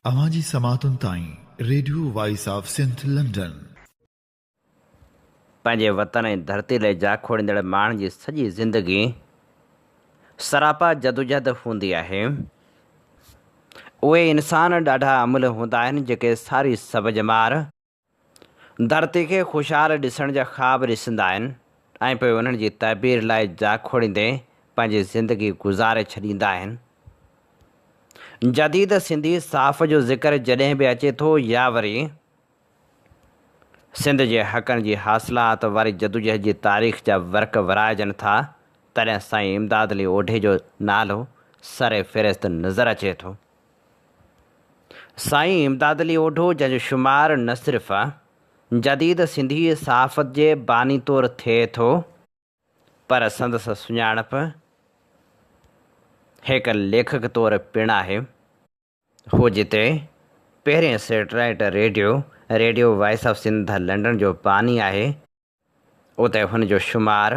اوهان جي سماعتن تائين radio voice of Sindh London. پنهنجي وطن ۽ ڌرتي لئه جاکوڙيندڙ ماڻهن جي سڄي زندگي سراپا جدوجهد هوندي آهي. اهي انسان ڏاڍا املهه هوندا آهن جيڪي ساري سڀ ڄمار ڌرتي کي خوشحال ڏسڻ جا خواب ڏسندا آهن ۽ پوء انهن جي تعبير لاء جاکوڙيندي پنهنجي زندگي گذاري ڇڏيندا آهن. جديد سنڌي صحافت جو ذڪر جڏهن به اچي ٿو يا وري سنڌ جي حقن جي حاصلات واري جدوجهد جي تاريخ جا ورق ورائجن ٿا تڏهن سائين امداد علي اوڍي جو نالو سر فهرست نظر اچي ٿو. سائين امداد علي اوڍو جنهن جو شمار نه صرف جديد سنڌي صحافت جي باني طور ٿئي ٿو پر سندس سڃاڻپ هڪ ليکڪ طور پڻ آهي. هو جتي پهرين satellite radio, radio voice of Sindh London جو باني آهي اتي هن جو شمار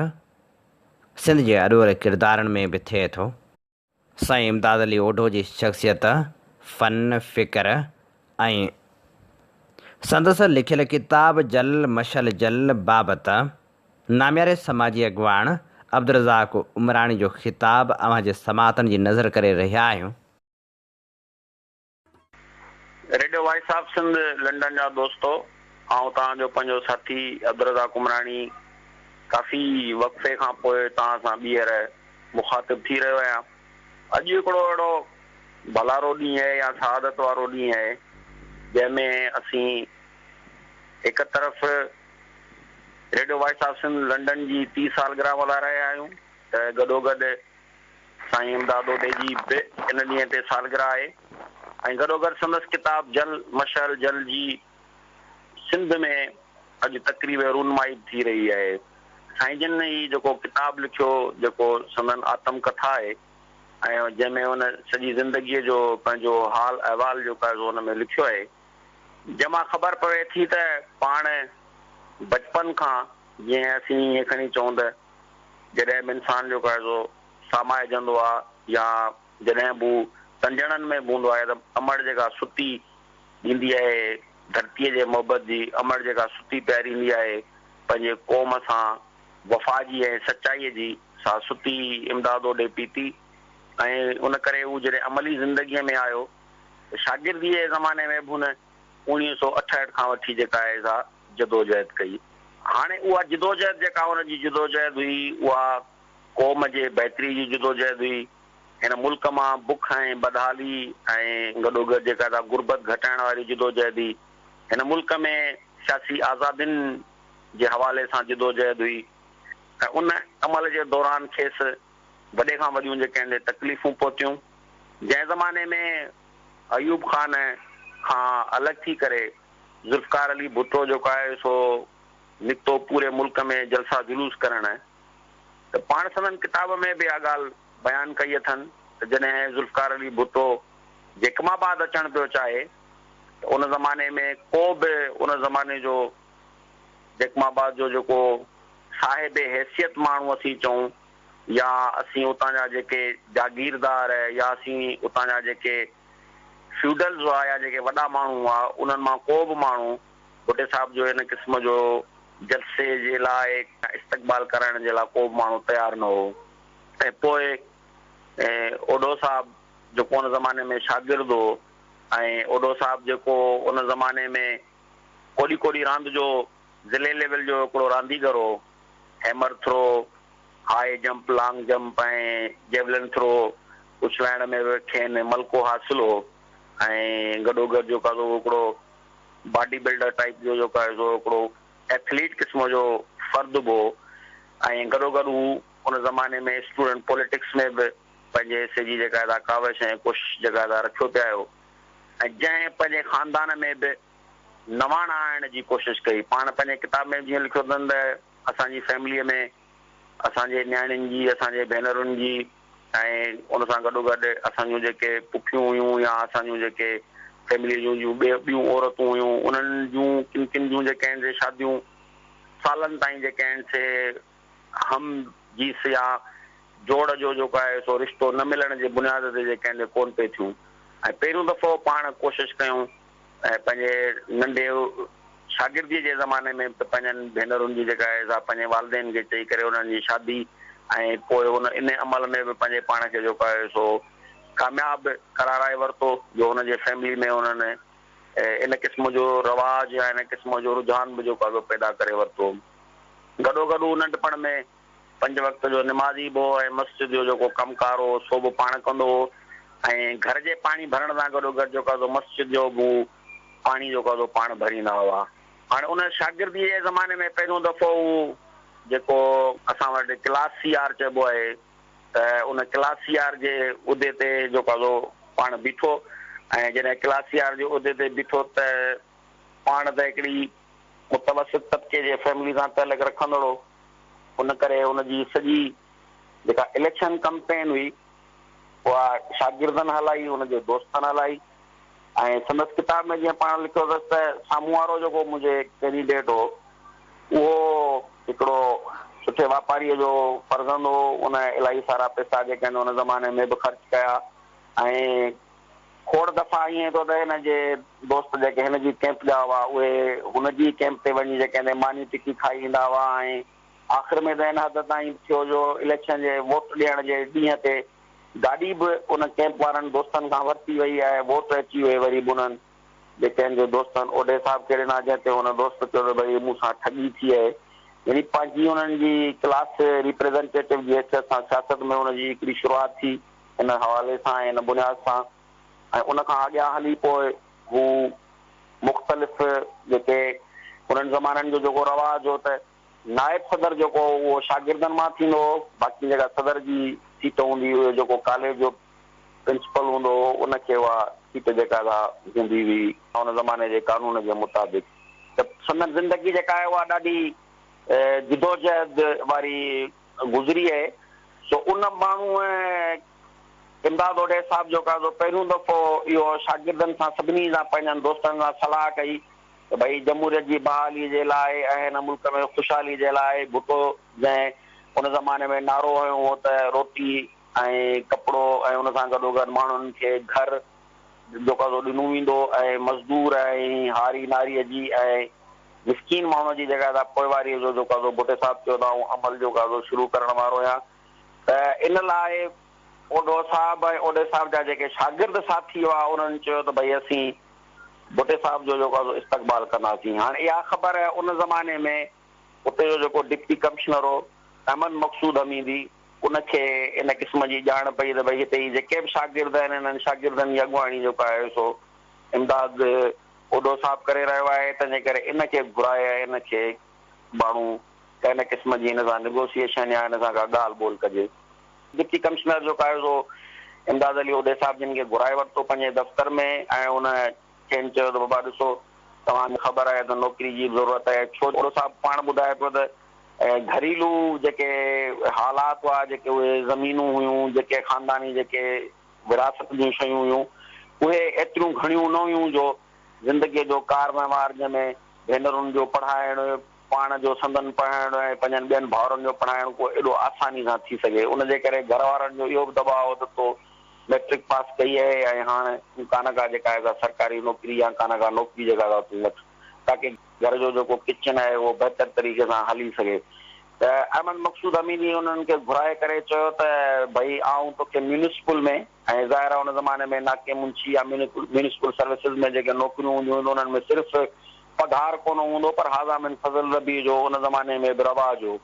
سنڌ جي اڏول ڪردارن ۾ به ٿئي ٿو. سائين امداد علي اوڍو جي شخصيت، فن، فڪر ۽ سندس لکيل ڪتاب جل مشعل جل بابت نامياري سماجي اڳواڻ عبدالرزاق عمراڻي جو خطاب اوهان جي سماعتن جي نظر ڪري رهيا آهيون. Radio voice of Sindh London جا دوستو آئون توهان جو پنهنجو ساٿي عبدالرزاق عمراڻي ڪافي وقفي کان پوء توهان سان ٻيهر مخاطب ٿي رهيو آهيان. اڄ هڪڙو اهڙو ڀلارو ڏينهن آهي يا سعادت وارو ڏينهن آهي جنهن ۾ اسين هڪ طرف radio voice of Sindh London جي 30 سالگرهه ملهائي رهيا آهيون ته گڏوگڏ سائين امداد اوڍي جي به ان ڏينهن تي سالگرهه آهي ۽ گڏوگڏ سندس ڪتاب جل مشعل جل جي سنڌ ۾ اڄ تقريب رونمائي به ٿي رهي آهي. سائين جن هي جيڪو ڪتاب لکيو جيڪو سندن آتم ڪٿا آهي ۽ جنهن ۾ هن سڄي زندگيء جو پنهنجو حال احوال جيڪو آهي سو ان ۾ لکيو آهي جنهن مان خبر پوي ٿي ته پاڻ بچپن کان جيئن اسين ائين کڻي چئون ته جڏهن به انسان جيڪو آهي سو سامائجندو آهي يا جڏهن به هو تنجڻن ۾ به هوندو آهي ته امڙ جيڪا ستي ڏيندي آهي ڌرتيء جي محبت جي امڙ جيڪا ستي پياريندي آهي پنهنجي قوم سان وفا جي ۽ سچائيء جي سا ستي امداد اوڍي پيتي ۽ ان ڪري هو جڏهن عملي زندگيء ۾ آيو ته شاگرديء جي زماني ۾ به هن 1968 کان وٺي جيڪا آهي سا جدوجهد ڪئي. هاڻي اها جدوجهد جيڪا هن جي جدوجهد هئي اها قوم جي بهتري جي جدوجهد هئي. هن ملڪ مان بک ۽ بدحالي ۽ گڏوگڏ جيڪا سا غربت گهٽائڻ واري جدوجهد هئي. هن ملڪ ۾ سياسي آزادين جي حوالي سان جدوجهد هئي ۽ ان عمل جي دوران کيس وڏي کان وڏيون جيڪي آهن سي تڪليفون پهتيون. جنهن زماني ۾ ايوب خان کان الڳ ٿي ڪري ذوالفقار علي ڀٽو جيڪو آهي سو نڪتو پوري ملڪ ۾ جلسا جلوس ڪرڻ ته پاڻ سندن ڪتاب ۾ به اها ڳالهه بيان ڪئي اٿن ته جڏهن ذوالفقار علي ڀٽو جيڪب آباد اچڻ پيو چاهي ته ان زماني ۾ ڪو به ان زماني جو جيڪب آباد جو جيڪو صاحب حيثيت ماڻهو اسين چئون يا اسين اتان جا جيڪي جاگيردار يا اسين اتان جا جيڪي فيوڊلز هئا يا جيڪي وڏا ماڻهو هئا انهن مان ڪو به ماڻهو ڀٽي صاحب جو ان قسم جو جلسي جي لاء يا استقبال ڪرائڻ جي لاء ڪو به ماڻهو تيار نه هو ۽ پوء اوڍو صاحب جيڪو ان زماني ۾ شاگرد هو ۽ اوڍو صاحب جيڪو ان زماني ۾ ڪوڏي ڪوڏي راند جو ضلعي ليول جو هڪڙو رانديگر هو، hammer throw, high jump, long jump ۽ javelin throw اڇلائڻ ۾ به کين ملڪو حاصل هو ۽ گڏوگڏ جيڪو آهي سو هڪڙو باڊي بلڊر ٽائيپ جو جيڪو آهي سو هڪڙو ايٿليٽ قسم جو فرد به هو ۽ گڏوگڏ هو ان زماني ۾ اسٽوڊنٽ پوليٽڪس ۾ به پنهنجي حصي جي جيڪا آهي سا ڪاوش ۽ ڪوشش جيڪا آهي سا رکيو پئي آيو ۽ جنهن پنهنجي خاندان ۾ به نواڻ آڻڻ جي ڪوشش ڪئي. پاڻ پنهنجي ڪتاب ۾ جيئن لکيو اٿن ته اسان جي فيمليء ۾ اسان جي نياڻين جي، اسان جي ڀينرن جي ۽ ان سان گڏوگڏ اسان جون جيڪي پڦيون هيون يا اسان جون جيڪي فيمليء جون جون ٻيون عورتون هيون انهن جون ڪن ڪن جون جيڪي آهن سي شاديون سالن تائين جيڪي آهن سي هم جنس يا جوڙ جو جيڪو آهي سو رشتو نه ملڻ جي بنياد تي جيڪي آهن سي ڪونه پئي ٿيون. ۽ پهريون دفعو پاڻ ڪوشش ڪيون ۽ پنهنجي ننڍي شاگرديء جي زماني ۾ به پنهنجن ڀينرن جي جيڪا آهي سا پنهنجي والدين کي چئي ڪري انهن جي شادي ۽ پوء ان ان عمل ۾ به پنهنجي پاڻ کي جيڪو آهي سو ڪامياب قرارائي ورتو جو هن جي فيملي ۾ انهن ان قسم جو رواج يا ان قسم جو رجحان به جيڪو آهي سو پيدا ڪري ورتو. گڏوگڏ هو ننڍپڻ ۾ پنج وقت جو نمازي به هو ۽ مسجد جو جيڪو ڪم ڪار هو سو به پاڻ ڪندو هو ۽ گهر جي پاڻي ڀرڻ سان گڏوگڏ جيڪو آهي سو مسجد جو به هو پاڻي جيڪو آهي سو پاڻ ڀريندا هئا. هاڻي ان شاگرديء جي زماني ۾ پهريون دفعو هو جيڪو اسان وٽ ڪلاس سي آر چئبو آهي ته ان ڪلاس سي آر جي عهدي تي جيڪو آهي سو پاڻ بيٺو ۽ جڏهن ڪلاس سي آر جي عهدي تي بيٺو ته پاڻ ته هڪڙي متوسط طبقي جي فيملي سان تعلق رکندڙ هو، ان ڪري ان جي سڄي جيڪا اليڪشن ڪمپين هئي اها شاگردن هلائي، ان جي دوستن هلائي ۽ سندس ڪتاب ۾ جيئن پاڻ لکيو اٿس ته سامهون وارو جيڪو منهنجي ڪينڊيڊيٽ هو اهو هڪڙو سٺي واپاريء جو فرزند هو، ان الاهي سارا پئسا جيڪي آهن ان زماني ۾ به خرچ ڪيا ۽ کوڙ دفعا ائين ٿيو ته هن جي دوست جيڪي هن جي ڪئمپ جا هئا اهي هن جي ڪئمپ تي وڃي جيڪي هتي ماني ٽڪي کائي ايندا هئا ۽ آخر ۾ ته ان حد تائين ٿيو جو اليڪشن جي ووٽ ڏيڻ جي ڏينهن تي گاڏي به ان ڪئمپ وارن دوستن کان ورتي وئي ۽ ووٽ اچي اهي وري به انهن جيڪي هن جي دوستن اوڍي صاحب کي ڏنا جنهن تي هن دوست چيو ته ڀئي مون سان ٺڳي ٿي آهي يعني پنهنجي انهن جي ڪلاس ريپريزنٽيٽو جي حيثيت سان سياست ۾ ان جي هڪڙي شروعات ٿي. ان حوالي سان ۽ ان بنياد سان ۽ ان کان اڳيان هلي پوء هو مختلف جيڪي انهن زمانن جو جيڪو رواج هو ته نائب صدر جيڪو هو اهو شاگردن مان ٿيندو هو باقي جيڪا صدر جي سيٽ هوندي هئي جيڪو ڪاليج جو پرنسپل هوندو هو ان کي اها سيٽ جيڪا سا هوندي هئي ان زماني جي قانون جي مطابق ته سندن زندگي جيڪا آهي اها ڏاڍي جدوجهد واري گذري آهي سو ان ماڻهوء امداد اوڍي صاحب جو قاعدو پهريون دفعو اهو شاگردن سان سڀني سان پنهنجن دوستن سان صلاح ڪئي ته ڀئي جمهوريت جي بحالي جي لاء ۽ هن ملڪ ۾ خوشحالي جي لاء ڀٽو جنهن ان زماني ۾ نعرو هنيو هو ته روٽي ۽ ڪپڙو ۽ ان سان گڏوگڏ ماڻهن کي گهر جو قرضو ڏنو ويندو ۽ مزدور ۽ هاري ناريء جي ۽ مسڪين ماڻهوء جي جيڪا سا پوئواريء جو جو قرضو ڀٽي صاحب چيو ته آئون عمل جو قرضو شروع ڪرڻ وارو آهيان ته ان لاء اوڍو صاحب ۽ اوڍي صاحب جا جيڪي شاگرد ساٿي هئا انهن چيو ته ڀئي اسين ڀٽي صاحب جو جو قرضو استقبال ڪنداسين. هاڻ اها خبر ان زماني ۾ اتي جو جيڪو ڊپٽي ڪمشنر هو احمد مقصود حميدي ان کي ان قسم جي ڄاڻ پئي ته ڀئي هتي هي جيڪي به شاگرد آهن انهن شاگردن جي اڳواڻي جيڪو آهي سو امداد اوڍو صاحب ڪري رهيو آهي تنهنجي ڪري ان کي گهرائي ۽ ان کي ماڻهو ڪنهن قسم جي هن سان نيگوسيئيشن يا هن سان ڪا ڳالهه ٻولهه ڪجي. ڊپٽي ڪمشنر جيڪو آهي سو امداد علي اوڍي صاحب جن کي گهرائي ورتو پنهنجي دفتر ۾ ۽ ان کين چيو ته بابا ڏسو توهان کي خبر آهي ته نوڪري جي به ضرورت آهي ڇو اوڍو صاحب پاڻ ٻڌائي پيو ته گهريلو جيڪي حالات هئا، جيڪي اهي زمينون هيون، جيڪي خانداني جيڪي وراثت جون شيون هيون، اهي ايتريون گهڻيون نه هيون جو زندگيء جو ڪار وهنوار جنهن ۾ ڀينرن جو پڙهائڻ، پاڻ جو سندن پڙهائڻ ۽ پنهنجن ٻين ڀائرن جو پڙهائڻ ڪو ايڏو آساني سان ٿي سگهي. ان جي ڪري گهر وارن جو اهو به دٻاء هو ته تو مئٽرڪ پاس ڪئي آهي ۽ هاڻ تون ڪا نه ڪا جيڪا آهي سا سرڪاري نوڪري يا ڪا نه ڪا نوڪري جيڪا سا تون وٺ تاڪه گهر جو جيڪو ڪچن آهي اهو بهتر طريقي سان هلي سگهي ته احمد مقصود اميني انهن کي گهرائي ڪري چيو ته ڀئي آئون توکي ميونسپل ۾ ۽ ظاهر آهي ان زماني ۾ ناڪي منشي يا ميونسپل سروسز ۾ جيڪي نوڪريون هونديون هيون ته انهن ۾ صرف پگهار ڪونه هوندو پر هذا من فضل ربي جو ان زماني ۾ به رواج هو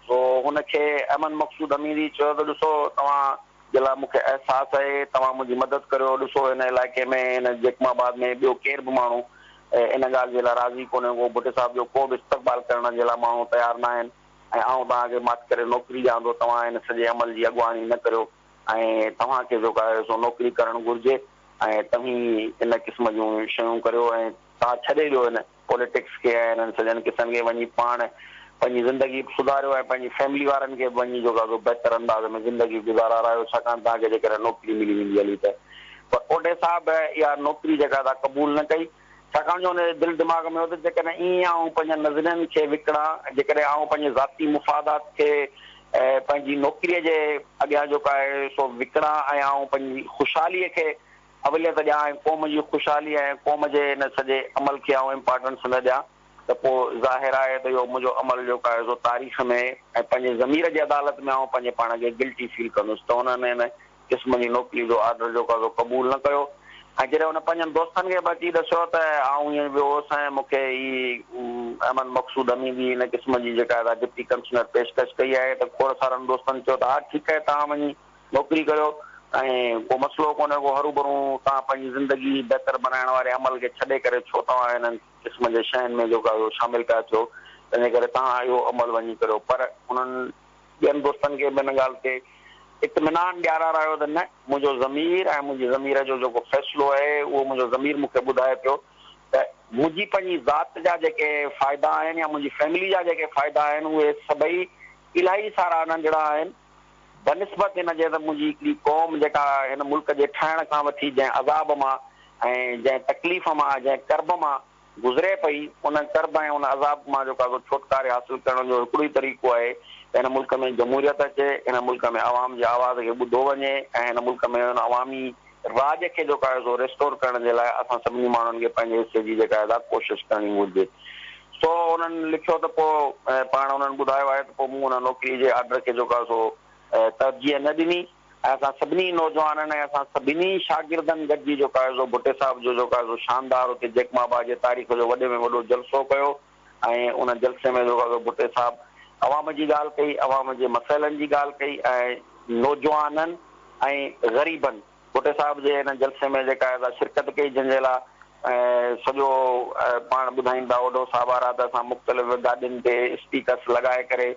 سو هن کي احمد مقصود اميني چيو ته ڏسو توهان جي لاء مون کي احساس آهي، توهان منهنجي مدد ڪريو، ڏسو هن علائقي ۾ هن جيڪب آباد ۾ ٻيو ڪير به ماڻهو ان ڳالهه جي لاء راضي ڪونهي ڪو، ڀٽي صاحب جو ڪو به استقبال ڪرڻ جي لاء ماڻهو تيار ناهن ۽ آئون توهان کي ماٺ ڪري نوڪري ڏيان ٿو، توهان هن سڄي عمل جي اڳواڻي نه ڪريو ۽ توهان کي جيڪو آهي سو نوڪري ڪرڻ گهرجي ۽ توهين ان قسم جون شيون ڪريو ۽ توهان ڇڏي ڏيو هن پوليٽڪس کي ۽ انهن سڄن قصن کي وڃي پاڻ پنهنجي زندگي به سڌاريو ۽ پنهنجي فيملي وارن کي به وڃي جيڪو آهي سو بهتر انداز ۾ زندگي گذارارايو ڇاڪاڻ توهان کي جيڪڏهن نوڪري ملي ويندي هلي ته پر اوڍي صاحب اها نوڪري جيڪا سا قبول نه ڪئي ڇاڪاڻ جو ان جي دل دماغ ۾ هو ته جيڪڏهن ائين آئون پنهنجن نظرين کي وڪڻان جيڪڏهن آئون پنهنجي ذاتي مفادات کي پنهنجي نوڪري جي اڳيان جيڪو آهي سو وڪڻان ۽ آئون پنهنجي خوشحالي کي اوليت ڏيان ۽ قوم جي خوشحالي ۽ قوم جي ان سڄي عمل کي آئون امپارٽنس نه ڏيان ته پوء ظاهر آهي ته اهو منهنجو عمل جيڪو آهي سو تاريخ ۾ ۽ پنهنجي ضمير جي عدالت ۾ آئون پنهنجي پاڻ کي گلٽي فيل ڪندس ته هنن ان قسم جي نوڪري جو آرڊر جيڪو آهي سو قبول نه ڪيو ۽ جڏهن هن پنهنجن دوستن کي به اچي ڏسيو ته آئون ائين ويو هوس ۽ مون کي هي احمد مقصود حميدي ان قسم جي جيڪا آهي سا ڊپٽي ڪمشنر پيشڪش ڪئي آهي ته کوڙ سارن دوستن چيو ته ها ٺيڪ آهي توهان وڃي نوڪري ڪريو ۽ ڪو مسئلو ڪونهي ڪو هروڀرو توهان پنهنجي زندگي بهتر بنائڻ واري عمل کي ڇڏي ڪري ڇو توهان انهن قسم جي شين ۾ جيڪو آهي شامل پيا ٿيو تنهنجي ڪري توهان اهو عمل وڃي ڪريو پر انهن ٻين دوستن کي به ان ڳالهه تي اطمينان ڏيارارايو ته نه منهنجو ضمير ۽ منهنجي ضمير جو جيڪو فيصلو آهي اهو منهنجو ضمير مون کي ٻڌائي پيو ته منهنجي پنهنجي ذات جا جيڪي فائدا آهن يا منهنجي فيملي جا جيڪي فائدا آهن اهي سڀئي الاهي سارا ننڍڙا آهن بنسبت ان جي ته منهنجي هڪڙي قوم جيڪا هن ملڪ جي ٺاهڻ کان وٺي جنهن عذاب مان ۽ جنهن تڪليف مان جنهن ڪرب مان گذري پئي، ان ڪرب ۽ ان عذاب مان جيڪو آهي سو ڇوٽڪاري حاصل ڪرڻ جو هڪڙو ئي طريقو آهي ته هن ملڪ ۾ جمهوريت اچي، هن ملڪ ۾ عوام جي آواز کي ٻڌو وڃي ۽ هن ملڪ ۾ ان عوامي راڄ کي جيڪو آهي سو ريسٽور ڪرڻ جي لاء اسان سڀني ماڻهن کي پنهنجي حصي جي جيڪا آهي سا ڪوشش ڪرڻي گهرجي. سو انهن لکيو ته پوء پاڻ انهن ٻڌايو آهي ته پوء مون ان نوڪري جي آرڊر کي جيڪو آهي سو ترجيح نه ڏني. ۽ اسان سڀني نوجوانن ۽ اسان سڀني شاگردن گڏجي جيڪو آهي سو ڀٽي صاحب جو جيڪو آهي سو شاندار اتي جيڪب آباد جي تاريخ جو وڏي ۾ وڏو جلسو ڪيو ۽ ان جلسي ۾ جيڪو آهي سو ڀٽي صاحب عوام جي ڳالهه ڪئي، عوام جي مسئلن جي ڳالهه ڪئي ۽ نوجوانن ۽ غريبن ڀٽي صاحب جي ان جلسي ۾ جيڪا آهي سا شرڪت ڪئي جنهن جي لاء سڄو پاڻ ٻڌائين ٿا اوڍو صاحب وارا ته اسان مختلف گاڏين تي اسپيڪرس لڳائي ڪري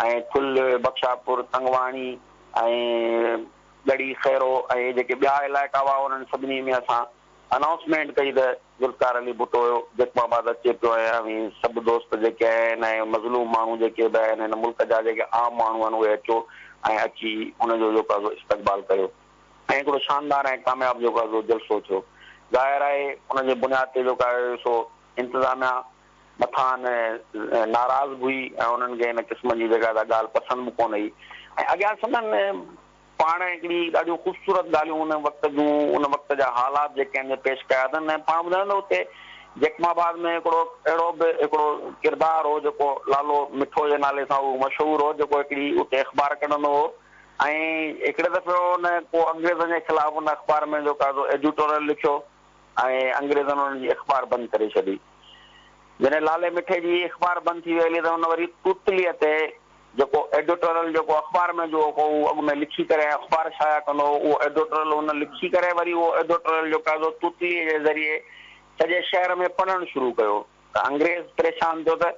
۽ ٺل، بخشاپور، تنگواڻي ۽ ڳڙهي خيرو ۽ اهي جيڪي ٻيا علائقا هئا انهن سڀني ۾ اسان انائونسمينٽ ڪئي ته ذوالفقار علي ڀٽو جيڪب آباد اچي پيو ۽ اوهين سڀ دوست جيڪي آهن ۽ مظلوم ماڻهو جيڪي به آهن هن ملڪ جا جيڪي عام ماڻهو آهن اهي اچو ۽ اچي ان جو جيڪو آهي سو استقبال ڪريو ۽ هڪڙو شاندار ۽ ڪامياب جيڪو آهي سو جلسو ٿيو. ظاهر آهي ان جي بنياد تي جيڪو آهي سو انتظاميا مٿان ناراض به هئي ۽ انهن کي ان قسم جي جيڪا سا ڳالهه پسند به ڪونه هئي ۽ اڳيان سندن پاڻ هڪڙي ڏاڍيون خوبصورت ڳالهيون ان وقت جون ان وقت جا حالات جيڪي آهن پيش ڪيا اٿن ۽ پاڻ ٻڌايو ته اتي جيڪب آباد ۾ هڪڙو اهڙو به هڪڙو ڪردار هو جيڪو لالو مٺو جي نالي سان اهو مشهور هو جيڪو هڪڙي اتي اخبار ڪڍندو هو ۽ هڪڙي دفعي ان ڪو انگريزن جي خلاف ان اخبار ۾ جيڪو آهي سو ايڊيوٽوريل لکيو ۽ انگريزن انهن جي اخبار بند ڪري ڇڏي. جڏهن لالي مٺي جي اخبار بند ٿي وئي هلي ته هن وري توتليء تي جيڪو ايڊيوٽوريل جيڪو اخبار ۾ جو هو اڳ ۾ لکي ڪري ۽ اخبار شايع ڪندو هو اهو ايڊيوٽوريل هن لکي ڪري وري اهو ايڊيوٽوريل جيڪو آهي سو توتليء جي ذريعي سڄي شهر ۾ پڙهڻ شروع ڪيو ته انگريز پريشان ٿيو ته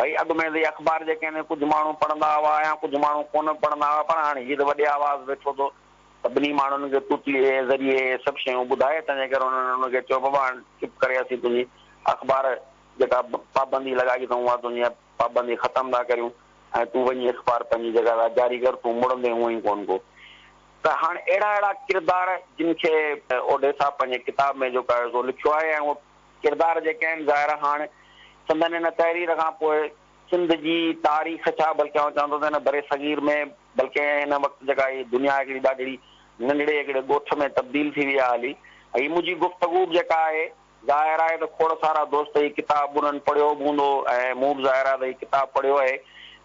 ڀئي اڳ ۾ ته هي اخبار جيڪي آهن ڪجهه ماڻهو پڙهندا هئا يا ڪجهه ماڻهو ڪونه پڙهندا هئا پر هاڻي هي ته وڏي آواز ويٺو ٿو سڀني ماڻهن کي توتليء جي ذريعي اهي سڀ شيون ٻڌائي، تنهنجي ڪري انهن هن کي چيو، بابا هاڻ چپ ڪري اسين تنهنجي اخبار جيڪا پابندي لڳائي اٿئون اها تنهنجي پابندي ختم ٿا ڪريون ۽ تون وڃي اخبار پنهنجي جڳهه تان جاري ڪر، تون مڙندين هونئن ئي ڪونه ڪو. ته هاڻ اهڙا اهڙا ڪردار جن کي اوڍي صاحب پنهنجي ڪتاب ۾ جيڪو آهي سو لکيو آهي ۽ اهي ڪردار جيڪي آهن ظاهر آهي هاڻ سندن ان تحرير کان پوء سنڌ جي تاريخ ڇا بلڪه آئون چوان ٿو ته هن برصغير ۾ بلڪه هن وقت جيڪا هي دنيا هڪڙي ڏاڍڙي ننڍڙي هڪڙي ڳوٺ ۾ تبديل ٿي وئي آهي هلي ۽ هي منهنجي گفتگو به جيڪا آهي ظاهر آهي ته کوڙ سارا دوست هي ڪتاب انهن پڙهيو به هوندو ۽ مون به ظاهر آهي ته هي ڪتاب پڙهيو آهي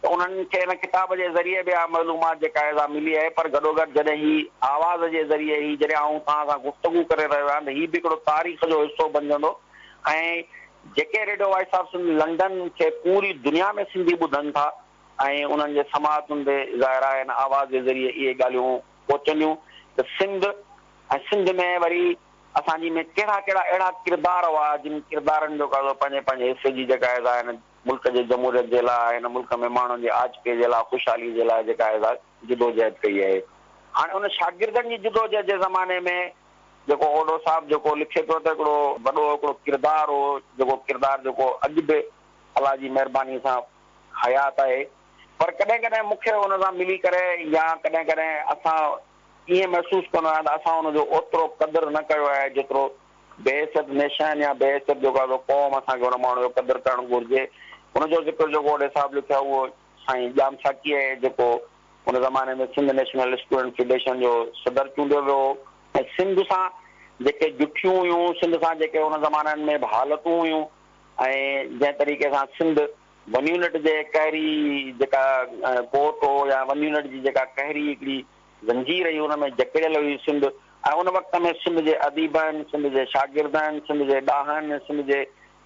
ته انهن کي هن ڪتاب جي ذريعي به اها معلومات جيڪا آهي سا ملي آهي پر گڏوگڏ جڏهن هي آواز جي ذريعي هي جڏهن آئون توهان سان گفتگو ڪري رهيو آهيان ته هي به هڪڙو تاريخ جو حصو بنجندو ۽ جيڪي radio voice of Sindh London کي پوري دنيا ۾ سنڌي ٻڌن ٿا ۽ انهن جي سماعتن تي ظاهر آهي هن آواز جي ذريعي اهي ڳالهيون پهچنديون ته سنڌ ۽ سنڌ ۾ وري اسان جي ۾ ڪهڙا ڪهڙا اهڙا ڪردار هئا جن ڪردارن جو قضو پنهنجي پنهنجي حصي جي جيڪا آهي سا هن ملڪ جي جمهوريت جي لاء هن ملڪ ۾ ماڻهن جي آجپي جي لاء خوشحالي جي لاء جيڪا آهي سا جدوجهد ڪئي آهي. هاڻي ان شاگردن جي جدوجهد جي زماني ۾ جيڪو اوڍو صاحب جيڪو لکي پيو ته هڪڙو وڏو هڪڙو ڪردار هو جيڪو ڪردار جيڪو اڄ به الله جي مهرباني سان حيات آهي پر ڪڏهن ڪڏهن مون کي ان سان ملي ڪري يا ڪڏهن ڪڏهن اسان ائين محسوس ڪندو آهيان ته اسان ان جو اوترو قدر نه ڪيو آهي جيترو بحيثيت نيشن يا بحيثيت جيڪو آهي سو قوم اسان کي ان ماڻهو جو قدر ڪرڻ گهرجي. ان جو ذڪر جيڪو اوڍي صاحب لکيو آهي اهو سائين ڄام ساقي آهي جيڪو ان زماني ۾ سنڌ نيشنل اسٽوڊنٽ فيڊريشن جو صدر چونڊيو ويو هو ۽ سنڌ سان جيڪي جٺيون هيون، سنڌ سان جيڪي ان زمانن ۾ به حالتون هيون ۽ جنهن طريقي سان سنڌ ون يونٽ جي قهري جيڪا ڪوٽ هو يا ون يونٽ جي جيڪا قهري هڪڙي زنجير هئي ان ۾ جڪڙيل هئي سنڌ ۽ ان وقت ۾ سنڌ جي اديبن، سنڌ جي شاگردن، سنڌ جي ڏاهن، سنڌ جي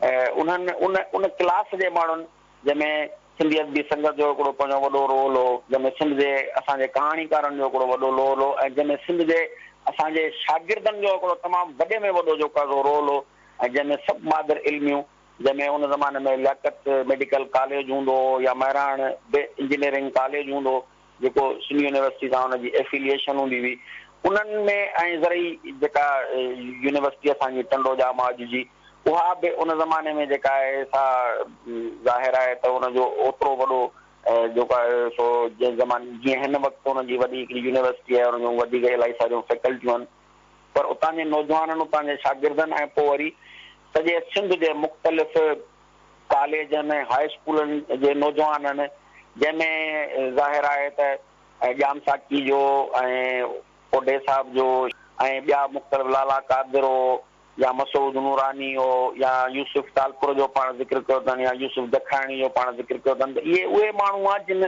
انهن ان ان ڪلاس جي ماڻهن جنهن ۾ سنڌي ادبي سنگت جو هڪڙو پنهنجو وڏو رول هو، جنهن ۾ سنڌ جي اسان جي ڪهاڻيڪارن جو هڪڙو وڏو رول هو ۽ جنهن ۾ سنڌ جي اسان جي شاگردن جو هڪڙو تمام وڏي ۾ وڏو جيڪو آهي سو رول هو ۽ جنهن ۾ سڀ مادر علميون جنهن ۾ ان زماني ۾ لياقت ميڊيڪل ڪاليج هوندو هو يا مهراڻ به انجنيئرنگ ڪاليج هوندو هو جيڪو سنڌ يونيورسٽي سان ان جي ايفيليئيشن هوندي هئي انهن ۾ ۽ زرعي جيڪا يونيورسٽي اسان جي ٽنڊو ڄام اڄ جي اها به ان زماني ۾ جيڪا آهي سا ظاهر آهي ته ان جو اوترو وڏو جيڪو آهي سو جنهن زماني جيئن هن وقت ان جي وڏي هڪڙي يونيورسٽي آهي ان جون وڌيڪ الاهي ساريون فيڪلٽيون آهن پر اتان جي نوجوانن اتان جي شاگردن ۽ پوء وري سڄي سنڌ جي مختلف ڪاليجن ۽ هاء اسڪولن جي نوجوانن جنهن ۾ ظاهر آهي ته ڄام ساقي جو ۽ اوڍي صاحب جو ۽ ٻيا مختلف لالا قادر هو يا مسعود نوراني هو يا يوسف ٽالپر جو پاڻ ذڪر ڪيو اٿن يا يوسف جکراڻي جو پاڻ ذڪر ڪيو اٿن ته اهي اهي ماڻهو هئا جن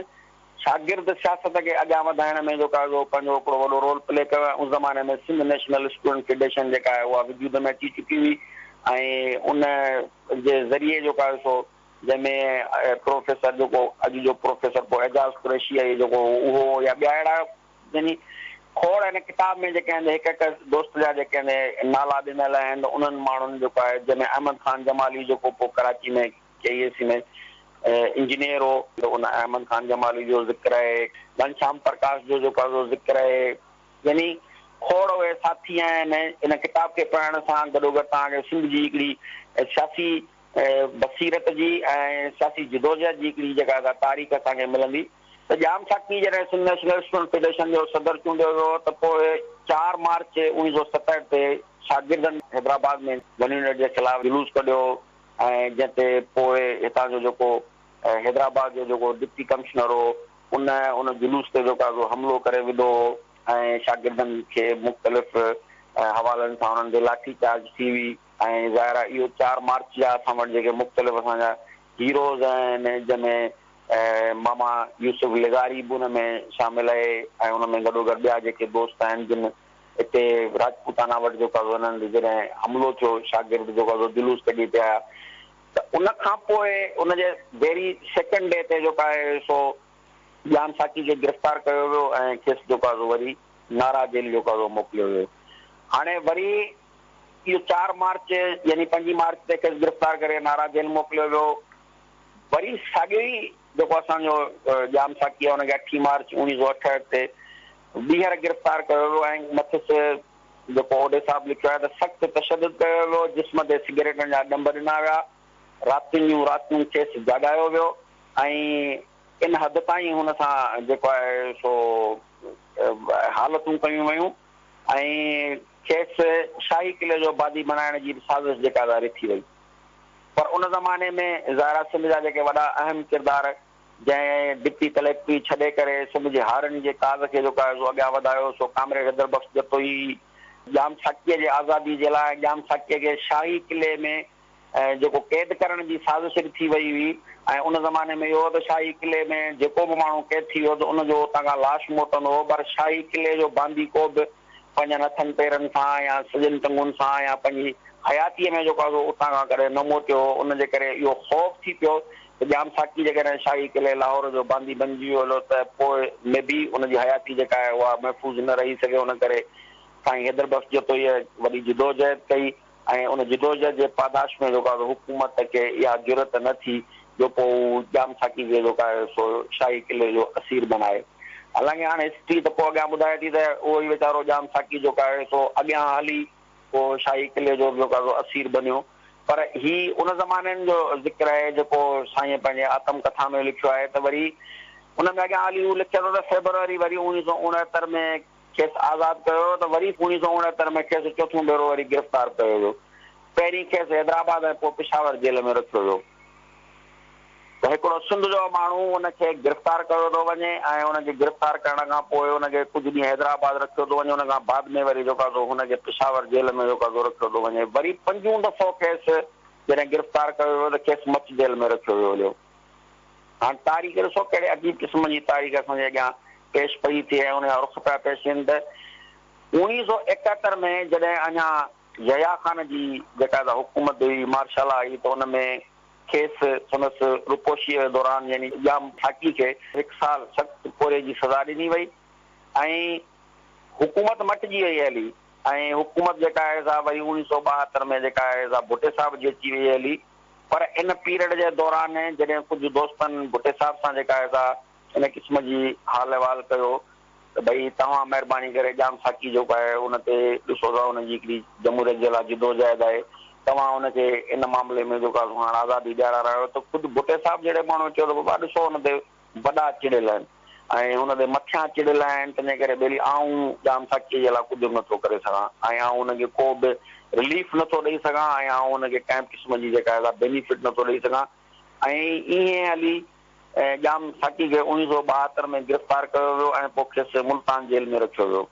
شاگرد سياست کي اڳيان وڌائڻ ۾ جيڪو آهي سو پنهنجو هڪڙو وڏو رول پلي ڪيو ۽ ان زماني ۾ سنڌ نيشنل اسٽوڊنٽ فيڊريشن جيڪا آهي اها وجود ۾ اچي چڪي هئي ۽ ان جي ذريعي جيڪو آهي سو جنهن ۾ پروفيسر جيڪو اڄ جو پروفيسر پوء اعجاز قريشي آهي جيڪو اهو يا ٻيا اهڙا يعني کوڙ هن ڪتاب ۾ جيڪي آهن هڪ هڪ دوست جا جيڪي آهن نالا ڏنل آهن ته انهن ماڻهن جيڪو آهي جنهن ۾ احمد خان جمالي جيڪو پوء ڪراچي ۾ ڪي اي سي ۾ انجنيئر هو ته ان احمد خان جمالي جو ذڪر آهي، گهنشام پرڪاش جو جيڪو آهي سو ذڪر آهي، يعني کوڙ اهي ساٿي آهن. ان ڪتاب کي پڙهڻ سان گڏوگڏ توهان کي سنڌ جي هڪڙي سياسي بصيرت جي ۽ سياسي جدوجهد جي هڪڙي جيڪا سا تاريخ اسان کي ملندي ته ڄام ساقي جڏهن سنڌ نيشنل اسٽوڊنٽ فيڊريشن جو صدر چونڊيو ويو ته پوء چار مارچ 1967 تي شاگردن حيدرآباد ۾ ون يونٽ جي خلاف جلوس ڪڍيو ۽ جنهن تي پوء هتان جو جيڪو حيدرآباد جو جيڪو ڊپٽي ڪمشنر هو ان ان جلوس تي جيڪو آهي سو حملو ڪري وڌو هو ۽ شاگردن کي مختلف حوالن سان انهن تي لاٺي چارج ٿي هئي ۽ ظاهر آهي اهو چار مارچ جا اسان وٽ جيڪي مختلف اسان جا هيروز آهن جنهن ۾ ماما يوسف لغاري به ان ۾ شامل آهي ۽ ان ۾ گڏوگڏ ٻيا جيڪي دوست آهن جن اتي راجپوتانا وٽ جيڪو آهي سو انهن تي جڏهن حملو ٿيو، شاگرد جيڪو آهي سو جلوس ڪڍي پيا آيا ته ان کان پوء ان جي ويري سيڪنڊ ڊي تي جيڪو آهي سو ڄام ساقي کي گرفتار ڪيو ويو ۽ کيس جيڪو آهي سو وري نارا جيل جيڪو آهي سو موڪليو ويو. هاڻي وري اهو چار مارچ يعني پنجين مارچ تي کيس گرفتار ڪري نارا جيل موڪليو ويو. وري ساڳيو ئي جيڪو اسان جو ڄام ساقي آهي ان کي اٺين مارچ 1968 تي ٻيهر گرفتار ڪيو ويو ۽ مٿس جيڪو اوڍي صاحب لکيو آهي ته سخت تشدد ڪيو ويو، جسم تي سگريٽن جا ڏنڀ ڏنا ويا، راتين جون راتيون کيس جاڳايو ويو ۽ ان حد تائين هن سان جيڪو آهي سو حالتون ڪيون ويون ۽ کيس شاهي قلعي جو بادي بڻائڻ جي به سازش جيڪا رٿي وئي. پر ان زماني ۾ ظاهر آهي سنڌ جا جيڪي وڏا اهم ڪردار جنهن ڊپٽي ڪليڪٽري ڇڏي ڪري سنڌ جي هارين جي ڪاز کي جيڪو آهي سو اڳيان وڌايو سو ڪامريڊ حيدر بخش جتوئي ڄام ساقيء جي آزادي جي لاء ۽ ڄام ساقيء کي شاهي قلعي ۾ جيڪو قيد ڪرڻ جي سازش به ٿي وئي هئي ۽ ان زماني ۾ اهو هو ته شاهي قلعي ۾ جيڪو به ماڻهو قيد ٿي ويو ته ان جو اتان کان لاش موٽندو هو پر شاهي قلعي جو باندي ڪو به پنهنجن هٿن پيرن سان يا سڄن ٽنگن سان يا پنهنجي حياتيء ۾ جيڪو آهي سو اتان کان ڪڏهن نه موٽيو هو. ان جي ڪري اهو خوف ٿي پيو ته ڄام ساقي جيڪڏهن شاهي قلعي لاهور جو باندي بنجي ويو هليو ته پوء ۾ به ان جي حياتي جيڪا آهي اها محفوظ نه رهي سگهي. ان ڪري سائين حيدر بخش جتوئيء وڏي جدوجهد ڪئي. ۽ ان جدوجهد جي پاداش ۾ جيڪو آهي سو حڪومت کي اها جرئت نه ٿي جو پوء هو ڄام ساقي کي جيڪو آهي سو شاهي قلعي جو اسير بنائي. حالانڪه هاڻي هسٽري ته پوء اڳيان ٻڌائي ٿي ته اهو ئي ويچارو ڄام ساقي جيڪو آهي سو اڳيان هلي پوء شاهي قلعي جو به جيڪو آهي سو اسير بنيو. پر هي ان زمانن جو ذڪر آهي جيڪو سائينء پنهنجي آتم ڪٿا ۾ لکيو آهي ته وري ان ۾ اڳيان هلي هو لکي ٿو ته فيبروري وري 1969 ۾ کيس آزاد ڪيو ويو ته وري 1969 ۾ کيس چوٿون ڀيرو وري گرفتار ڪيو ويو. پهرين کيس حيدرآباد ۽ پوء پشاور جيل ۾ رکيو ويو. ته هڪڙو سنڌ جو ماڻهو ان کي گرفتار ڪيو ٿو وڃي ۽ ان کي گرفتار ڪرڻ کان پوء ان کي ڪجهه ڏينهن حيدرآباد رکيو ٿو وڃي، ان کان بعد ۾ وري جيڪو آهي سو هن کي پشاور جيل ۾ جيڪو آهي سو رکيو ٿو وڃي. وري پنجون دفعو کيس جڏهن گرفتار ڪيو ويو ته کيس مچ جيل ۾ رکيو ويو هليو. هاڻ تاريخ ڏسو ڪهڙي عجيب قسم جي تاريخ اسان جي اڳيان پيش پئي ٿئي ۽ ان جا رخ پيا پيش ٿين ته 1971 ۾ جڏهن اڃا يحيٰ خان جي جيڪا حڪومت هئي مارشل هئي ته ان ۾ کيس سندس روپوشيء جي دوران يعني ڄام ساقي کي هڪ سال سخت پورهيي جي سزا ڏني وئي ۽ حڪومت مٽجي وئي هلي ۽ حڪومت جيڪا آهي سا وري 1972 ۾ جيڪا آهي سا ڀٽي صاحب جي اچي وئي هلي پر ان پيريڊ جي دوران جڏهن ڪجهه دوستن ڀٽي صاحب سان جيڪا آهي سا ان قسم جي حال احوال ڪيو ته ڀئي توهان مهرباني ڪري ڄام ساقي جيڪو آهي ان تي ڏسو ته ان جي هڪڙي جمهوريت جي لاء جدوجهد آهي توهان ان کي ان معاملي ۾ جيڪو آهي سو هاڻ آزادي ڏيارارايو ته خود ڀٽي صاحب جهڙي ماڻهوء چيو ته بابا ڏسو ان تي وڏا چڙيل آهن ۽ ان تي مٿيان چڙيل آهن تنهنجي ڪري ٻيلي آئون ڄام ساقيء جي لاء ڪجهه به نٿو ڪري سگهان ۽ آئون ان کي ڪو به رليف نٿو ڏئي سگهان ۽ آئون ان کي ڪنهن به قسم جي جيڪا آهي سا بينيفٽ نٿو ڏئي سگهان ۽ ائين هلي ڄام ساقي کي 1972 ۾ گرفتار ڪيو ويو ۽ پوء کيس ملتان جيل ۾ رکيو ويو.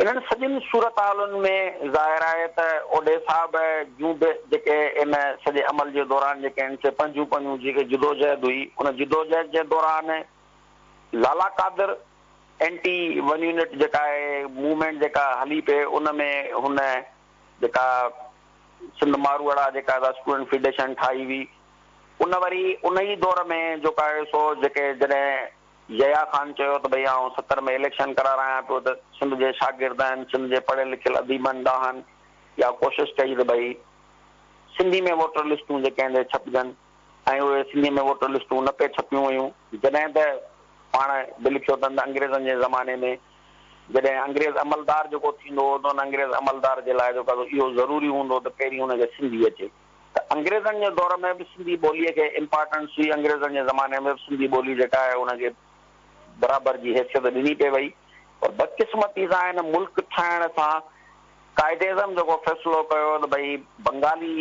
انهن سڄين صورتحالن ۾ ظاهر آهي ته اوڍي صاحب جون به جيڪي ان سڄي عمل جي دوران جيڪي هن کي پنهنجون پنهنجون جيڪي جدوجهد هئي ان جدوجهد جي دوران Lala Qadir anti one unit جيڪا آهي موومينٽ جيڪا هلي پئي ان ۾ هن جيڪا سنڌ ماروئڙا جيڪا اسٽوڊنٽ فيڊريشن ٺاهي هئي ان وري ان ئي دور ۾ جيڪو آهي سو جيڪي جڏهن يحيٰ خان چيو ته ڀئي آئون 70 ۾ اليڪشن ڪرارايان پيو ته سنڌ جي شاگردن، سنڌ جي پڙهيل لکيل اديبن ڏانهن اها ڪوشش ڪئي ته ڀئي سنڌي ۾ ووٽر لسٽون جيڪي آهن سي ڇپجن ۽ اهي سنڌي ۾ ووٽر لسٽون نه پئي ڇپيون ويون جڏهن ته پاڻ به لکيو اٿن ته انگريزن جي زماني ۾ جڏهن انگريز عملدار جيڪو ٿيندو هو ته ان انگريز عملدار جي لاء جيڪو آهي سو اهو ضروري هوندو هو ته پهرين ان کي سنڌي اچي. ته انگريزن جي دور ۾ به سنڌي ٻوليء کي امپارٽنس هئي، انگريزن جي زماني ۾ به سنڌي ٻولي جيڪا آهي ان کي برابر جي حيثيت ڏني پئي وئي پر بدقسمتي سان هن ملڪ ٺاهڻ سان قائداعظم جيڪو فيصلو ڪيو ته ڀئي بنگالي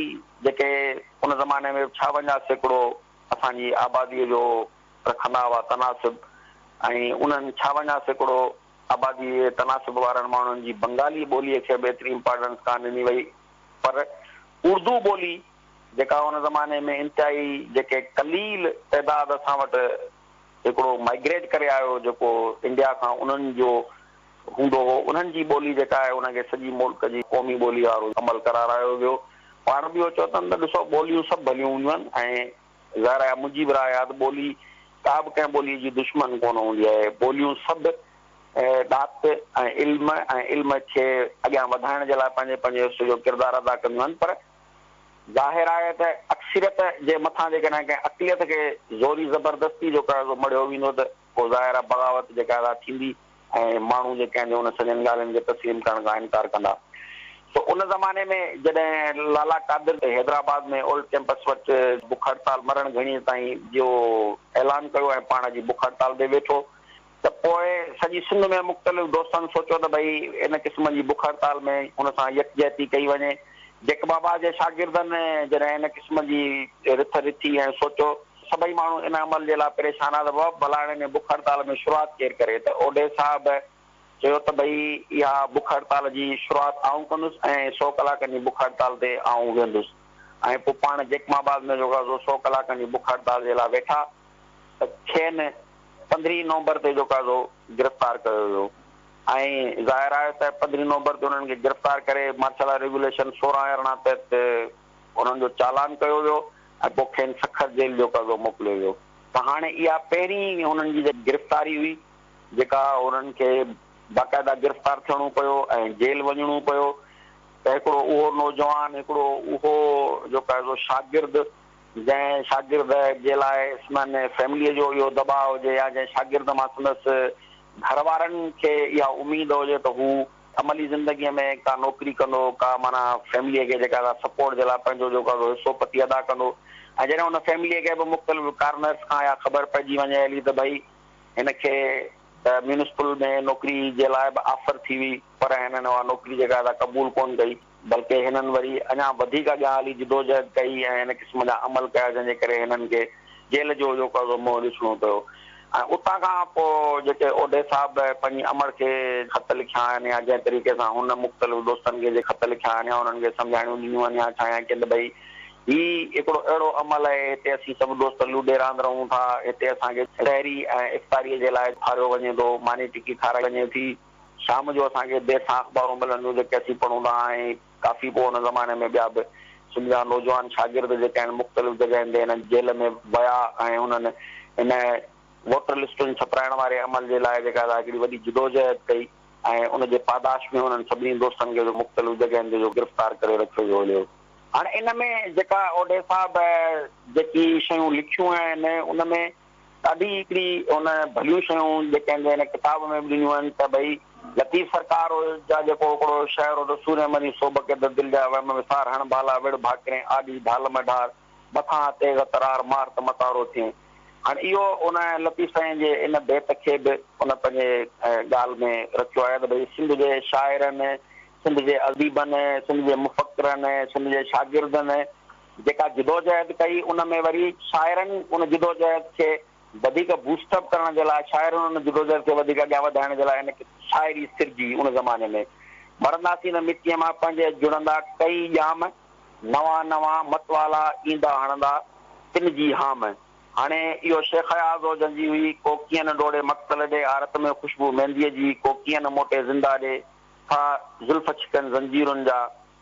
جيڪي ان زماني ۾ به 56% اسان جي آباديء جو رکندا هئا تناسب ۽ انهن 56% آباديء جي تناسب وارن ماڻهن جي بنگالي ٻوليء کي به ايتري امپارٽنس ڪانه ڏني وئي پر اردو ٻولي جيڪا ان زماني ۾ انتهائي جيڪي قليل تعداد اسان وٽ هڪڙو مائگريٽ ڪري آيو جيڪو انڊيا کان انهن جو هوندو هو انهن جي ٻولي جيڪا آهي ان کي سڄي ملڪ جي قومي ٻولي وارو عمل ڪرارايو ويو. پاڻ به اهو چوندن ته ڏسو ٻوليون سڀ ڀليون هونديون آهن ۽ ظاهر آهي منهنجي به راء آهي ته ٻولي ڪا به ڪنهن ٻولي جي دشمن ڪونه هوندي آهي ٻوليون سڀ ڏات ۽ علم ۽ علم کي اڳيان وڌائڻ جي لاء پنهنجي پنهنجي حصي جو ڪردار ادا ڪنديون آهن پر ظاهر آهي ته اڪثريت جي مٿان جيڪڏهن ڪنهن اقليت کي زوري زبردستي جو قرضو مڙهيو ويندو ته پوء ظاهر آهي بغاوت جيڪا آهي سا ٿيندي ۽ ماڻهو جيڪي آهن ان سڄين ڳالهين کي تسليم ڪرڻ کان انڪار ڪندا. سو ان زماني ۾ جڏهن لالا قادر حيدرآباد ۾ اولڊ ڪيمپس وٽ بک هڙتال مرڻ گهڻي تائين جو اعلان ڪيو ۽ پاڻ اچي بک هڙتال تي ويٺو ته پوء سڄي سنڌ ۾ مختلف دوستن سوچيو ته ڀئي ان قسم جي بک هڙتال ۾ هن سان يڪجهتي ڪئي وڃي. جيڪب آباد جي شاگردن جڏهن ان قسم جي رٿ رٿي ۽ سوچيو، سڀئي ماڻهو ان عمل جي لاء پريشان ها ته بابا ڀلا هاڻي ان بک هڙتال ۾ شروعات ڪير ڪري ته اوڍي صاحب چيو ته ڀئي اها بک هڙتال جي شروعات آئون ڪندس ۽ سئو ڪلاڪن جي بک هڙتال تي آئون ويندس ۽ پوء پاڻ جيڪب آباد ۾ جيڪو آهي سو سئو ڪلاڪن جي بک هڙتال جي لاء ويٺا ته کين 15 نومبر تي جيڪو آهي سو گرفتار ڪيو ويو ۽ ظاهر آهي ته 15 نومبر تي انهن کي گرفتار ڪري مارشل لا ريگيوليشن 16 18 تحت انهن جو چالان ڪيو ويو ۽ پوء کين سکر جيل جيڪو آهي سو موڪليو ويو ته هاڻي اها پهرين انهن جي گرفتاري هئي جيڪا انهن کي باقاعده گرفتار ٿيڻو پيو ۽ جيل وڃڻو پيو ته هڪڙو اهو نوجوان هڪڙو اهو جيڪو آهي سو شاگرد جنهن شاگرد جي لاء سندن فيمليء جو اهو دٻاء هجي يا جنهن شاگرد مان سندس گهر وارن کي اها اميد هجي ته هو عملي زندگيء ۾ ڪا نوڪري ڪندو، ڪا معنيٰ فيمليء کي جيڪا سا سپورٽ جي لاء پنهنجو جيڪو آهي سو حصو پتي ادا ڪندو ۽ جڏهن ان فيمليء کي به مختلف ڪارنرس کان اها خبر پئجي وڃي هلي ته ڀئي هن کي ته ميونسپل ۾ نوڪري جي لاء به آفر ٿي هئي پر هنن اها نوڪري جيڪا سا قبول ڪونه ڪئي. بلڪه هنن وري اڃا وڌيڪ اڳيان هلي جدوجهد ڪئي ۽ ان قسم جا عمل ڪيا جنهن جي ڪري هنن کي جيل جو جيڪو آهي سو منهن ڏسڻو پيو ۽ اتان کان پوء جيڪي اوڍي صاحب پنهنجي امڙ کي خط لکيا آهن يا جنهن طريقي سان هن مختلف دوستن کي جي خط لکيا آهن يا انهن کي سمجهاڻيون ڏنيون آهن يا ڇا يا ڪي ته ڀئي هي هڪڙو اهڙو عمل آهي هتي اسين سڀ دوست لوڏي راند رهون ٿا هتي اسان کي سحري ۽ افطاريء جي لاء اٿاريو وڃي ٿو ماني ٽڪي کارائي وڃي ٿي شام جو اسان کي دير سان اخبارون ملن ٿيون جيڪي اسين پڙهون ٿا ۽ ڪافي پوء ان زماني ۾ ٻيا به سنڌ جا نوجوان شاگرد جيڪي آهن مختلف جڳهين تي هن جيل ۾ ويا ۽ انهن هن ووٽر لسٽن ڇپرائڻ واري عمل جي لاء جيڪا سا هڪڙي وڏي جدوجهد ڪئي ۽ ان جي پاداش ۾ انهن سڀني دوستن کي جو مختلف جڳهين تي جو گرفتار ڪري رکيو ويو هليو. هاڻي ان ۾ جيڪا اوڍي صاحب جيڪي شيون لکيون آهن ان ۾ ڏاڍي هڪڙي ان ڀليون شيون جيڪي آهن هن ڪتاب ۾ به ڏنيون آهن ته ڀئي لطيف سرڪار جا جيڪو هڪڙو شعر هو ته سورهين مرين سوڀ ڪي ته دل جا وهم وسار هڻ ڀالا وڙ ڀاڪرين آڏي ڍال م ڍار مٿان تيغ ترار مار ته متارو ٿئين. هاڻي اهو ان لطيف سائين جي ان بيت کي به ان پنهنجي ڳالهه ۾ رکيو آهي ته ڀئي سنڌ جي شاعرن، سنڌ جي اديبن، سنڌ جي مفڪرن، سنڌ جي شاگردن جيڪا جدوجهد ڪئي ان ۾ وري شاعرن ان جدوجهد کي وڌيڪ بوسٽ اپ ڪرڻ جي لاء شاعرن ان جدوجهد کي وڌيڪ اڳيان وڌائڻ جي لاء ان شاعري سرجي ان زماني ۾ مرنداسين نه مٽيء مان پنهنجي جڙندا ڪئي ڄام نوان نوان متوالا ايندا هڻندا تن جي هام. هاڻي اهو شيخ اياز هو جنهن جي هئي، ڪو ڪيئن نه ڊوڙي مقتل ڏي، آرت ۾ خوشبو مينديء جي، ڪو ڪيئن نه موٽي زنده ڏي، ٿا زلف ڇڪن زنجيرن جا.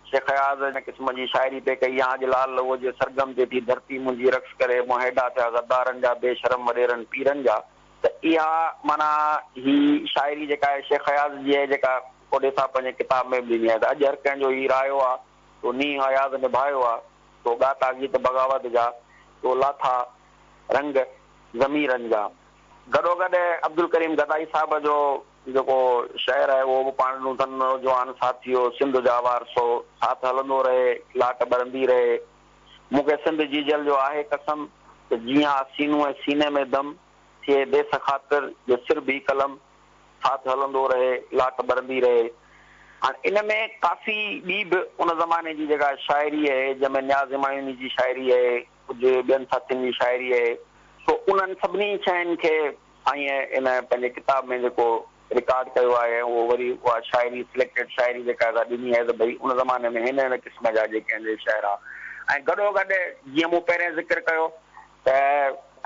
شيخ اياز ان قسم جي شاعري پئي ڪئي يا اڄ لال لهوء جي سرگم تي ٿي ڌرتي منهنجي رقص ڪري، منهن هيڊا ٿيا غدارن جا، بي شرم وڏيرن پيرن جا. ته اها معنيٰ هي شاعري جيڪا آهي شيخ اياز جي آهي جيڪا اوڍي صاحب پنهنجي ڪتاب ۾ به ڏني آهي ته اڄ هر ڪنهن جو هي رايو آ تو نينهن اياز نڀايو آ، تو ڳاتا گيت بغاوت جا، تو لاٿا رنگ ضميرن جا. گڏوگڏ عبدالڪريم گدائي صاحب جو جيڪو شعر آهي اهو به پاڻ ڏنو اٿن، نوجوان ساٿيو سنڌ جا وارثو، ساٿ هلندو رهي، لاٽ ٻرندي رهي. مون کي سنڌ جيجل جو آهي قسم، ته جيئن آ سينو ۽ سيني ۾ دم، ٿئي ديس خاطر جو سر ڀي قلم. ساٿ هلندو رهي، لاٽ ٻرندي رهي. هاڻ ان ۾ ڪافي ٻي به ان زماني جي جيڪا شاعري اهي، جنهن ۾ نياز همايوني جي شاعري اهي، ڪجهه ٻين ساٿين جي شاعري اهي، سو انهن سڀني شين کي سائينء ان پنهنجي ڪتاب ۾ جيڪو رڪارڊ ڪيو آهي ۽ اهو وري اها شاعري سليڪٽيڊ شاعري جيڪا سا ڏني آهي ته ڀئي ان زماني ۾ هن هن قسم جا جيڪي آهن شعر ها ۽ گڏوگڏ جيئن مون پهرين ذڪر ڪيو ته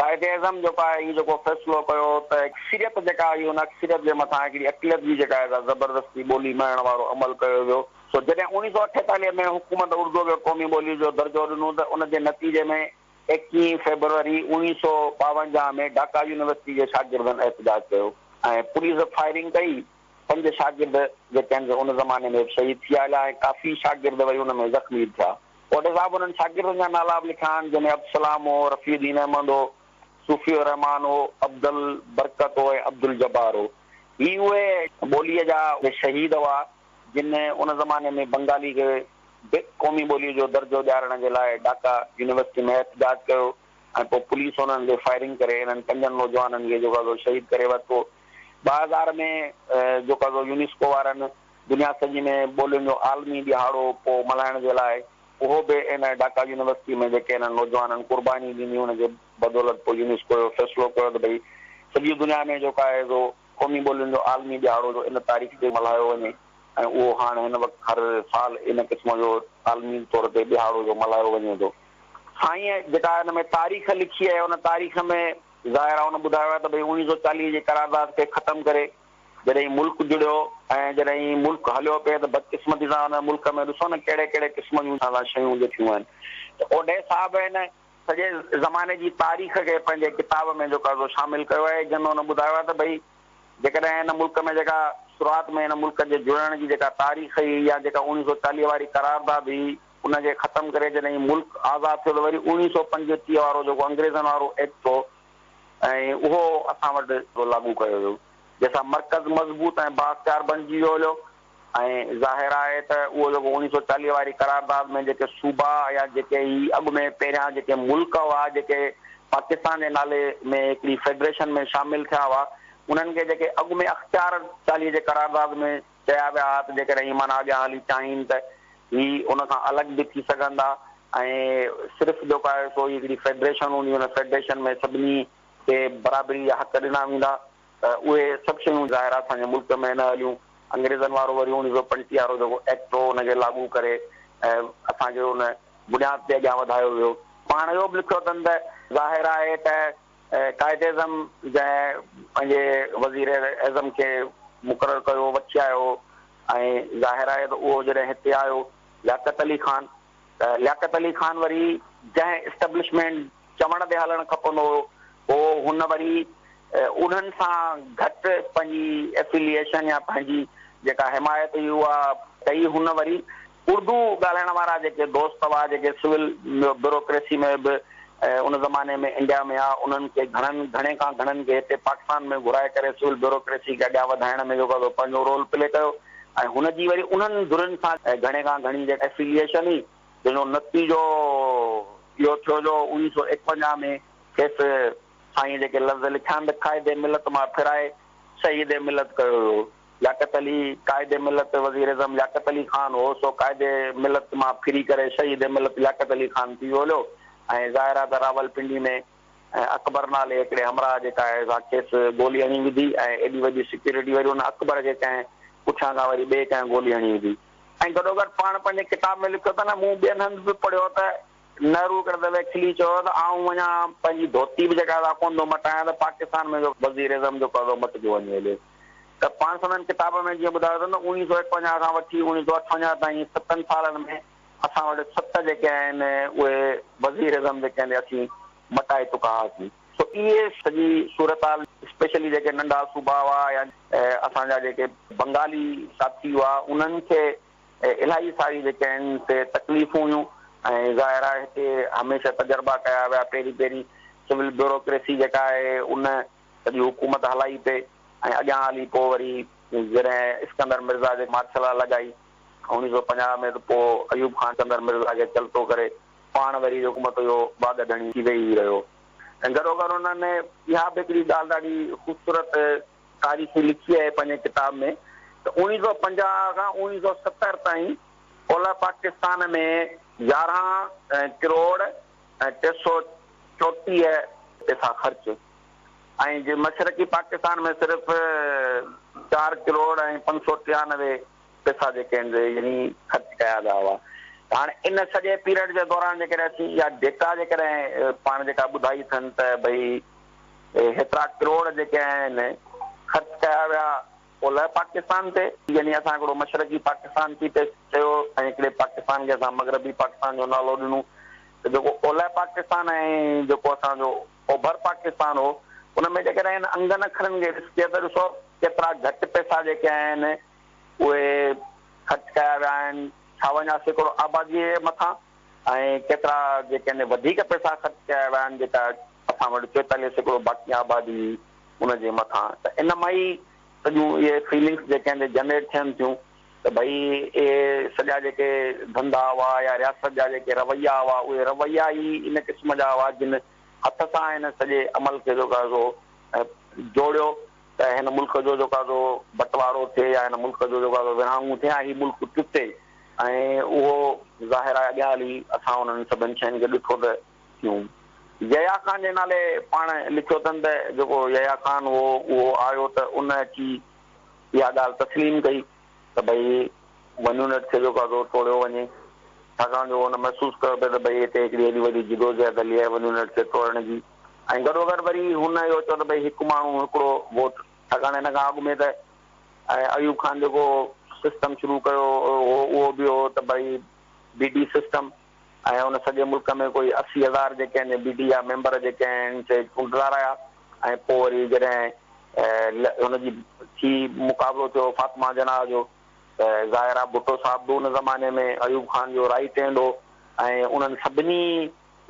قائداعظم جيڪو آهي هي جيڪو فيصلو ڪيو ته اڪثريت جيڪا هئي ان اڪثريت جي مٿان هڪڙي اقليت جي جيڪا آهي سا زبردستي ٻولي مڙهڻ وارو عمل ڪيو ويو. سو جڏهن 1948 ۾ حڪومت اردوء کي قومي ٻولي جو درجو ڏنو ته ان جي نتيجي ۾ ايڪيهين فيبروري 1952 ۾ ڍاڪا يونيورسٽي جي شاگردن احتجاج ڪيو ۽ پوليس فائرنگ ڪئي پنج شاگرد جيڪي آهن سي ان زماني ۾ به شهيد ٿي آيا ۽ ڪافي شاگرد وري ان ۾ زخمي به ٿيا. اوڍي صاحب انهن شاگردن جا نالا به لکيا آهن، جنهن ۾ عبدالسلام هو، رفيع الدين احمد هو، صوفي الرحمان هو، عبدالبرڪت هو ۽ عبدالجبار هو. هي اهي ٻوليء جا شهيد هئا، جن ان زماني ۾ بنگالي کي به قومي ٻوليء جو درجو ڏيارڻ جي لاء ڍاڪا يونيورسٽي ۾ احتجاج ڪيو ۽ پوء پوليس انهن تي فائرنگ ڪري انهن پنجن نوجوانن کي جيڪو آهي سو شهيد ڪري ورتو. 2000 ۾ جيڪو آهي سو يونيسڪو وارن دنيا سڄي ۾ ٻولين جو عالمي ڏهاڙو پوء ملهائڻ جي لاء اهو به ان ڍاڪا يونيورسٽي ۾ جيڪي انهن نوجوانن قرباني ڏني ان جي بدولت پوء يونيسڪو اهو فيصلو ڪيو ته ڀئي سڄي دنيا ۾ جيڪو آهي سو قومي ٻولين جو عالمي ڏهاڙو ان تاريخ تي ملهايو وڃي ۽ اهو هاڻ هن وقت هر سال ان قسم جو عالمي طور تي ڏهاڙو جو ملهايو وڃي ٿو. سائينء جيڪا ان ۾ تاريخ لکي آهي ان تاريخ ۾ ظاهر آهي ان ٻڌايو آهي ته ڀئي 1940 جي قرارداد کي ختم ڪري جڏهن هي ملڪ جڙيو ۽ جڏهن هي ملڪ هليو پئي ته بدقسمتي سان ان ملڪ ۾ ڏسو نه ڪهڙي ڪهڙي قسم جون اسان سان شيون ڏٺيون آهن ته اوڍي صاحب هن سڄي زماني جي تاريخ کي پنهنجي ڪتاب ۾ جيڪو آهي سو شامل ڪيو آهي جنهن ۾ هن ٻڌايو آهي ته ڀئي جيڪڏهن هن ملڪ ۾ جيڪا شروعات ۾ هن ملڪ جي جڙڻ جي جيڪا تاريخ هئي يا جيڪا 1940 واري قرارداد هئي ان کي ختم ڪري جڏهن هي ملڪ آزاد ٿيو ته وري 1935 وارو جيڪو انگريزن وارو ايڪٽ هو ۽ اهو اسان وٽ لاڳو ڪيو ويو جنهن سان مرڪز مضبوط ۽ بااختيار بڻجي ويو هليو ۽ ظاهر آهي ته اهو جيڪو 1940 واري قرارداد ۾ جيڪي صوبا يا جيڪي هي اڳ ۾ پهريان جيڪي ملڪ هئا جيڪي پاڪستان جي نالي ۾ هڪڙي فيڊريشن ۾ شامل ٿيا هئا انهن کي جيڪي اڳ ۾ اختيار 40 جي قرارداد ۾ چيا ويا ها ته جيڪڏهن هي معنيٰ اڳيان هلي چاهين ته هي ان کان الڳ به ٿي سگهن ٿا. ۽ صرف جيڪو آهي سو هڪڙي فيڊريشن هوندي، ان فيڊريشن ۾ سڀني کي برابري جا حق ڏنا ويندا، ته اهي سڀ شيون ظاهر آهي اسان جي ملڪ ۾ نه هليون. انگريزن وارو وري 1935 وارو جيڪو ايڪٽ هو ان کي لاڳو ڪري اسان کي ان بنياد تي اڳيان وڌايو ويو. پاڻ اهو به لکيو اٿن ته ظاهر آهي ته قائد اعظم جنهن پنهنجي وزير اعظم کي مقرر ڪيو، وٺي آيو ۽ ظاهر آهي ته اهو جڏهن هتي آيو لياقت علي خان ته لياقت علي خان وري جنهن اسٽيبلشمينٽ چوڻ تي هلڻ کپندو هو هن وري انهن سان گهٽ پنهنجي افيليئيشن يا پنهنجي جيڪا حمايت هئي اها ڪئي. هن وري اردو ڳالهائڻ وارا جيڪي دوست هئا، جيڪي سول بيوروڪريسي ۾ به ان زماني ۾ انڊيا ۾ ها، انهن کي گهڻن، گهڻي کان گهڻن کي هتي پاڪستان ۾ گهرائي ڪري سول بيوروڪريسي کي اڳيان وڌائڻ ۾ جيڪو آهي سو پنهنجو رول پلي ڪيو ۽ هن جي وري انهن ڌرين سان گهڻي کان گهڻي جيڪا افيليئيشن هئي، جنهن جو نتيجو اهو ٿيو جو 1951 ۾ کيس سائين جيڪي لفظ لکيا آهن ته قائد ملت مان ڦرائي شهيد ملت ڪيو ويو. لياقت علي قائد ملت وزيراعظم لياقت علي خان هو سو قائد ملت مان ڦري ڪري شهيد ملت لياقت علي خان ٿي ويو هليو ۽ ظاهر آهي ته راولپنڊي ۾ اڪبر نالي هڪڙي همراهه جيڪا آهي سا کيس گولي هڻي وڌي ۽ ايڏي وڏي سيڪيورٽي وري ان اڪبر کي ڪنهن پٺيان کان وري ٻئي ڪنهن گولي هڻي وڌي. ۽ گڏوگڏ پاڻ پنهنجي ڪتاب ۾ لکيو ته نه مون ٻين هنڌ به پڙهيو ته نهرو هڪڙي دفعي کلي چيو ته آئون وڃان پنهنجي ڌوتي به جيڪا سا ڪونه ٿو مٽايان ته پاڪستان ۾ جو وزيراعظم جو عهدو مٽجيو وڃي هليو. ته پاڻ سندن ڪتاب ۾ جيئن ٻڌايو اٿن ته 1951 کان وٺي 1958 تائين ستن سالن ۾ اسان وٽ ست جيڪي آهن اهي وزيراعظم جيڪي آهن اسين مٽائي چڪا هئاسين. سو اهي سڄي صورتحال اسپيشلي جيڪي ننڍا صوبا هئا يا اسان جا جيڪي بنگالي ساٿي هئا انهن کي الاهي ساري جيڪي آهن سي تڪليفون هيون ۽ ظاهر آهي هتي هميشه تجربا ڪيا ويا پهرين پهرين سول بيوروڪريسي جيڪا آهي ان سڄي حڪومت هلائي پئي ۽ اڳيان هلي پوء وري جڏهن اسڪندر مرزا جي مارشل لا لڳائي 1950 ۾ ته پوء ايوب خان اسڪندر مرزا کي چلتو ڪري پاڻ وري حڪومت جو واڳ ڌڻي ٿي ويهي رهيو ۽ گڏوگڏ انهن اها به هڪڙي ڳالهه ڏاڍي خوبصورت تاريخي لکي آهي پنهنجي ڪتاب ۾ ته 1950 کان 1970 تائين اولهه پاڪستان ۾ 11 ڪروڙ ۽ 334 پئسا خرچ ۽ جي مشرقي پاڪستان ۾ صرف چار ڪروڙ ۽ 593 پئسا جيڪي آهن سي يعني خرچ ڪيا ويا هئا ته هاڻي ان سڄي پيريڊ جي دوران جيڪڏهن اسين اها ڊيٽا جيڪڏهن پاڻ جيڪا ٻڌائي اٿن ته ڀئي هيترا ڪروڙ جيڪي آهن خرچ ڪيا ويا اولهه پاڪستان تي، يعني اسان هڪڙو مشرقي پاڪستان ٿي پئي چيو ۽ هڪڙي پاڪستان کي اسان مغربي پاڪستان جو نالو ڏنو ته جيڪو اولهه پاڪستان ۽ جيڪو اسان جو اوڀر پاڪستان هو ان ۾ جيڪڏهن هن انگن اکرن کي ڏسجي ته ڏسو ڪيترا گهٽ پئسا جيڪي آهن اهي خرچ ڪيا ويا آهن 56% آبادي جي مٿان ۽ ڪيترا جيڪي آهن وڌيڪ پئسا خرچ ڪيا ويا آهن جيڪا اسان وٽ 44% باقي آبادي هئي ان جي مٿان. ته ان مان ئي سڄيون اهي فيلنگس جيڪي آهن جنريٽ ٿين ٿيون ته ڀئي اهي سڄا جيڪي ڌنڌا هئا يا رياست جا جيڪي رويا هئا اهي رويا ئي ان قسم جا هئا جن هٿ سان هن سڄي عمل کي جيڪو آهي سو جوڙيو ته هن ملڪ جو جيڪو آهي سو بٽوارو ٿئي يا هن ملڪ جو جيڪو آهي سو ورهاڱو ٿئي يا هي ملڪ ٽٽي ۽ اهو ظاهر آهي اڳيان هلي اسان انهن سڀن شين کي ڏٺو ته ٿيون. يحيٰ خان جي نالي پاڻ لکيو اٿن ته جيڪو يحيٰ خان هو اهو آيو ته ان اچي اها ڳالهه تسليم ڪئي ته ڀئي ون يونٽ کي جيڪو آهي سو ٽوڙيو وڃي، ڇاڪاڻ جو هن محسوس ڪيو پئي ته ڀئي هتي هڪڙي ايڏي وڏي جدوجهد هلي آهي ون يونٽ کي ٽوڙڻ جي ۽ گڏوگڏ وري هن اهو چيو ته ڀئي هڪ ماڻهو هڪڙو ووٽ، ڇاڪاڻ هن کان اڳ ۾ ته ايوب خان جيڪو سسٽم شروع ڪيو هو اهو به هو ته ڀئي بي ڊي سسٽم ۽ ان سڄي ملڪ ۾ ڪوئي 80 هزار جيڪي آهن بي ڊي جا ميمبر جيڪي آهن سي چونڊرا رهيا ۽ پوء وري جڏهن هن جي ٿي مقابلو ٿيو فاطمه جناح جو ته ظاهر آهي ڀٽو صاحب به ان زماني ۾ ايوب خان جو رائيٽ هينڊ هو ۽ انهن سڀني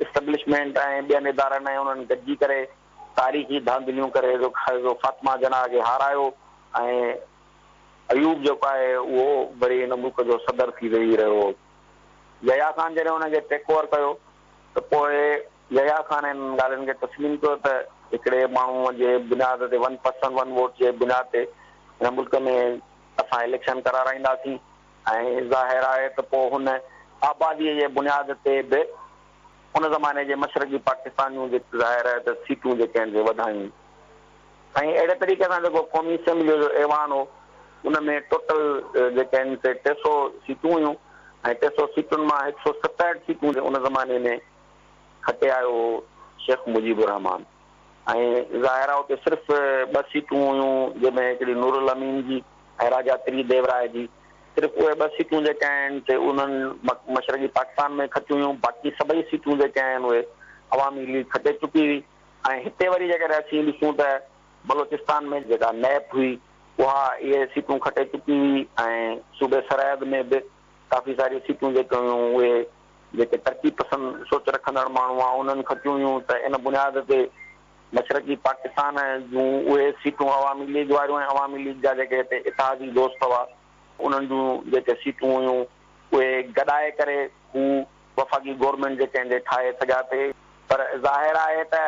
اسٽيبلشمينٽ ۽ ٻين ادارن ۽ انهن گڏجي ڪري تاريخي ڌانڌليون ڪري جو فاطمه جناح کي هارايو ۽ ايوب جيڪو آهي اهو وري هن ملڪ جو صدر ٿي ويهي رهيو. يحيٰ خان جڏهن ان کي ٽيڪ اوور ڪيو ته پوء يحيٰ خان انهن ڳالهين کي تسليم ڪيو ته هڪڙي ماڻهوء جي بنياد تي ون پرسن ون ووٽ جي بنياد تي هن ملڪ ۾ اسان اليڪشن ڪرارائينداسين ۽ ظاهر آهي ته پوء هن آباديء جي بنياد تي به ان زماني جي مشرقي پاڪستان جون جيڪي ظاهر آهي ته سيٽون جيڪي آهن سي وڌايون ۽ اهڙي طريقي سان جيڪو قومي اسيمبليء جو ايوان هو ان ۾ ٽوٽل جيڪي آهن سي 300 سيٽون هيون ۽ 300 سيٽن مان 167 سيٽون ان زماني ۾ کٽي آيو هو شيخ مجيب الرحمان ۽ ظاهر آهي اتي صرف ٻه سيٽون هيون جنهن ۾ هڪڙي نورالامين جي ۽ راجا تري ديوراء جي صرف اهي ٻه سيٽون جيڪي آهن سي انهن مشرقي پاڪستان ۾ کٽيون هيون باقي سڀئي سيٽون جيڪي آهن اهي عوامي ليگ کٽي چڪي هئي ۽ هتي وري جيڪڏهن اسين ڏسون ته بلوچستان ۾ جيڪا نيپ هئي اها اهي سيٽون کٽي چڪي هئي ۽ صوبي سرحد ۾ به ڪافي ساريون سيٽون جيڪي هيون اهي جيڪي ترقي پسند سوچ رکندڙ ماڻهو هئا انهن کٽيون هيون ته ان بنياد تي مشرقي پاڪستان جون اهي سيٽون عوامي ليگ واريون ۽ عوامي ليگ جا جيڪي هتي اتحادي دوست هئا انهن جون جيڪي سيٽون هيون اهي گڏائي ڪري هو وفاقي گورنمينٽ جيڪي آهن سي ٺاهي سگهيا پئي پر ظاهر آهي ته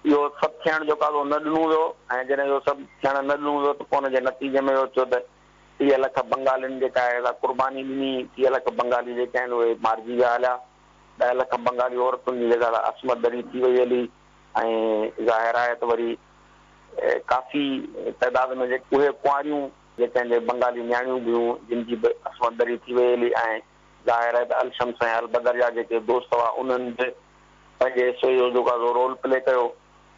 اهو سڀ ٿيڻ جو ڪالو نه ڏنو ويو ۽ جڏهن اهو سڀ ٿيڻ نه ڏنو ويو ته پوء ان جي نتيجي ۾ اهو ٿيو ته 30 لک بنگالين جيڪا آهي سا قرباني ڏني، 30 لک بنگالي جيڪي آهن اهي مارجي ويا هليا، 10 لک بنگالي عورتن جي جيڪا سا عصمت دري ٿي وئي هلي ۽ ظاهر آهي ته وري ڪافي تعداد ۾ جيڪي اهي ڪنواريون جيڪي آهن جي بنگالي نياڻيون به هيون جن جي به عصمت دري ٿي وئي هلي ۽ ظاهر آهي ته الشمس ۽ البدر جا جيڪي دوست هئا انهن به پنهنجي حصي جو جيڪو آهي سو رول پلي ڪيو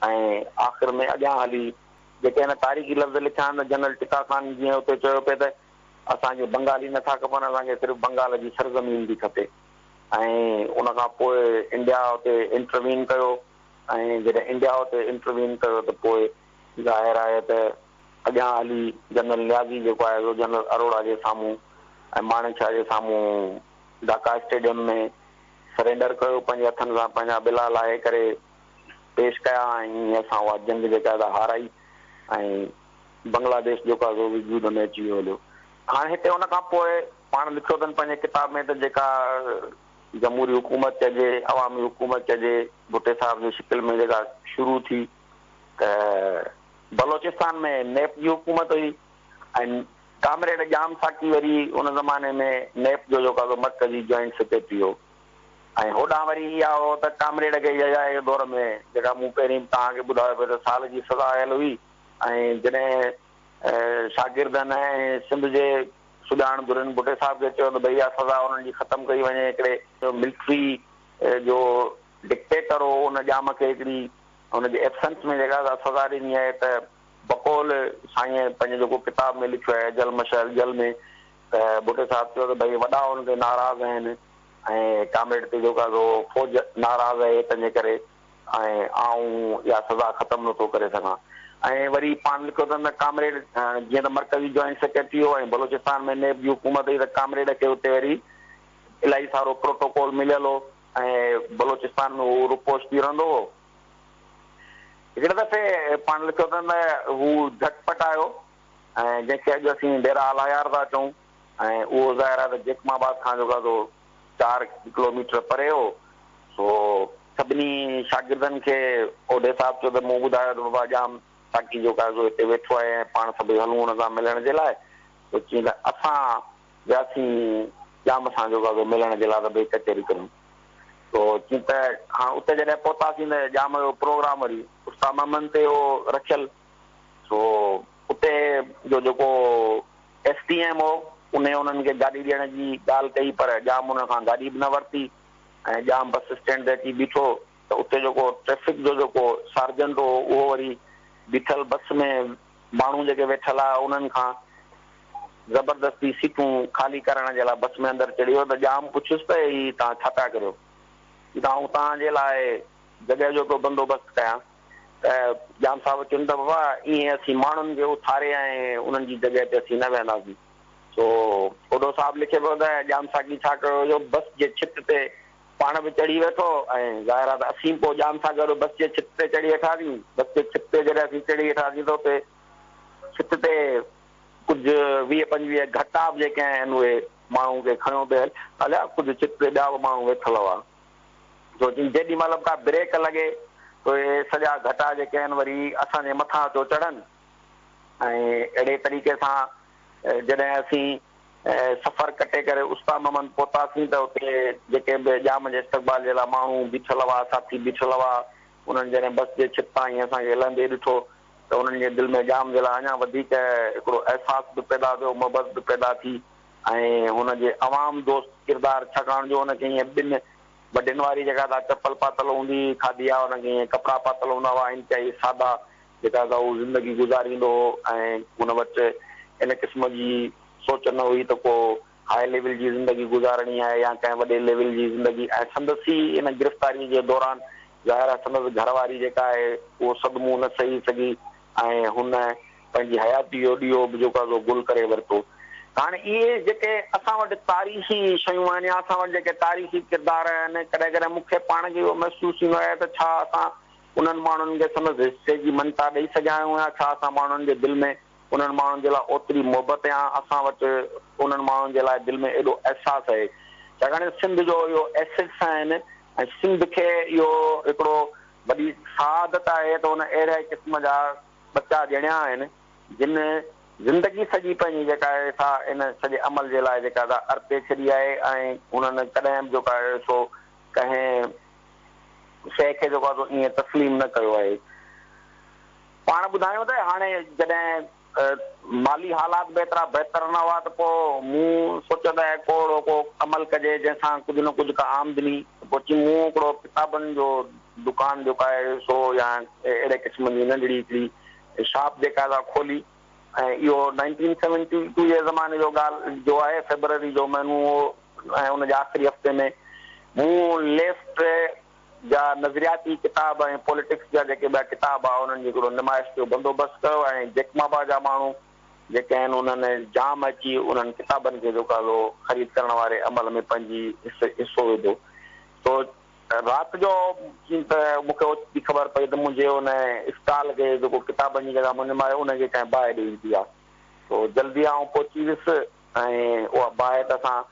۽ آخر ۾ اڳيان هلي جيڪي هن تاريخي لفظ لکيا آهن ته جنرل ٽڪا خان جيئن اتي چيو پئي ته اسان کي بنگالي نه ٿا کپن اسان کي صرف بنگال جي سرزمين ٿي کپي ۽ ان کان پوء انڊيا اتي انٽروين ڪيو ۽ جڏهن انڊيا اتي انٽروين ڪيو ته پوء ظاهر آهي ته اڳيان هلي جنرل نيازي جيڪو آهي سو جنرل اروڙا جي سامهون ۽ ماڻڪ شاهه جي سامهون ڍاڪا اسٽيڊيم ۾ سرينڊر ڪيو پنهنجي هٿن سان پنهنجا ٻلا لاهي ڪري پيش ڪيا ۽ ائين اسان اها جنگ جيڪا سا هارائي ۽ بنگلاديش جيڪو آهي سو وجود ۾ اچي ويو هليو. هاڻي هتي ان کان پوء پاڻ لکيو اٿن پنهنجي ڪتاب ۾ ته جيڪا جمهوري حڪومت چئجي، عوامي حڪومت چئجي، ڀٽي صاحب جي شڪل ۾ جيڪا شروع ٿي ته بلوچستان ۾ نيپ جي حڪومت هئي ۽ ڪامريڊ ڄام ساقي وري ان زماني ۾ نيپ جو جيڪو آهي سو مرڪزي جوائنٽ سيڪريٽري هو. ۽ هوڏانهن وري اها هو ته ڪامريڊ کي يحيٰ جي دور ۾ جيڪا مون پهرين به توهان کي ٻڌايو پئي ته سال جي سزا آيل هئي ۽ جڏهن شاگردن ۽ سنڌ جي سڄاڻ ڌرين ڀٽي صاحب کي چيو ته ڀئي اها سزا انهن جي ختم ڪئي وڃي هڪڙي ملٽري جو ڊڪٽيٽر هو ان ڄام کي هڪڙي ان جي ايبسنس ۾ جيڪا سا سزا ڏني آهي ته بقول سائينء پنهنجي جيڪو ڪتاب ۾ لکيو آهي اجل مشعل جل ۾ ته ڀٽي صاحب چيو ته ڀئي وڏا ان تي ناراض آهن ۽ ڪامريڊ تي جيڪو آهي سو فوج ناراض آهي تنهنجي ڪري ۽ آئون اها سزا ختم نه ٿو ڪري سگهان ۽ وري پاڻ لکيو اٿن ته ڪامريڊ جيئن ته مرڪزي جوائنٽ سيڪريٽري هو ۽ بلوچستان ۾ نيب جي حڪومت هئي ته ڪامريڊ کي اتي وري الاهي سارو پروٽوڪول مليل هو ۽ بلوچستان ۾ هو روپوش ٿي رهندو هو. هڪڙي دفعي پاڻ لکيو اٿن ته هو جهٽ پٽ آيو ۽ جنهن کي اڄ اسين ڊيرا الايار ٿا چئون ۽ اهو ظاهر آهي ته جيڪب آباد کان جيڪو آهي سو 4 ڪلوميٽر پري هو، سو سڀني شاگردن کي اوڍي صاحب چيو ته مون ٻڌايو ته بابا ڄام ساقي جيڪو آهي سو هتي ويٺو آهي ۽ پاڻ سڀئي هلون ان سان ملڻ جي لاء، سو چيائين ته اسان وياسين ڄام سان جيڪو آهي سو ملڻ جي لاء ته ڀئي ڪچهري ڪريون، سو چيائين ته هاڻ اتي جڏهن پهتاسين ته ڄام جو پروگرام وري استاد محمد تي هو رکيل، سو اتي جو جيڪو ايس ڊي ايم هو، انهي انهن کي گاڏي ڏيڻ جي ڳالهه ڪئي پر ڄام انهن کان گاڏي به نه ورتي ۽ ڄام بس اسٽينڊ تي اچي بيٺو ته اتي جيڪو ٽريفڪ جو جيڪو سارجنٽ هو اهو وري بيٺل بس ۾ ماڻهو جيڪي ويٺل هئا انهن کان زبردستي سيٽون خالي ڪرائڻ جي لاء بس ۾ اندر چڙهي ويو ته ڄام پڇيس ته هي توهان ڇا پيا ڪريو؟ چي ته آئون توهان جي لاء جڳهه جو پيو بندوبست ڪيان. ته ڄام صاحب چين ته بابا ائين اسين ماڻهن کي اٿاري ۽ انهن جي جڳهه تي اسين نه ويهنداسين. سو اوڍو صاحب لکي پيو ته ڄام ساقي ڇا ڪيو جو بس جي ڇت تي پاڻ به چڙهي ويٺو ۽ ظاهر آهي ته اسين پوء ڄام سان گڏ بس جي ڇت تي چڙهي ويٺاسين. بس جي ڇت تي جڏهن اسين چڙهي ويٺاسين ته اتي ڇت تي ڪجهه 20 25 گهٽا به جيڪي آهن اهي ماڻهو کي کڻيو پئي هليا، ڪجهه ڇت تي ٻيا به ماڻهو ويٺل هئا. سو چيائين جيڏي مهل به ڪا بريڪ لڳي ته اهي سڄا گهٽا جيڪي آهن وري اسان جي مٿان اچو چڙهن ۽ اهڙي طريقي سان جڏهن اسين سفر ڪٽي ڪري استا محمد پهتاسين ته اتي جيڪي به ڄام جي استقبال جي لاء ماڻهو بيٺل هئا، ساٿي بيٺل هئا، انهن جڏهن بس جي ڇت تان ائين اسان کي لهندي ڏٺو ته انهن جي دل ۾ ڄام جي لاء اڃا وڌيڪ هڪڙو احساس به پيدا ٿيو، محبت به پيدا ٿي ۽ هن جي عوام دوست ڪردار ڇاڪاڻ جو هن کي ائين ٻن وڍين واري جيڪا ته چپل پاتل هوندي هئي، کاڌي آ، هن کي ائين ڪپڙا پاتل هوندا هئا، انتهائي سادا جيڪا ته هو زندگي گذاريندو هو ۽ هن وٽ ان قسم جي سوچ نه هئي ته ڪو هاء ليول جي زندگي گذارڻي آهي يا ڪنهن وڏي ليول جي زندگي ۽ سندس ئي ان گرفتاري جي دوران ظاهر آهي سندس گهر واري جيڪا آهي اهو صدمو نه سهي سگهي ۽ هن پنهنجي حياتي جو ڏيئو به جيڪو آهي سو گل ڪري ورتو. هاڻي اهي جيڪي اسان وٽ تاريخي شيون آهن يا اسان وٽ جيڪي تاريخي ڪردار آهن، ڪڏهن ڪڏهن مون کي پاڻ کي اهو محسوس ٿيندو آهي ته ڇا اسان انهن ماڻهن کي سندس حصي جي مڃتا ڏئي سگهيا آهيون يا ڇا اسان ماڻهن جي دل ۾ انهن ماڻهن جي لاء اوتري محبت يا اسان وٽ انهن ماڻهن جي لاء دل ۾ ايڏو احساس آهي. ڇاڪاڻ ته سنڌ جو اهو ايسيٽس آهن ۽ سنڌ کي اهو هڪڙو وڏي سعادت آهي ته ان اهڙي قسم جا ٻچا ڄڻيا آهن جن زندگي سڄي پنهنجي جيڪا آهي سا ان سڄي عمل جي لاء جيڪا سا ارپي ڇڏي آهي ۽ انهن ڪڏهن به جيڪو آهي سو ڪنهن شيء کي جيڪو آهي سو ائين تسليم نه ڪيو آهي. پاڻ ٻڌايو ته هاڻي جڏهن مالي حالات به ايترا بهتر نه هئا ته پوء مون سوچيو ته ڪو اهڙو ڪو عمل ڪجي جنهن سان ڪجهه نه ڪجهه ڪا آمدني پوء چي مون هڪڙو ڪتابن جو دڪان جيڪو آهي سو يا اهڙي قسم جي ننڍڙي هڪڙي شاپ جيڪا سا کولي ۽ اهو نائنٽين سيونٽي ٽو جي زماني جو ڳالهه جو آهي فيبروري جو مهينو هو ۽ ان جي آخري هفتي ۾ مون ليفٽ جا نظرياتي ڪتاب ۽ پوليٽڪس جا جيڪي ٻيا ڪتاب هئا انهن جي هڪڙو نمائش جو بندوبست ڪيو ۽ جيڪمابا جا ماڻهو جيڪي آهن انهن جام اچي انهن ڪتابن کي جيڪو آهي سو خريد ڪرڻ واري عمل ۾ پنهنجي حصو وڌو. سو رات جو چين ته مون کي اوچتي خبر پئي ته منهنجي ان اسٽال کي جيڪو ڪتابن جي جيڪا منجهه آهي ان کي ڪنهن باهه ڏئي وڌي آهي. سو جلدي آئون پهچي ويس ۽ اها باهه ته اسان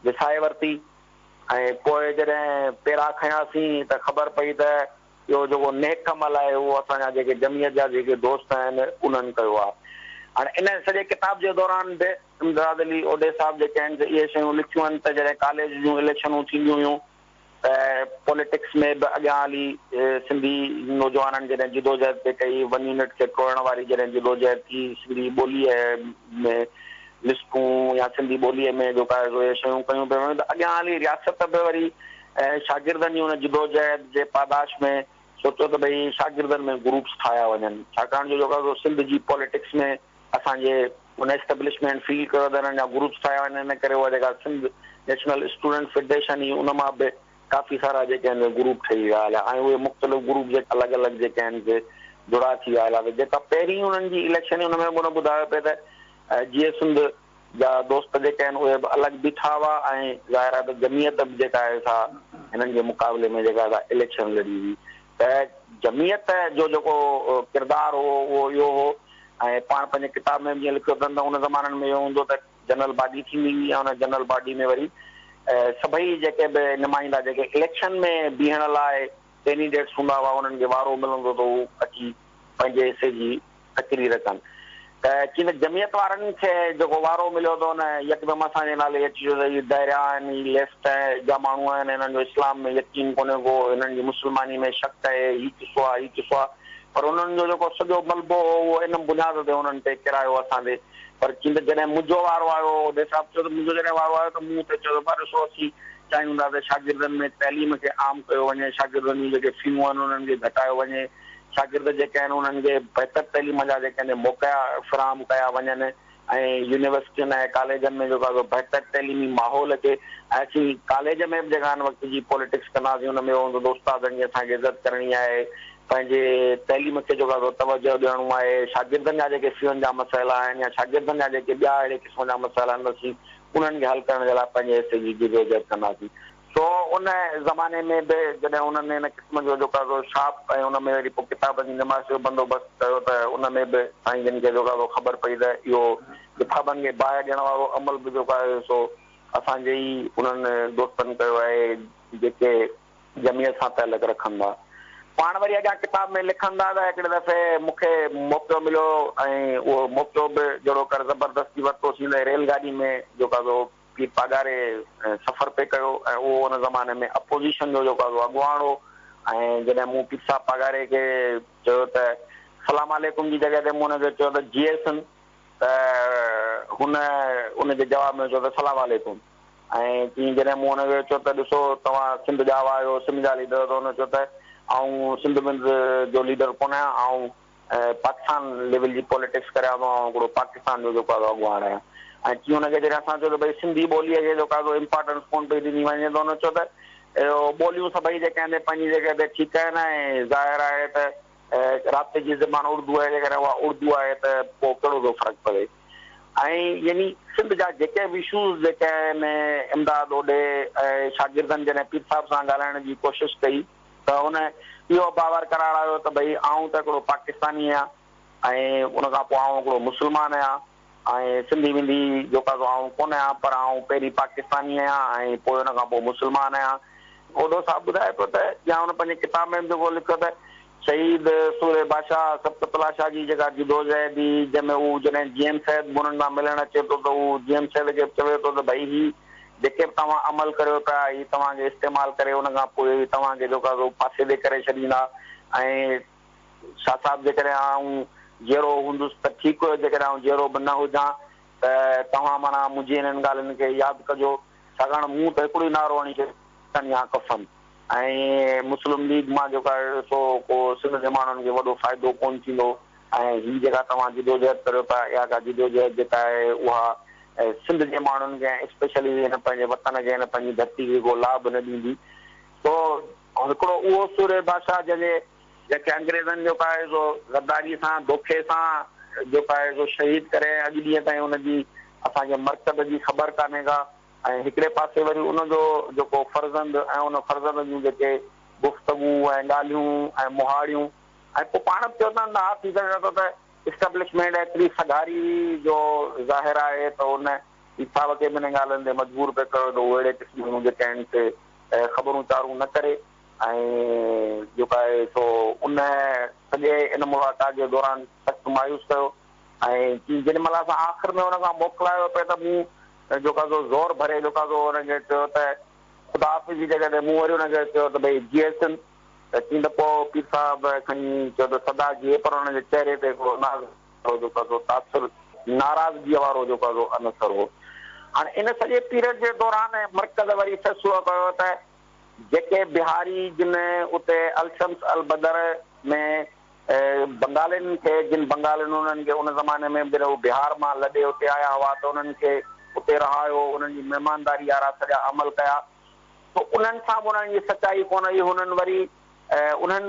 وسائي ورتي ۽ پوء جڏهن پيرا کنياسين ته خبر پئي ته اهو جيڪو نيڪ عمل آهي اهو اسان جا جيڪي جمعيت جا جيڪي دوست آهن انهن ڪيو آهي. هاڻي ان سڄي ڪتاب جي دوران به امداد علي اوڍي صاحب جيڪي آهن سي اهي شيون لکيون آهن ته جڏهن ڪاليج جون اليڪشنون ٿينديون هيون ته پوليٽڪس ۾ به اڳيان هلي سنڌي نوجوانن جڏهن جدوجهد پئي ڪئي، ون يونٽ کي ٽوڙڻ واري جڏهن جدوجهد ٿي، سنڌي ٻوليء ۾ لسٽون يا سنڌي ٻوليء ۾ جيڪو آهي سو اهي شيون ڪيون پيون ويون ته اڳيان هلي رياست به وري شاگردن جي ان جدوجهد جي پاداش ۾ سوچيو ته ڀئي شاگردن ۾ گروپس ٺاهيا وڃن ڇاڪاڻ جو جيڪو آهي سو سنڌ جي پوليٽڪس ۾ اسان جي ان اسٽيبلشمينٽ فيل ڪيو ته انهن جا گروپس ٺاهيا وڃن ان ڪري اها جيڪا سنڌ نيشنل اسٽوڊنٽ فيڊريشن هئي ان مان به ڪافي سارا جيڪي آهن گروپ ٺهي ويا هليا ۽ اهي مختلف گروپ جيڪي الڳ الڳ جيڪي آهن سي جڙا ٿي ويا هليا ته جيڪا پهرين انهن جي اليڪشن هئي ان ۾ به ان ٻڌايو پئي ته جيئي سنڌ جا دوست جيڪي آهن اهي به الڳ بيٺا هئا ۽ ظاهر آهي ته جمعيت به جيڪا آهي سا هنن جي مقابلي ۾ جيڪا سا اليڪشن لڙي هئي ته جمعيت جو جيڪو ڪردار هو اهو اهو هو ۽ پاڻ پنهنجي ڪتاب ۾ به جيئن لکيو اٿن ته ان زمانن ۾ اهو هوندو ته جنرل باڊي ٿيندي هئي ۽ ان جنرل باڊي ۾ وري سڀئي جيڪي به نمائندا جيڪي اليڪشن ۾ بيهڻ لاء ڪينڊيڊيٽس هوندا هئا انهن کي وارو ملندو ته هو اچي پنهنجي حصي جي تقرير ڪن ته چين ته جمعيت وارن کي جيڪو وارو مليو ته ان يڪدم اسان جي نالي اچي چيو ته هي دهريا آهن، هي ليفٽ جا ماڻهو آهن، هنن جو اسلام ۾ يقين ڪونهي ڪو، هنن جي مسلماني ۾ شڪ آهي، هي قصو آهي، هي قصو آهي پر انهن جو جيڪو سڄو ملبو هو اهو ان بنياد تي انهن تي ڪيرايو اسان تي پر چين ته جڏهن منهنجو وارو آيو اوڍي صاحب چيو ته منهنجو جڏهن وارو آيو ته مون اتي چيو ته ڏسو اسين چاهيون ٿا ته شاگردن ۾ تعليم کي عام ڪيو وڃي، شاگردن جون جيڪي فيون آهن انهن کي گهٽايو وڃي. شاگرد جيڪي آهن انهن کي بهتر تعليم جا جيڪي آهن موقعا فراهم ڪيا وڃن ۽ يونيورسٽين ۽ ڪاليجن ۾ جيڪو آهي سو بهتر تعليمي ماحول اچي ۽ اسين ڪاليج ۾ به جيڪا هن وقت جي پوليٽڪس ڪنداسين ان ۾ اهو هوندو ته استادن جي اسان کي عزت ڪرڻي آهي پنهنجي تعليم کي جيڪو آهي سو توجهه ڏيڻو آهي شاگردن جا جيڪي فيون جا مسئلا آهن يا شاگردن جا جيڪي ٻيا اهڙي قسم جا مسئلا آهن اسين انهن کي حل ڪرڻ جي لاء پنهنجي حصي جي جدوجهد ڪنداسين. سو ان زماني ۾ به جڏهن انهن ان قسم جو جيڪو آهي سو شاپ ۽ ان ۾ وري پوء ڪتابن جي نمائش جو بندوبست ڪيو ته ان ۾ به سائين جن کي جيڪو آهي سو خبر پئي ته اهو ڪتابن کي باهه ڏيڻ وارو عمل به جيڪو آهي سو اسان جي ئي انهن دوستن ڪيو آهي جيڪي جمعيت سان تعلق رکن ٿا. پاڻ وري اڳيان ڪتاب ۾ لکن ٿا ته هڪڙي دفعي مون کي موقعو مليو ۽ اهو موقعو به جهڙوڪر زبردستي ورتوسين ته ريل گاڏي ۾ جيڪو آهي سو پير پاڳاري سفر پئي ڪيو ۽ اهو ان زماني ۾ اپوزيشن جو جيڪو آهي سو اڳواڻ هو ۽ جڏهن مون پير صاحب پاڳاري کي چيو ته سلام عليڪم جي جڳهه تي مون هن کي چيو ته جيئي سنڌ ته هن ان جي جواب ۾ چيو ته سلام عليڪم ۽ چيائين جڏهن مون هن کي چيو ته ڏسو توهان سنڌ ڄاوا آهيو، سنڌ جا ليڊر ته هن چيو ته آئون سنڌ بند جو ليڊر ڪونه آهيان، آئون پاڪستان ليول جي پوليٽڪس ڪريان ٿو، آئون هڪڙو پاڪستان جو جيڪو آهي اڳواڻ آهيان. ۽ چيائين هن کي جڏهن اسان چيو ته ڀئي سنڌي ٻوليء کي جيڪو آهي سو امپارٽنس ڪونه پئي ڏني وڃي ته هن چيو ته اهو ٻوليون سڀئي جيڪي آهن سي پنهنجي جڳهه تي ٺيڪ آهن ۽ ظاهر آهي ته رابطي جي زبان اردو آهي جيڪڏهن اها اردو آهي ته پوء ڪهڙو ٿو فرق پوي ۽ يعني سنڌ جا جيڪي به اشوز جيڪي آهن امداد اوڏي ۽ شاگردن جڏهن پير صاحب سان ڳالهائڻ جي ڪوشش ڪئي ته هن اهو باور ڪرارايو ته ڀئي آئون ته هڪڙو پاڪستاني آهيان ۽ ان کان پوء آئون هڪڙو مسلمان آهيان ۽ سنڌي وندي جوڪا سو آئون ڪونه آهيان پر آئون پهرين پاڪستاني آهيان ۽ پوء ان کان پوء مسلمان آهيان. اوڍو صاحب ٻڌائي پيو ته يا هن پنهنجي ڪتاب ۾ به جيڪو لکيو ته شهيد سورهيه بادشاهه سبطت الله شاهه جي جيڪا جدوجهد هئي جنهن ۾ هو جڏهن جي ايم سيد به انهن سان ملڻ اچي ٿو ته هو جي ايم سيد کي به چوي ٿو ته ڀئي هي جيڪي به توهان عمل ڪريو پيا هي توهان کي استعمال ڪري ان کان پوء هي توهان کي جيڪو آهي سو پاسي ڏي ڪري ڇڏيندا ۽ شاهه صاحب جيڪڏهن آئون جيئرو هوندس ته ٺيڪ هيو، جيڪڏهن آئون جيئرو به نه هجان ته توهان معنيٰ منهنجي انهن ڳالهين کي ياد ڪجو، ڇاڪاڻ مون ته هڪڙو ئي نعرو هڻي ڇڏيو وطن يا ڪفن ۽ مسلم ليگ مان جيڪو آهي سو ڪو سنڌ جي ماڻهن کي وڏو فائدو ڪونه ٿيندو ۽ هي جيڪا توهان جدوجهد ڪريو ٿا اها ڪا جدوجهد جيڪا آهي اها سنڌ جي ماڻهن کي ۽ اسپيشلي هن پنهنجي وطن کي هن پنهنجي ڌرتي کي ڪو لاڀ نه ڏيندي. سو هڪڙو اهو سورهيه بادشاهه جنهن جي جنهن کي انگريزن جو آهي سو غداري سان دوکي سان جو آهي سو شهيد ڪري ۽ اڄ ڏينهن تائين ان جي اسان کي مرقد جي خبر ڪانهي ڪا ۽ هڪڙي پاسي وري ان جو جيڪو فرزند ۽ ان فرزند جون جيڪي گفتگو ۽ ڳالهيون ۽ مهاڙيون ۽ پوء پاڻ به چوندا آهن ته ها ٿي سگهي ٿو ته اسٽيبلشمينٽ ايتري سگهاري هئي جو ظاهر آهي ته ان صاحب کي به انهن ڳالهين تي مجبور پئي ڪيو ته هو اهڙي قسم جون جيڪي آهن سي خبرون چارون نه ڪري ۽ جيڪو آهي سو ان سڄي ان ملاقات جي دوران سخت مايوس ڪيو ۽ جيڏي مهل اسان آخر ۾ ان کان موڪلايو پئي ته مون جيڪو آهي سو زور ڀري جيڪو آهي سو ان کي چيو ته خدا حافظ جي جڳهه تي مون وري ان کي چيو ته ڀئي جيئي سنڌ ته چين ته پوء پير صاحب کڻي چيو ته سدا جيئي پر ان جي چهري تي هڪڙو ناز وارو جيڪو آهي سو تاثر ناراضگيء وارو جيڪو آهي سو عنصر هو. هاڻي ان سڄي پيريڊ جي دوران مرڪز وري فيصلو ڪيو ته جيڪي بهاري جن اتي الشمس البدر ۾ بنگالين کي جن بنگالين انهن کي ان زماني ۾ به جڏهن هو بهار مان لڏي اتي آيا هئا ته انهن کي اتي رهايو انهن جي مهمانداري وارا سڄا عمل ڪيا ته انهن سان به انهن جي سچائي ڪونه هئي هنن وري انهن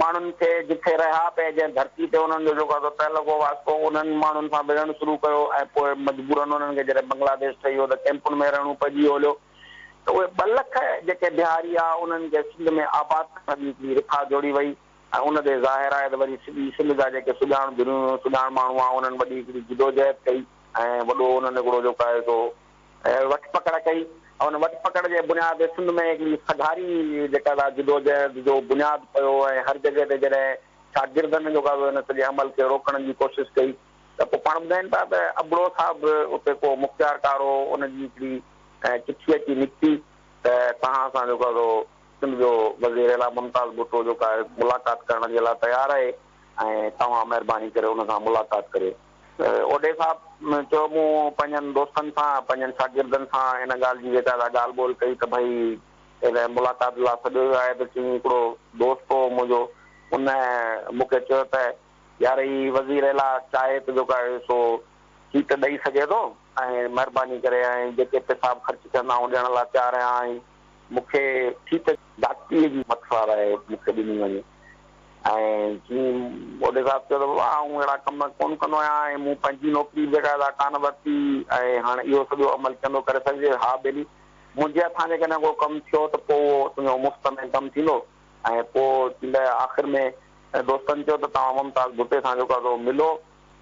ماڻهن کي جٿي رهيا پئي جنهن ڌرتي تي انهن جو جيڪو آهي سو تعلق هو واسطو انهن ماڻهن سان وڙهڻ شروع ڪيو ۽ پوء مجبورن انهن کي جڏهن بنگلاديش ٺهي ويو ته ڪئمپن ۾ رهڻو پئجي ويو هليو ته اهي ٻه لک جيڪي بهاري ها انهن کي سنڌ ۾ آباد ڪرڻ جي هڪڙي رٿا جوڙي وئي ۽ ان تي ظاهر آهي ته وري سڄي سنڌ جا جيڪي سڄاڻ ڌريون هيون سڄاڻ ماڻهو هئا انهن وڏي هڪڙي جدوجهد ڪئي ۽ وڏو انهن هڪڙو جيڪو آهي سو وٺ پڪڙ ڪئي ۽ ان وٺ پڪڙ جي بنياد تي سنڌ ۾ هڪڙي سگهاري جيڪا سا جدوجهد جو بنياد پيو ۽ هر جڳهه تي جڏهن شاگردن جيڪو آهي ان سڄي عمل کي روڪڻ جي ڪوشش ڪئي ته پوء پاڻ ٻڌائين پيا ته ابڙو صاحب اتي ڪو مختيارڪار هو ان جي هڪڙي چٺي اچي نڪتي ته توهان سان جيڪو آهي سو سنڌ جو وزير اعليٰ ممتاز ڀٽو جيڪو آهي ملاقات ڪرڻ جي لاء تيار آهي ۽ توهان مهرباني ڪري ان سان ملاقات ڪريو. اوڍي صاحب چيو مون پنهنجن دوستن سان پنهنجن شاگردن سان ان ڳالهه جي جيڪا سا ڳالهه ٻولهه ڪئي ته ڀئي ان ملاقات لاء سڏيو ويو آهي ته چيائين هڪڙو دوست هو منهنجو ان مون کي چيو ته يار هي وزير اعليٰ چاهي ته جيڪو آهي سو سيٽ ڏئي سگهي ٿو ۽ مهرباني ڪري ۽ جيڪي پئسا به خرچ ٿين آئون ڏيڻ لاء تيار آهيان ۽ مون کي سيٽ ڊاڪٽريء جي مقصد آهي مون کي ڏني وڃي ۽ چيم اوڍي صاحب چيو ته بابا آئون اهڙا ڪم ڪونه ڪندو آهيان ۽ مون پنهنجي نوڪري به جيڪا سا ڪانه ورتي ۽ هاڻ اهو سڄو عمل ڪيئن ٿو ڪري سگهجي ها ٻيلي منهنجي هٿان جيڪڏهن ڪو ڪم ٿيو ته پوء اهو تنهنجو مفت ۾ ڪم ٿيندو ۽ پوء چيم ته آخر ۾ دوستن چيو ته توهان ممتاز ڀٽي سان جيڪو آهي سو ملو،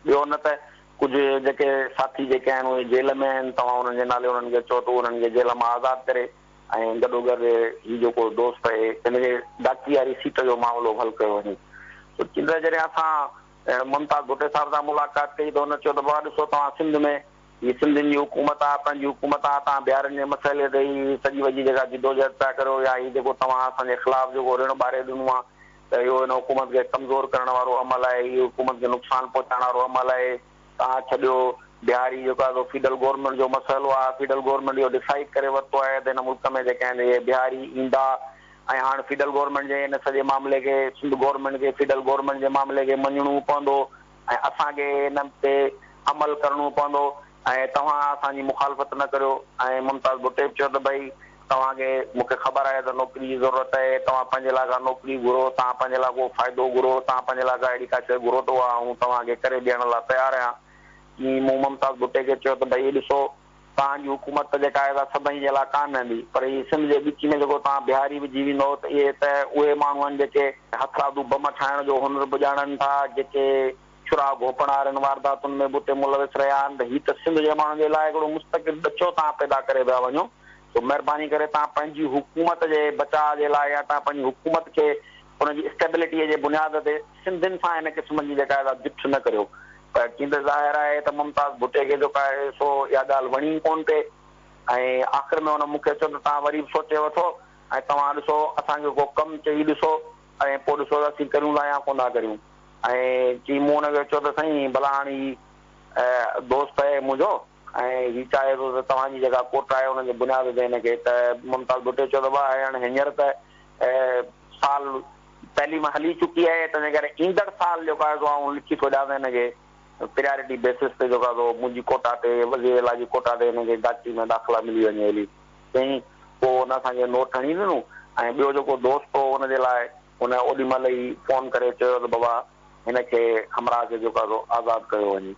ٻيو نه ته ڪجهه جيڪي ساٿي جيڪي آهن اهي جيل ۾ آهن، توهان انهن جي نالي انهن کي چئو ته هو انهن کي جيل مان آزاد ڪري ۽ گڏوگڏ هي جيڪو دوست آهي هن جي ڊاڪٽري واري سيٽ جو معاملو به حل ڪيو وڃي. سو چيندڙ جڏهن اسان ممتاز ڀٽي صاحب سان ملاقات ڪئي ته هن چيو ته بابا ڏسو توهان سنڌ ۾ هي سنڌين جي حڪومت آهي پنهنجي حڪومت آهي توهان بهارين جي مسئلي تي هي سڄي وڄي جيڪا جدوجهد پيا ڪريو يا هي جيڪو توهان اسان جي خلاف جيڪو رڻ ٻاري ڏنو آهي ته اهو هن حڪومت کي ڪمزور ڪرڻ وارو عمل آهي هي حڪومت کي نقصان پهچائڻ وارو عمل آهي توهان ڇڏيو بهاري جيڪو آهي سو فيڊل گورنمينٽ جو مسئلو آهي فيڊل گورنمينٽ اهو ڊسائيڊ ڪري ورتو آهي ته هن ملڪ ۾ جيڪي آهن اهي بهاري ايندا ۽ هاڻ فيڊل گورنمينٽ جي هن سڄي معاملي کي سنڌ گورنمينٽ کي فيڊل گورنمينٽ جي معاملي کي مڃڻو پوندو ۽ اسان کي ان تي عمل ڪرڻو پوندو ۽ توهان اسان جي مخالفت نه ڪريو ۽ ممتاز ڀٽي به چيو ته ڀئي توهان کي مون کي خبر آهي ته نوڪري جي ضرورت آهي توهان پنهنجي لاء ڪا نوڪري گهرو توهان پنهنجي لاء ڪو فائدو گهرو توهان پنهنجي لاء ڪا اهڙي ڪا شيء گهرو ته اها آئون توهان کي ڪري ڏيڻ لاء تيار آهيان ائين مون ممتاز ڀٽي کي چيو ته ڀئي ڏسو توهان جي حڪومت ته جيڪا آهي سا سڀئي جي لاء ڪانه رهندي پر هي سنڌ جي ڳچي ۾ جيڪو توهان بهاري وجهي ويندؤ ته اهي ته اهي ماڻهو آهن جيڪي هٿرادو بم ٺاهڻ جو هنر به ڄاڻن ٿا، جيڪي ڇرا گهوپڻ وارين وارداتن ۾ به اتي ملوث رهيا آهن ته هي ته سنڌ جي ماڻهن جي لاء هڪڙو مستقل ڏچو توهان پيدا ڪري پيا وڃو سو مهرباني ڪري توهان پنهنجي حڪومت جي بچاء جي لاء يا توهان پنهنجي حڪومت کي ان جي اسٽيبلٽيء جي بنياد تي سنڌين سان هن قسم جي جيڪا آهي سا جٺ نه ڪريو. پر جيئن ته ظاهر آهي ته ممتاز ڀٽي کي جيڪو آهي سو اها ڳالهه وڻي ئي ڪونه پئي ۽ آخر ۾ هن مون کي چيو ته توهان وري به سوچي وٺو ۽ توهان ڏسو اسان کي ڪو ڪم چئي ڏسو ۽ پوء ڏسو ته اسين ڪريون ٿا يا ڪونه ٿا ڪريون ۽ چي مون هن کي چيو ته سائين ڀلا هاڻي هي دوست آهي منهنجو ۽ هي چاهي ٿو ته توهان جي جيڪا ڪوٽ آهي ان جي بنياد تي هن کي ته ممتاز ڀٽي چيو ته ڀاء هاڻي هينئر ته سال تعليم هلي چڪي آهي تنهنجي ڪري ايندڙ سال جيڪو آهي سو آئون لکي ٿو ڏيان ته هن کي پريارٽي بيسس تي جيڪو آهي سو منهنجي ڪوٽا تي وزير اعليٰ جي ڪوٽا تي هن کي ڊاڪٽري ۾ داخلا ملي وڃي هلي چيائين پوء هن اسان کي نوٽ هڻي ڏنو ۽ ٻيو جيڪو دوست هو ان جي لاء هن اوڏي مهل ئي فون ڪري چيو ته بابا هن کي همراهه کي جيڪو آهي سو آزاد ڪيو وڃي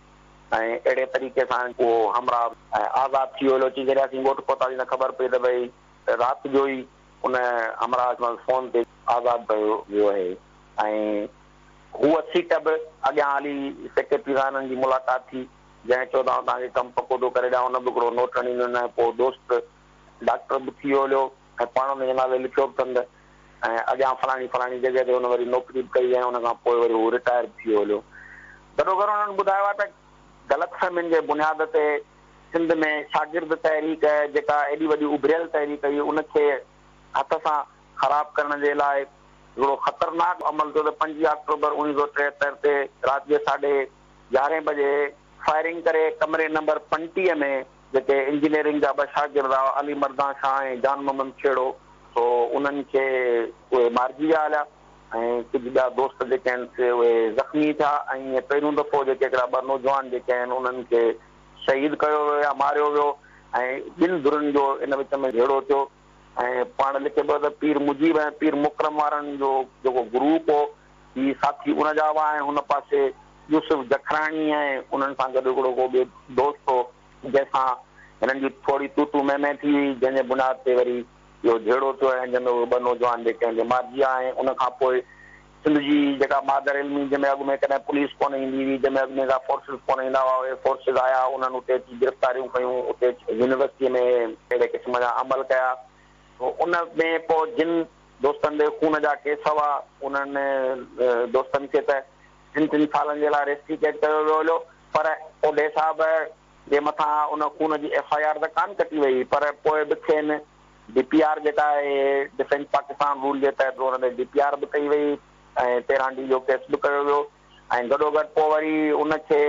۽ اهڙي طريقي سان اهو همراهه آزاد ٿي ويو هليو چي جڏهن اسين ڳوٺ پهتاسين ته خبر پئي ته ڀئي رات جو ئي ان همراهه کي فون تي آزاد ڪيو ويو آهي ۽ هوء سيٽ به اڳيان هلي سيڪريٽري سان هنن جي ملاقات ٿي جنهن چيو ته آئون توهان کي ڪم پڪو ٿو ڪري ڏيان ان به هڪڙو نوٽ هڻي ڏنو ۽ پوء دوست ڊاڪٽر به ٿي ويو هليو ۽ پاڻ ان جي نالي لکيو به اٿن ته ۽ اڳيان فلاڻي فلاڻي جڳهه تي هن وري نوڪري به ڪئي ۽ ان کان پوء وري هو رٽائر به ٿي ويو هليو. گڏوگڏ انهن ٻڌايو آهي ته غلط فهمين جي بنياد تي سنڌ ۾ شاگرد تحريڪ جيڪا ايڏي وڏي اڀريل تحريڪ هئي ان کي هٿ سان خراب ڪرڻ جي لاء هڪڙو خطرناڪ عمل ٿيو ته 25 آڪٽوبر 1973 تي رات جي ساڍي يارهين بجي فائرنگ ڪري ڪمري نمبر 35 ۾ جيڪي انجنيئرنگ جا ٻه شاگرد هئا علي مردان شاهه ۽ جان محمد کهڙو سو انهن کي اهي مارجي ويا هليا ۽ ڪجهه ٻيا دوست جيڪي آهن سي اهي زخمي ٿيا ۽ ائين پهريون دفعو جيڪي هڪڙا ٻه نوجوان جيڪي آهن انهن کي شهيد ڪيو ويو يا ماريو ويو ۽ ٻن ڌرين جو ان وچ ۾ جهيڙو ٿيو ۽ پاڻ لکي پيو ته پير مجيب ۽ پير مڪرم وارن جو جيڪو گروپ هو هي ساٿي ان جا هئا ۽ هن پاسي يوسف جکراڻي ۽ انهن سان گڏ هڪڙو ڪو ٻيو دوست هو جنهن سان هنن جي ٿوري تون تون مين مين ٿي هئي جنهن جي بنياد تي وري اهو جهيڙو ٿيو ۽ جنهن ۾ اهي ٻه نوجوان جيڪي آهن سي مارجي ويا ۽ ان کان پوء سنڌ جي جيڪا مادر علمي جنهن ۾ اڳ ۾ ڪڏهن پوليس ڪونه ايندي هئي، جنهن ۾ اڳ ۾ ڪا فورسز ڪونه ايندا هئا، اهي فورسز آيا، انهن اتي اچي گرفتاريون ڪيون، اتي اچي يونيورسٽيء ۾ اهڙي قسم جا عمل ڪيا. ان ۾ پوء جن دوستن تي خون جا ڪيس هئا، انهن دوستن کي ته ٽن ٽن سالن جي لاء ريسٽيڪيٽ ڪيو ويو هليو، پر اوڍي صاحب جي مٿان ان خون جي ايف I R ته ڪانه ڪٽي وئي، پر پوء به کين ڊي پي آر جيڪا آهي ڊفينس پاڪستان رول جي تحت ان تي ڊي پي آر به ڪئي وئي ۽ 13 ڊي جو ڪيس به ڪيو ويو ۽ گڏوگڏ پوء وري ان کي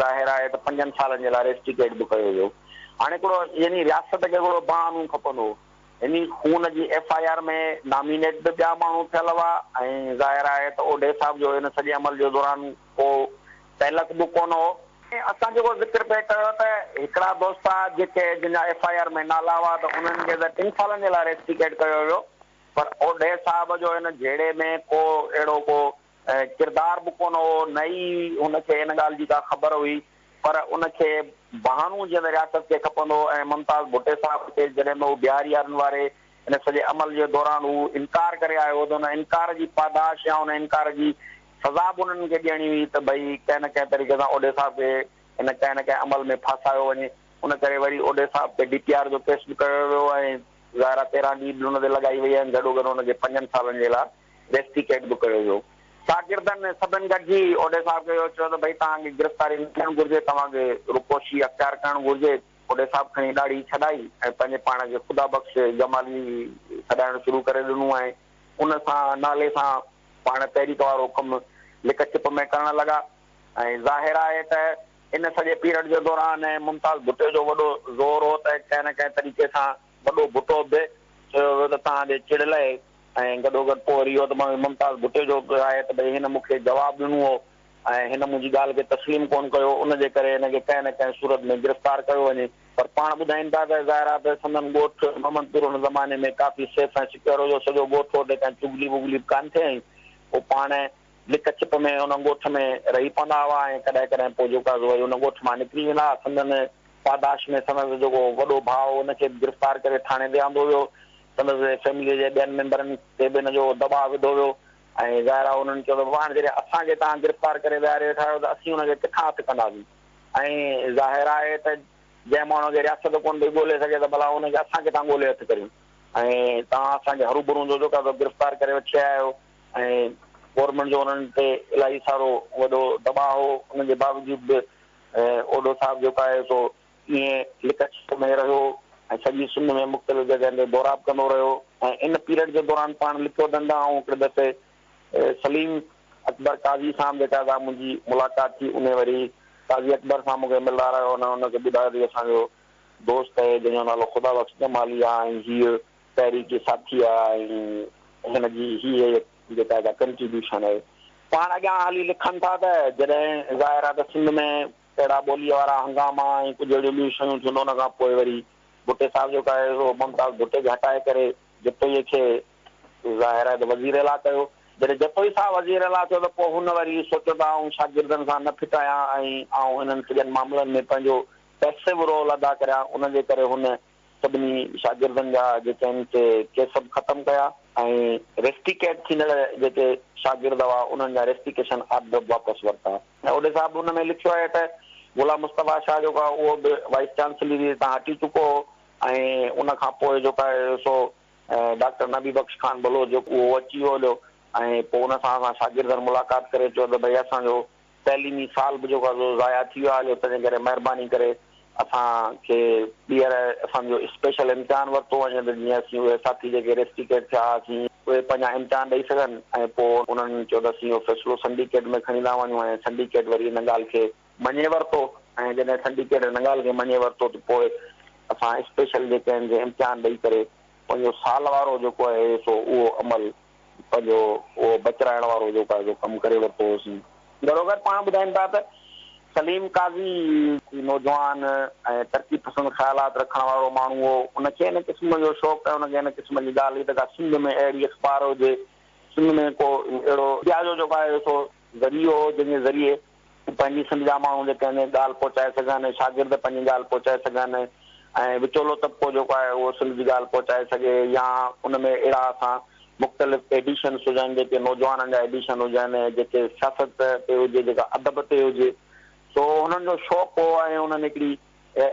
ظاهر آهي ته پنجن سالن جي لاء ريسٽيڪيٽ به ڪيو ويو. هاڻي هڪڙو يعني رياست کي هڪڙو بهانو کپندو هو. يعني خون جي ايف I R ۾ nominate به ٻيا ماڻهو ٿيل هئا ۽ ظاهر آهي ته اوڍي صاحب جو ان سڄي عمل جي دوران ڪو تعلق به ڪونه هو. اسان جيڪو ذڪر پئي ڪيو ته هڪڙا دوست ها جيڪي جن جا ايف I R ۾ نالا هئا ته انهن کي ته ٽن سالن جي لاء ريسٽيڪيٽ ڪيو ويو پر اوڍي صاحب جو ان جهيڙي ۾ ڪو اهڙو ڪو ڪردار به ڪونه هو نه ئي هن کي ان ڳالهه جي ڪا خبر هئي پر ان کي بهانو جيئن ته رياست کي کپندو هو ۽ ممتاز ڀٽي صاحب کي جڏهن ته هو بهاري يارن واري ان سڄي عمل جي دوران هو انڪار ڪري آيو هو ته ان انڪار جي پاداش يا ان انڪار جي سزا به انهن کي ڏيڻي هئي ته ڀئي ڪنهن نه ڪنهن طريقي سان اوڍي صاحب کي ان ڪنهن نه ڪنهن عمل ۾ ڦاسايو وڃي. ان ڪري وري اوڍي صاحب تي ڊي پي آر جو ڪيس به ڪيو ويو ۽ ظاهر آهي 13 ڊي به ان تي لڳائي وئي ۽ گڏوگڏ ان کي پنجن سالن جي لاء ريسٽيڪيٽ به ڪيو ويو. شاگردن سڀن گڏجي اوڍي صاحب کي اهو چيو ته ڀئي توهان کي گرفتاري نه ٿيڻ گهرجي، توهان کي روپوشي اختيار ڪرڻ گهرجي. اوڍي صاحب کڻي ڏاڙهي ڇڏائي ۽ پنهنجي پاڻ کي خدا بخش جمالي سڏائڻ شروع ڪري ڏنو ۽ ان سان نالي سان پاڻ تحريڪ وارو ڪم لڪ ڇپ ۾ ڪرڻ لڳا ۽ ظاهر آهي ته ان سڄي پيرڊ جي دوران ممتاز ڀٽي جو وڏو زور هو ته ڪنهن نه ڪنهن طريقي سان وڏو ڀٽو به چيو ويو ته توهان جي چڙ لهي ۽ گڏوگڏ پوء وري اهو ته ممتاز ڀٽي جو به آهي ته ڀئي هن مون کي جواب ڏنو هو ۽ هن منهنجي ڳالهه کي تسليم ڪونه ڪيو ان جي ڪري هن کي ڪنهن نه ڪنهن صورت ۾ گرفتار ڪيو وڃي. پر پاڻ ٻڌائين ٿا ته ظاهر آهي ته سندن ڳوٺ محمد پور ان زماني ۾ ڪافي سيف ۽ سڪيور هيو، سڄو ڳوٺ هو اتي ڪنهن چغلي وغلي به ڪانه ٿئي ۽ پوء پاڻ لڪ ڇپ ۾ ان ڳوٺ ۾ رهي پوندا هئا ۽ ڪڏهن ڪڏهن پوء جيڪو آهي سو وري ان ڳوٺ مان نڪري ويندا هئا. سندن پاداش ۾ سندس جيڪو وڏو ڀاء هو ان کي به گرفتار ڪري ٿاڻي تي آندو ويو. سندس فيمليء جي ٻين ميمبرن تي به ان جو دٻاء وڌو ويو ۽ ظاهر آهي انهن چيو ته بابا هاڻي جڏهن اسان کي توهان گرفتار ڪري ويهاري ويٺا آهيو ته اسين ان کي ڪٿان هٿ ڪنداسين؟ ۽ ظاهر آهي ته جنهن ماڻهوء کي رياست ڪونه پئي ڳولي سگهي ته ڀلا ان کي اسان ڪٿان ڳولي هٿ ڪريون ۽ توهان اسان کي هروڀرو جو جيڪو آهي سو گرفتار ڪري وٺي آيا آهيو ۽ گورنمينٽ جو انهن تي الاهي سارو وڏو دٻاء هو ان جي باوجود به اوڍو صاحب جيڪو آهي سو ائين لڪ ڇپ ۾ رهيو ۽ سڄي سنڌ ۾ مختلف جڳهين تي دورا به ڪندو رهيو ۽ ان پيريڊ جي دوران پاڻ لکيو اٿن ته آئون هڪڙي دفعي سليم اڪبر قاضي سان به جيڪا سا منهنجي ملاقات ٿي انهي وري قاضي اڪبر سان مون کي ملارايو ان ان کي ٻڌايو ته هي اسان جو دوست آهي جنهن جو نالو خدا بخش جمالي آهي ۽ هيء تحريڪي ساٿي آهي ۽ هن جي هي هي جيڪا سا ڪنٽريبيوشن آهي. پاڻ اڳيان هلي لکن ٿا ته جڏهن ظاهر آهي ته سنڌ ۾ اهڙا ٻوليء وارا هنگاما ۽ ڪجهه اهڙيون ٻيون شيون ٿيون ته ان کان پوء وري ڀٽي صاحب جيڪو آهي سو ممتاز ڀٽي کي هٽائي ڪري جتوئيء کي ظاهر آهي ته وزير اعليٰ ڪيو. جڏهن جتوئي صاحب وزير اعليٰ ٿيو ته پوء هن وري سوچيو ته آئون شاگردن سان نه فٽ آهيان ۽ آئون انهن سڄن معاملن ۾ پنهنجو پيسو رول ادا ڪريان ان جي ڪري هن سڀني شاگردن جا جيڪي آهن سي ڪيس به ختم ڪيا ۽ ريسٽيڪيٽ ٿيندڙ جيڪي شاگرد هئا انهن جا ريسٽيڪيشن آرڊر به واپس ورتا. ۽ اوڏي صاحب ان ۾ لکيو آهي ته غلام مصطفيٰ شاهه جيڪو آهي اهو به وائيس چانسلري تان هٽي چڪو هو ۽ ان کان پوء جيڪو آهي سو ڊاڪٽر نبي بخش خان بلوچ جو اهو اچي ويو هليو ۽ پوء ان سان اسان شاگردن ملاقات ڪري چيو ته ڀئي اسان جو تعليمي سال به جيڪو آهي سو ضايع ٿي ويو آهي هليو تنهن ڪري مهرباني ڪري اسان کي ٻيهر اسان جو اسپيشل امتحان ورتو وڃي ته جيئن اسين اهي ساٿي جيڪي ريسٽيڪيٽ ٿيا هئاسين اهي پنهنجا امتحان ڏئي سگهن ۽ پوء انهن چيو ته اسين اهو فيصلو سنڊيڪيٽ ۾ کڻي ٿا وڃون ۽ سنڊيڪيٽ وري ان ڳالهه کي مڃي ورتو ۽ جڏهن سنڊيڪيٽ ان ڳالهه کي مڃي ورتو ته پوء اسان اسپيشل جيڪي آهن سي امتحان ڏئي ڪري پنهنجو سال وارو جيڪو آهي سو اهو عمل پنهنجو اهو بچرائڻ وارو جيڪو آهي سو ڪم ڪري ورتو هوسين. گڏوگڏ پاڻ ٻڌائين ٿا ته سليم قاضي نوجوان ۽ ترقي پسند خيالات رکڻ وارو ماڻهو هو ان کي ان قسم جو شوق ۽ ان کي ان قسم جي ڳالهه هئي ته ڪا سنڌ ۾ اهڙي اخبار هجي سنڌ ۾ ڪو اهڙو ميڊيا جو جيڪو آهي سو ذريعو هو جنهن جي ذريعي پنهنجي سنڌ جا ماڻهو جيڪي آهن ڳالهه پهچائي سگهن ۽ شاگرد پنهنجي ڳالهه پهچائي سگهن ۽ وچولو طبقو جيڪو آهي اهو سنڌ جي ڳالهه پهچائي سگهي يا ان ۾ اهڙا اسان مختلف ايڊيشنس هجن جيڪي نوجوانن جا ايڊيشن هجن جيڪي سياست تي هجي جيڪا ادب تي هجي سو هنن جو شوق هو ۽ انهن هڪڙي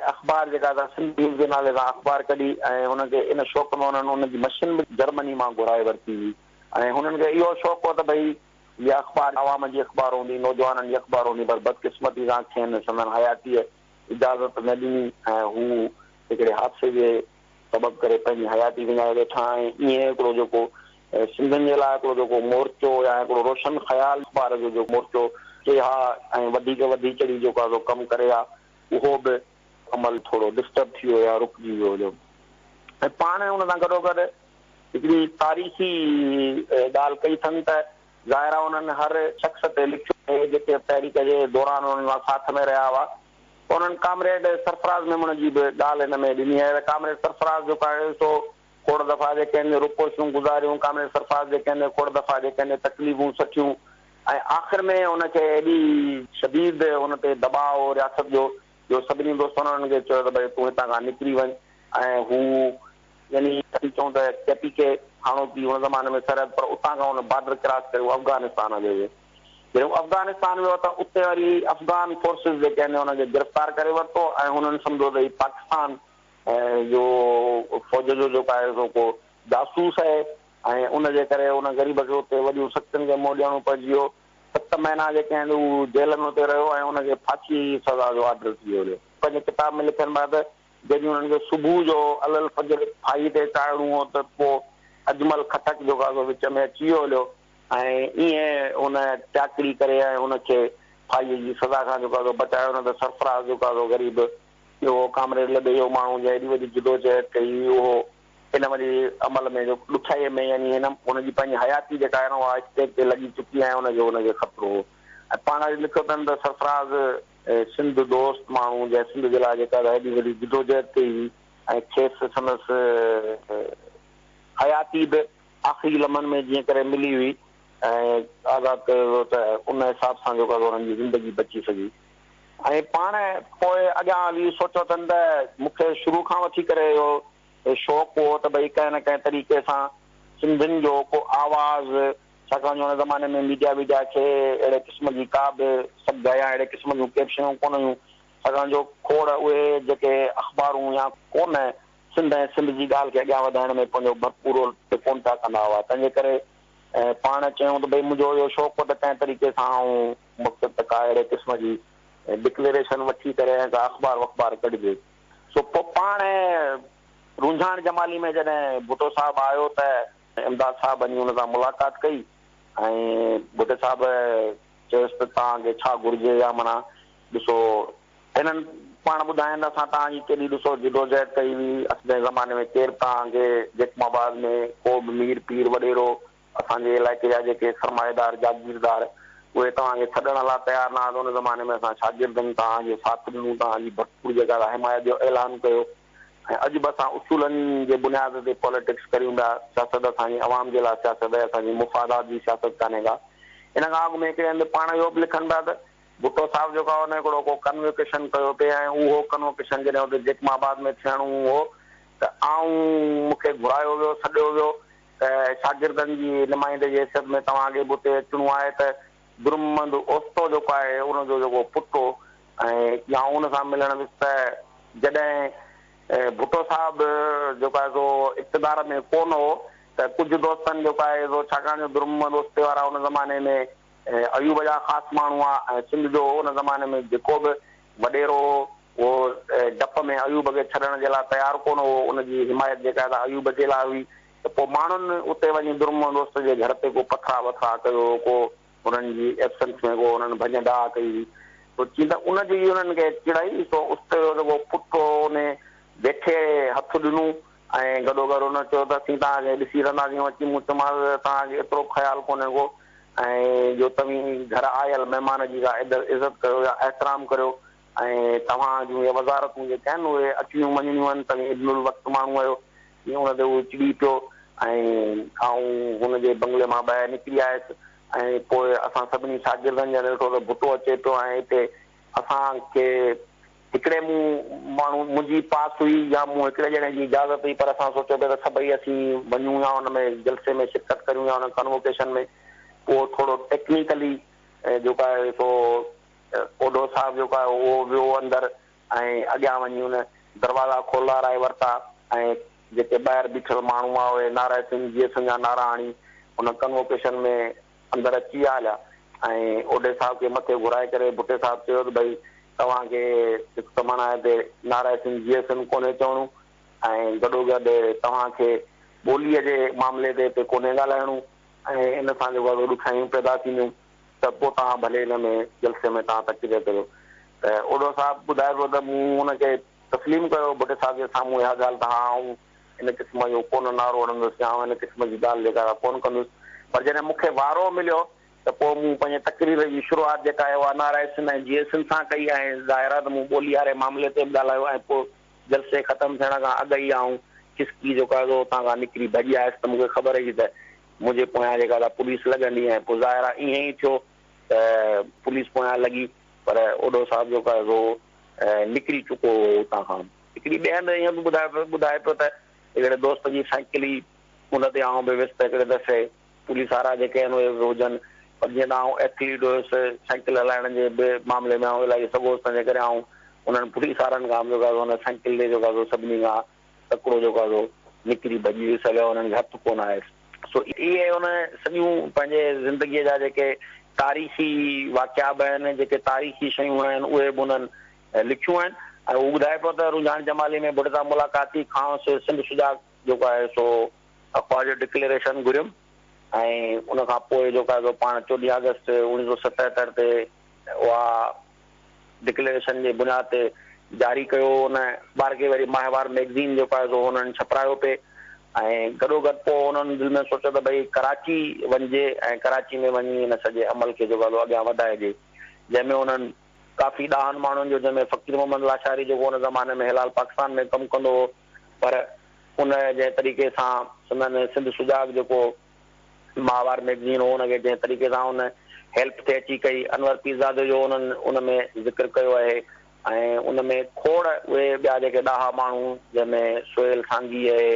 اخبار جيڪا سا سنڌ نيوز جي نالي سان اخبار ڪڍي ۽ هن کي ان شوق ۾ انهن ان جي مشين به جرمني مان گهرائي ورتي هئي ۽ هنن کي اهو شوق هو ته ڀئي اها اخبار عوام جي اخبار هوندي، نوجوانن جي اخبار هوندي پر بدقسمتي سان کين سندن حياتيء اجازت نه ڏني ۽ هو هڪڙي حادثي جي سبب ڪري پنهنجي حياتي وڃائي ويٺا ۽ ائين هڪڙو جيڪو سنڌين جي لاء هڪڙو جيڪو مورچو يا هڪڙو روشن خيال اخبار جو جيڪو مورچو ٿئي ها ۽ وڌيڪ وڌي چڙهي جيڪو آهي سو ڪم ڪري ها اهو به عمل ٿورو ڊسٽرب ٿي ويو يا رڪجي ويو هليو ۽ پاڻ ان سان گڏوگڏ هڪڙي تاريخي ڳالهه ڪئي اٿن ته ظاهر آهي انهن هر شخص تي لکيو آهي جيڪي تحريڪ جي دوران انهن سان ساٿ ۾ رهيا هئا ته انهن ڪامريڊ سرفراز ميمڻ جي به ڳالهه هن ۾ ڏني آهي ته ڪامريڊ سرفراز جيڪو آهي سو کوڙ دفعا جيڪي آهن روپوشيون گذاريون ڪامريڊ سرفراز جيڪي آهن کوڙ دفعا جيڪي آهن تڪليفون سٺيون ۽ آخر ۾ ان کي ايڏي شديد ان تي دٻاء هو رياست جو جو سڀني دوستن انهن کي چيو ته ڀئي تون هتان کان نڪري وڃ ۽ هو يعني اسين چئون ته ڪي پي ڪي هاڻوڪي ان زماني ۾ سرحد پر اتان کان ان بارڊر ڪراس ڪري هو افغانستان هليو ويو. جڏهن هو افغانستان ويو ته اتي وري افغان فورسز جيڪي آهن انهن کي گرفتار ڪري ورتو ۽ هنن سمجهيو ته هي پاڪستان جو فوج جو جيڪو آهي سو ڪو جاسوس آهي ۽ ان جي ڪري ان غريب کي اتي وڏيون سختين کي منهن ڏيڻو پئجي ويو. 7 مهينا جيڪي آهن هو جيل ۾ اتي رهيو ۽ ان کي ڦاسي جي سزا جو آرڊر ٿي ويو هليو. پنهنجي ڪتاب ۾ لکن پيا ته جڏهن انهن کي صبح جو علي الفجر ڦاهي تي چاڙهڻو هو ته پوء اجمل خٽڪ جيڪو آهي سو وچ ۾ اچي ويو هليو ۽ ائين ان ٽياڪڙي ڪري ۽ ان کي ڦاهيء جي سزا کان جيڪو آهي سو بچايو، نه ته سرفراز جيڪو آهي سو غريب اهو ڪامريڊ لڏي جو ماڻهو جنهن ايڏي وڏي جدوجهد ڪئي هئي اهو ان وڏي عمل ۾ جو ڏکيائيء ۾ يعني هن هن جي پنهنجي حياتي جيڪا آهي نه اها اسٽيڪ تي لڳي چڪي ۽ ان جو ان کي خطرو هو ۽ پاڻ وري لکيو اٿن ته سرفراز سنڌ دوست ماڻهو جنهن سنڌ جي لاء جيڪا ايڏي وڏي جدوجهد ڪئي هئي ۽ کيس سندس حياتي به آخري لمحن ۾ جيئن ڪري ملي هئي ۽ آزاد ڪيو ويو ته ان حساب سان جيڪو آهي انهن جي زندگي بچي سگهي ۽ پاڻ پوء اڳيان هلي سوچيو اٿن ته مون کي شروع کان وٺي ڪري اهو شوق هو ته ڀئي ڪنهن نه ڪنهن طريقي سان سنڌين جو ڪو آواز، ڇاڪاڻ جو ان زماني ۾ ميڊيا ويڊيا کي اهڙي قسم جي ڪا به سگهه يا اهڙي قسم جون ڪي به شيون ڪونه هيون، ڇاڪاڻ جو کوڙ اهي جيڪي اخبارون يا ڪونه سنڌ ۽ سنڌ جي ڳالهه کي اڳيان وڌائڻ ۾ پنهنجو ڀرپور رول ڪونه پيا ڪندا هئا، تنهن جي ڪري پاڻ چيائون ته ڀئي منهنجو اهو شوق هو ته ڪنهن طريقي سان آئون مقصد ته ڪا اهڙي قسم جي ڊڪليريشن وٺي ڪري ۽ ڪا اخبار وخبار ڪڍجي. سو پوء پاڻ رونجهاڻ جمالي ۾ جڏهن ڀٽو صاحب آيو ته امداد صاحب وڃي ان سان ملاقات ڪئي ۽ ڀٽي صاحب چيس ته توهان کي ڇا گهرجي يا معنيٰ ڏسو هنن پاڻ ٻڌاين ته اسان توهان جي ڪيڏي ڏسو جدوجهد ڪئي هئي، اسان جي زماني ۾ ڪير توهان کي جيڪب آباد ۾ ڪو به مير پير وڏيرو اسان جي علائقي جا جيڪي سرمائيدار جاگيردار اهي توهان کي ڇڏڻ لاء تيار نه هئا ته ان زماني ۾ اسان شاگردن توهان جو ساٿ ڏنو توهان جي ڀرپور جيڪا سا حمايت جو اعلان ڪيو ۽ اڄ به اسان اصولن جي بنياد تي پاليٽڪس ڪريون پيا، سياست اسان جي عوام جي لاء سياست آهي اسان جي مفادات جي سياست ڪانهي ڪا. ان کان اڳ ۾ هڪڙي هنڌ پاڻ اهو به لکن پيا ته ڀٽو صاحب جيڪو آهي ان هڪڙو ڪو ڪنووڪيشن ڪيو پئي ۽ اهو ڪنووڪيشن جڏهن اتي جيڪب آباد ۾ ٿيڻو هو ته آئون مون کي گهرايو ويو سڏيو ويو ته شاگردن جي نمائندي جي حيثيت ۾ توهان کي به اتي اچڻو آهي ته درمحمد اوستو جيڪو آهي ان جو جيڪو پٽ هو ۽ آئون ان سان ملڻ ويس ته جڏهن ڀٽو صاحب جيڪو آهي سو اقتدار ۾ ڪونه هو ته ڪجهه دوستن جيڪو آهي سو ڇاڪاڻ جو درمحمد اوستي وارا ان زماني ۾ ايوب جا خاص ماڻهو هئا ۽ سنڌ جو ان زماني ۾ جيڪو به وڏيرو هو اهو ڊپ ۾ ايوب کي ڇڏڻ جي لاء تيار ڪونه هو، ان جي حمايت جيڪا سا ايوب جي لاء هئي ته پوء ماڻهن اتي وڃي درمحمد دوست جي گهر تي ڪو پٿرا وٿرا ڪيو هو، ڪو انهن جي ايبسنس ۾ ڪو انهن ڀڃ ڊاهه ڪئي هئي سو چين ته ان جي ئي انهن کي چڙائي سو استي جو جيڪو پٽ هو ان ويٺي هٿ ڏنو ۽ گڏوگڏ هن چيو ته اسين توهان کي ڏسي رهنداسين. اچي مون چيومانس ته توهان کي ايترو به خيال ڪونهي ڪو ۽ جو توهين گهر آيل مهمان جي ڪا عزت ڪريو يا احترام ڪريو ۽ توهان جون اهي وزارتون جيڪي آهن اهي اچڻيون وڃڻيون آهن، توهين ابن الوقت ماڻهو آهيو. جيئن ان تي هو چڙي پيو ۽ آئون هن جي بنگلي مان ٻاهر نڪري آيس ۽ پوء اسان سڀني شاگردن جڏهن ڏٺو ته ڀٽو اچي پيو ۽ هتي اسان کي هڪڙي مون ماڻهو منهنجي پاس هئي يا مون هڪڙي ڄڻي جي اجازت هئي پر اسان سوچيو پئي ته سڀئي اسين وڃون يا ان ۾ جلسي ۾ شرڪت ڪريون يا ان ڪنووڪيشن ۾ اهو ٿورو ٽيڪنيڪلي جيڪو آهي سو اوڍو صاحب جيڪو آهي اهو ويو اندر ۽ اڳيان وڃي ان دروازا کولارائي ورتا ۽ جيڪي ٻاهر بيٺل ماڻهو هئا اهي نعره سنڌ جيئي سنڌ جا نعرا هڻي ان ڪنووڪيشن ۾ اندر اچي ويا هليا ۽ اوڍي صاحب کي مٿي گهرائي ڪري ڀٽي صاحب چيو ته ڀئي توهان کي هڪ ته معنيٰ هتي نعره سنڌ جيئي سنڌ ڪونهي چوڻو ۽ گڏوگڏ توهان کي ٻوليء جي معاملي تي هتي ڪونهي ڳالهائڻو ۽ ان سان جيڪو آهي سو ڏکيائيون پيدا ٿينديون ته پوء توهان ڀلي ان ۾ جلسي ۾ توهان تقرير ڪريو ته اوڍو صاحب ٻڌائي پيو ته مون ان کي تسليم ڪيو ڀٽي صاحب جي سامهون اها ڳالهه ته ها آئون ان قسم جو ڪونه نعرو هڻندس يا آئون ان قسم جي ڳالهه جيڪا سا ڪونه ڪندس پر جڏهن مون کي وارو مليو ته پوء مون پنهنجي تقرير جي شروعات جيڪا آهي اها نعره سنڌ ۽ جيئي سنڌ سان ڪئي ۽ ظاهر آهي ته مون ٻولي واري معاملي تي به ڳالهايو ۽ پوء جلسي ختم ٿيڻ کان اڳ ئي آئون کسڪي جيڪو آهي سو اتان کان نڪري ڀڄي آيس ته مون کي خبر هئي ته منهنجي پويان جيڪا سا پوليس لڳندي ۽ پوء ظاهر آهي ائين ئي ٿيو ته پوليس پويان لڳي پر اوڍو صاحب جيڪو آهي سو نڪري چڪو هو اتان کان. هڪڙي ٻئي هنڌ ائين به ٻڌائي پيو ٻڌائي پيو ته هڪڙي دوست جي سائيڪل هئي ان تي آئون به ويس ته هڪڙي دفعي پوليس وارا جيڪي آهن اهي به هجن پر جيئن ته آئون ايٿليٽ هيس سائيڪل هلائڻ جي به معاملي ۾ آئون الاهي سگهو هوس تنهنجي ڪري آئون انهن پوليس وارن کان به جيڪو آهي سو ان سائيڪل تي جيڪو آهي سو سڀني کان تڪڙو جيڪو آهي سو نڪري ڀڄي ويس هليو انهن کي هٿ ڪونه آيس. سو اهي ان سڄيون پنهنجي زندگيء جا جيڪي تاريخي واقعا به آهن، جيڪي تاريخي شيون آهن اهي به انهن لکيون آهن ۽ هو ٻڌائي پيو ته رونجهاڻ جمالي ۾ ڀٽ سان ملاقات ٿي، کانئس سنڌ سجاڳ جيڪو آهي سو اخبار جو ڊڪليريشن گهريم ۽ ان کان پوء جيڪو آهي سو پاڻ 14 آگسٽ 1977 تي اها ڊڪليريشن جي بنياد تي جاري ڪيو. ان اخبار کي وري ماهوار مئگزين جيڪو آهي سو هنن ڇپرايو پئي ۽ گڏوگڏ پوء هنن دل ۾ سوچيو ته ڀئي ڪراچي وڃجي ۽ ڪراچي ۾ وڃي ان سڄي عمل کي جيڪو آهي سو اڳيان وڌائجي جنهن ۾ هنن ڪافي ڏاهن ماڻهن جو جنهن ۾ فقير محمد لاشاري جيڪو ان زماني ۾ هلال پاڪستان ۾ ڪم ڪندو هو پر ان جنهن طريقي سان سندن سنڌ سجاڳ جيڪو ماهوار مئگزين هو ان کي جنهن طريقي سان ان هيلپ ٿي اچي ڪئي انور پيرزادي جو انهن ان ۾ ذڪر ڪيو آهي ۽ ان ۾ کوڙ اهي ٻيا جيڪي ڏاها ماڻهو جنهن ۾ سهيل سانگي آهي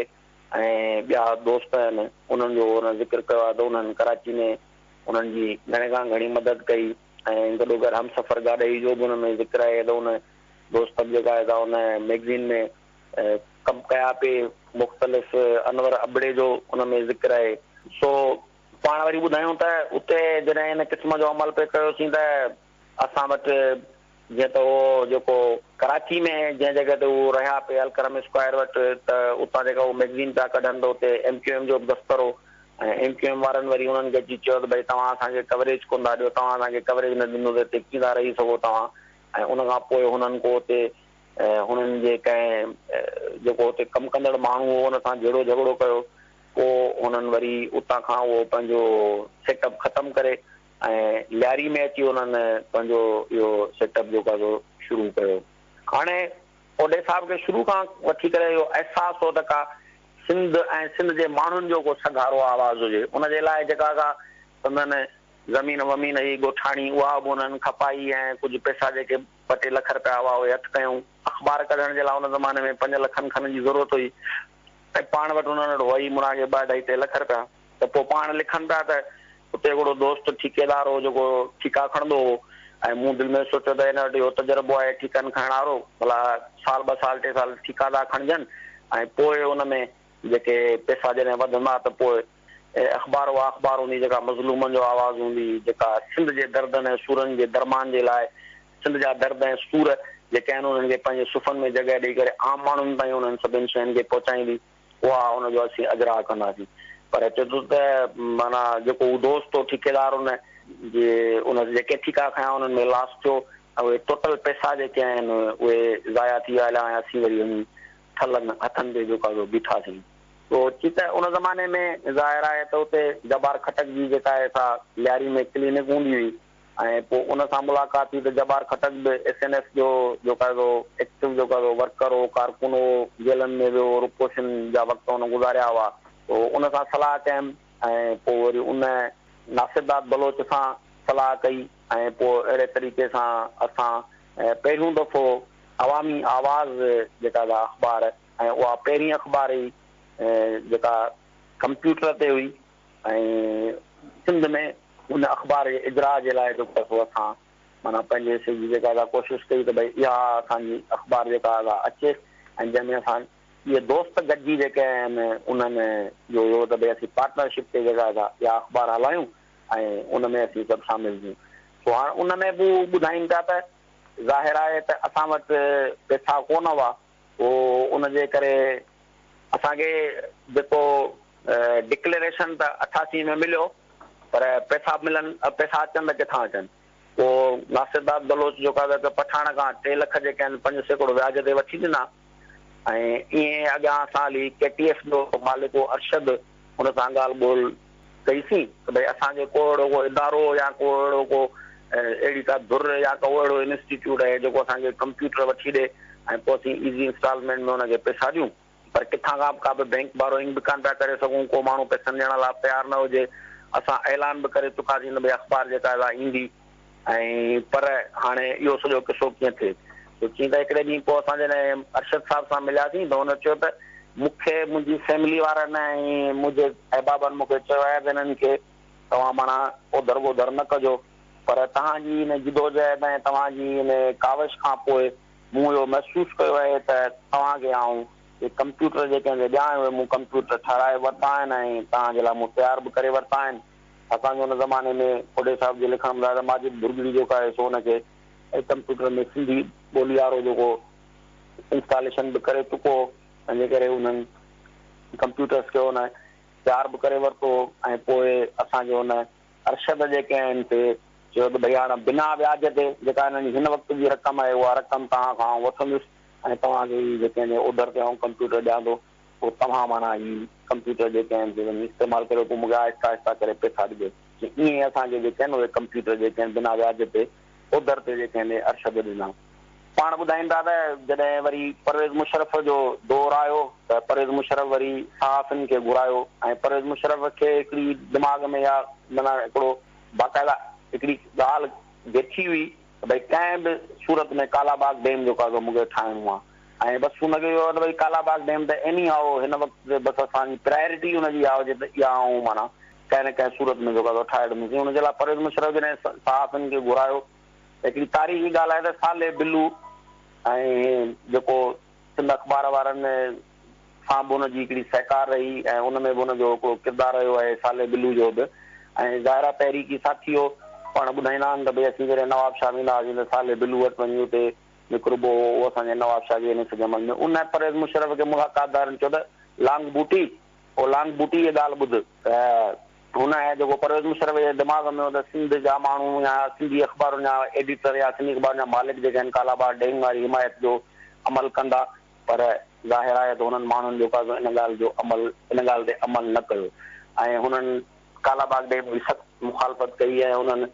۽ ٻيا دوست آهن انهن جو ان ذڪر ڪيو آهي ته انهن ڪراچي ۾ انهن جي گهڻي کان گهڻي مدد ڪئي ۽ گڏوگڏ همسفر گاڏهي جو به ان ۾ ذڪر آهي ته ان دوست به جيڪا آهي سا ان مئگزين ۾ ڪم ڪيا پي، مختلف انور ابڙي جو ان ۾ ذڪر آهي. سو پاڻ وري ٻڌايون ته اتي جڏهن ان قسم جو عمل پئي ڪيوسين ته اسان وٽ جيئن ته هو جيڪو ڪراچي ۾ جنهن جڳهه تي هو رهيا پئي الڪرم اسڪوائر وٽ ته اتان جيڪا هو مئگزين پيا ڪڍن ته اتي ايم ڪيو ايم جو به دفتر هو ۽ ايم ڪيو ايم وارن وري انهن کي اچي چيو ته ڀئي توهان اسان کي ڪوريج ڪونه ٿا ڏيو توهان اسان کي ڪوريج نه ڏنو ته هتي ڪيئن ٿا رهي سگهو توهان ۽ ان کان پوء هنن ڪو اتي هنن جي ڪنهن جيڪو اتي ڪم ڪندڙ ماڻهو هو ان سان جهيڙو جهڳڙو ڪيو پوء هنن وري اتان کان اهو پنهنجو سيٽ اپ ختم ڪري ۽ لياري ۾ اچي انهن پنهنجو اهو سيٽ اپ جيڪو آهي سو شروع ڪيو. هاڻي اوڍي صاحب کي شروع کان وٺي ڪري اهو احساس هو ته ڪا سنڌ ۽ سنڌ جي ماڻهن جو ڪو سگهارو آواز هجي ان جي لاء جيڪا ڪا سندن زمين ومين هئي ڳوٺاڻي اها به انهن کپائي ۽ ڪجهه پئسا جيڪي ٻه ٽي لک رپيا هئا اهي هٿ ڪيائون. اخبار ڪڍڻ جي لاء ان زماني ۾ پنج لکن کن جي ضرورت هئي ۽ پاڻ وٽ انهن وٽ هئا ئي مڙان کي ٻه اڍائي ٽي لک رپيا ته پوء پاڻ لکن پيا ته اتي هڪڙو دوست ٺيڪيدار هو جيڪو ٺيڪا کڻندو هو ۽ مون دل ۾ سوچيو ته هن وٽ اهو تجربو آهي ٺيڪن کڻڻ وارو ڀلا سال ٻه سال ٽي سال ٺيڪا ٿا کڻجن ۽ پوء ان ۾ جيڪي پئسا جڏهن وڌندا ته پوء اخبار اها اخبار هوندي جيڪا مظلومن جو آواز هوندي، جيڪا سنڌ جي دردن ۽ سورن جي درمان جي لاء سنڌ جا درد ۽ سور جيڪي آهن انهن کي پنهنجي صفن ۾ جڳهه ڏئي ڪري عام ماڻهن تائين انهن سڀني شين کي پهچائيندي اها ان جو اسين اجراء ڪنداسين پر اچي ٿو ته معنيٰ جيڪو هو دوست هو ٺيڪيدار ان جي ان جيڪي ٺيڪا کنيا انهن ۾ لاس ٿيو ۽ اهي ٽوٽل پئسا جيڪي آهن اهي ضايع ٿي ويا هليا ۽ اسين وري وڃي ٺلهن هٿن تي جيڪو آهي سو بيٺاسين. سو چي ته ان زماني ۾ ظاهر آهي ته اتي جبار خٽڪ جي جيڪا آهي سا لياري ۾ ڪلينڪ هوندي هئي ۽ پوء ان سان ملاقات ٿي ته جبار خٽڪ به ايس اين ايف جو جيڪو آهي سو ايڪٽو جيڪو آهي سو ورڪر هو، ڪارڪن هو، جيلن ۾ به هو روپوشين جا وقت هن گذاريا هئا. سو ان سان صلاح ڪيم ۽ پوء وري ان ناصر داد بلوچ سان صلاح ڪئي ۽ پوء اهڙي طريقي سان اسان پهريون دفعو عوامي آواز جيڪا سا اخبار ۽ اها پهرين اخبار هئي جيڪا ڪمپيوٽر تي هئي ۽ سنڌ ۾ ان اخبار جي اجراء جي لاء جيڪو سو اسان معنيٰ پنهنجي حصي جي جيڪا سا ڪوشش ڪئي ته ڀئي اها اسان جي اخبار جيڪا سا اچي ۽ جنهن ۾ اسان اهي دوست گڏجي جيڪي آهن انهن جو هيو ته ڀئي اسين پارٽنرشپ تي جيڪا سا اها اخبار هلايون ۽ ان ۾ اسين سڀ شامل ٿيون سو هاڻ ان ۾ به هو ٻڌائين پيا ته ظاهر آهي ته اسان وٽ پئسا ڪونه هئا، پوء ان جي ڪري اسان کي جيڪو ڊڪليريشن ته 88 ۾ مليو پر پئسا ملن پئسا اچن ته ڪٿان اچن؟ پوء ناصر داد بلوچ جو ڪا ته پٺاڻ کان ٽي لک جيڪي آهن 5% وياج تي وٺي ڏنا ۽ ائين اڳيان اسان هلي ڪي ٽي ايف جو مالڪ هو ارشد ان سان ڳالهه ٻولهه ڪئي سين ته ڀئي اسان کي ڪو اهڙو ڪو ادارو يا ڪو اهڙو ڪو اهڙي ڪا ڌر يا ڪو اهڙو انسٽيٽيوٽ آهي جيڪو اسان کي ڪمپيوٽر وٺي ڏي ۽ پوء اسين ايزي انسٽالمينٽ ۾ ان کي پئسا ڏيون پر ڪٿان کان به ڪا به بئنڪ بارونگ به ڪانه پيا ڪري سگهون ڪو ماڻهو پئسن ڏيڻ لاء تيار نه هجي اسان اعلان به ڪري چڪاسين ته ڀئي اخبار جيڪا سا ايندي ۽ پر هاڻي اهو سڄو قصو ڪيئن ٿئي؟ سو چيائين ته هڪڙي ڏينهن پوء اسان جڏهن ارشد صاحب سان ملياسين ته هن چيو ته مون کي منهنجي فيملي وارن ۽ منهنجي احبابن مون کي چيو آهي ته هنن کي توهان معنيٰ اوڌر ٻوڌر نه ڪجو پر توهان جي ان جدوجهد ۽ توهان جي ان ڪاوش کان پوء مون اهو محسوس ڪيو آهي ته توهان کي آئون اهي ڪمپيوٽر جيڪي آهن ڏيان اهي مون ڪمپيوٽر ٺهرائي ورتا آهن ۽ توهان جي لاء مون تيار به ڪري ورتا آهن. ڇاڪاڻ جو ان زماني ۾ اوڍي صاحب جي لکڻ مطابق ته ماجد ڀرڳڙي جيڪو آهي سو ان کي ڪمپيوٽر ۾ سنڌي ٻولي وارو جيڪو انسٽاليشن به ڪري چڪو هو، تنهن جي ڪري انهن ڪمپيوٽرس کي ان تيار به ڪري ورتو هو ۽ پوء اسان کي ان ارشد جيڪي آهن سي چيو ته ڀئي هاڻ بنا وياج تي جيڪا هنن جي هن وقت جي رقم آهي اها رقم توهان کان آئون وٺندس ۽ توهان کي هي جيڪي آهن اوڌر تي آئون ڪمپيوٽر ڏيان ٿو پوء توهان معنيٰ هي ڪمپيوٽر جيڪي آهن سي وڃي استعمال ڪريو پوء مون کي آهستي آهستي ڪري پئسا ڏجو. ائين اسان کي جيڪي آهن اهي ڪمپيوٽر جيڪي آهن بنا وياج تي اوڌر تي جيڪي آهن ارشد ڏنا. پاڻ ٻڌائين ٿا ته جڏهن وري پرويز مشرف جو دور آيو ته پرويز مشرف وري صحافين کي گهرايو ۽ پرويز مشرف کي هڪڙي دماغ ۾ يا معنيٰ هڪڙو باقاعده هڪڙي ڳالهه ويٺي هئي ته ڀئي ڪنهن به صورت ۾ ڪالا باغ ڊيم جيڪو آهي سو مون کي ٺاهڻو آهي ۽ بس هن کي اهو ته ڀئي ڪالا باغ ڊيم ته ايني هائو هن وقت تي بس اسان جي پرائرٽي ان جي اها هجي ته اها آئون معنيٰ ڪنهن نه ڪنهن صورت ۾ جيڪو آهي سو ٺاهي ڏيندس ان جي لاء پرويز مشرف جڏهن صحافين کي گهرايو هڪڙي تاريخي ڳالهه آهي ته صالح بلو ۽ جيڪو سنڌ اخبار وارن سان به ان جي هڪڙي سهڪار رهي ۽ ان ۾ به ان جو هڪڙو ڪردار رهيو آهي صالح بلو جو به ۽ ظاهر آهي تحريڪي ساٿي هو. پاڻ ٻڌائيندا آهن ته ڀئي اسين جڏهن نواب شاهه ويندا هئاسين ته صالح بلو وٽ وڃي اتي نڪربو هو اهو اسان جي نواب شاهه جي ان سڄي عمل ۾ ان پرويز مشرف کي ملاقاتدارن چيو ته لانگ بوٽي او لانگ بوٽي هيء ڳالهه ٻڌ ته هن ۽ جيڪو پرويز مشرف جي دماغ ۾ هو ته سنڌ جا ماڻهو يا سنڌي اخبارن جا ايڊيٽر يا سنڌي اخبارن جا مالڪ جيڪي آهن ڪالاباغ ڊيم واري حمايت جو عمل ڪندا پر ظاهر آهي ته هنن ماڻهن جيڪو آهي سو ان ڳالهه جو عمل ان ڳالهه تي عمل نه ڪيو ۽ هنن ڪالاباغ ڊيم جي سخت مخالفت ڪئي ۽ انهن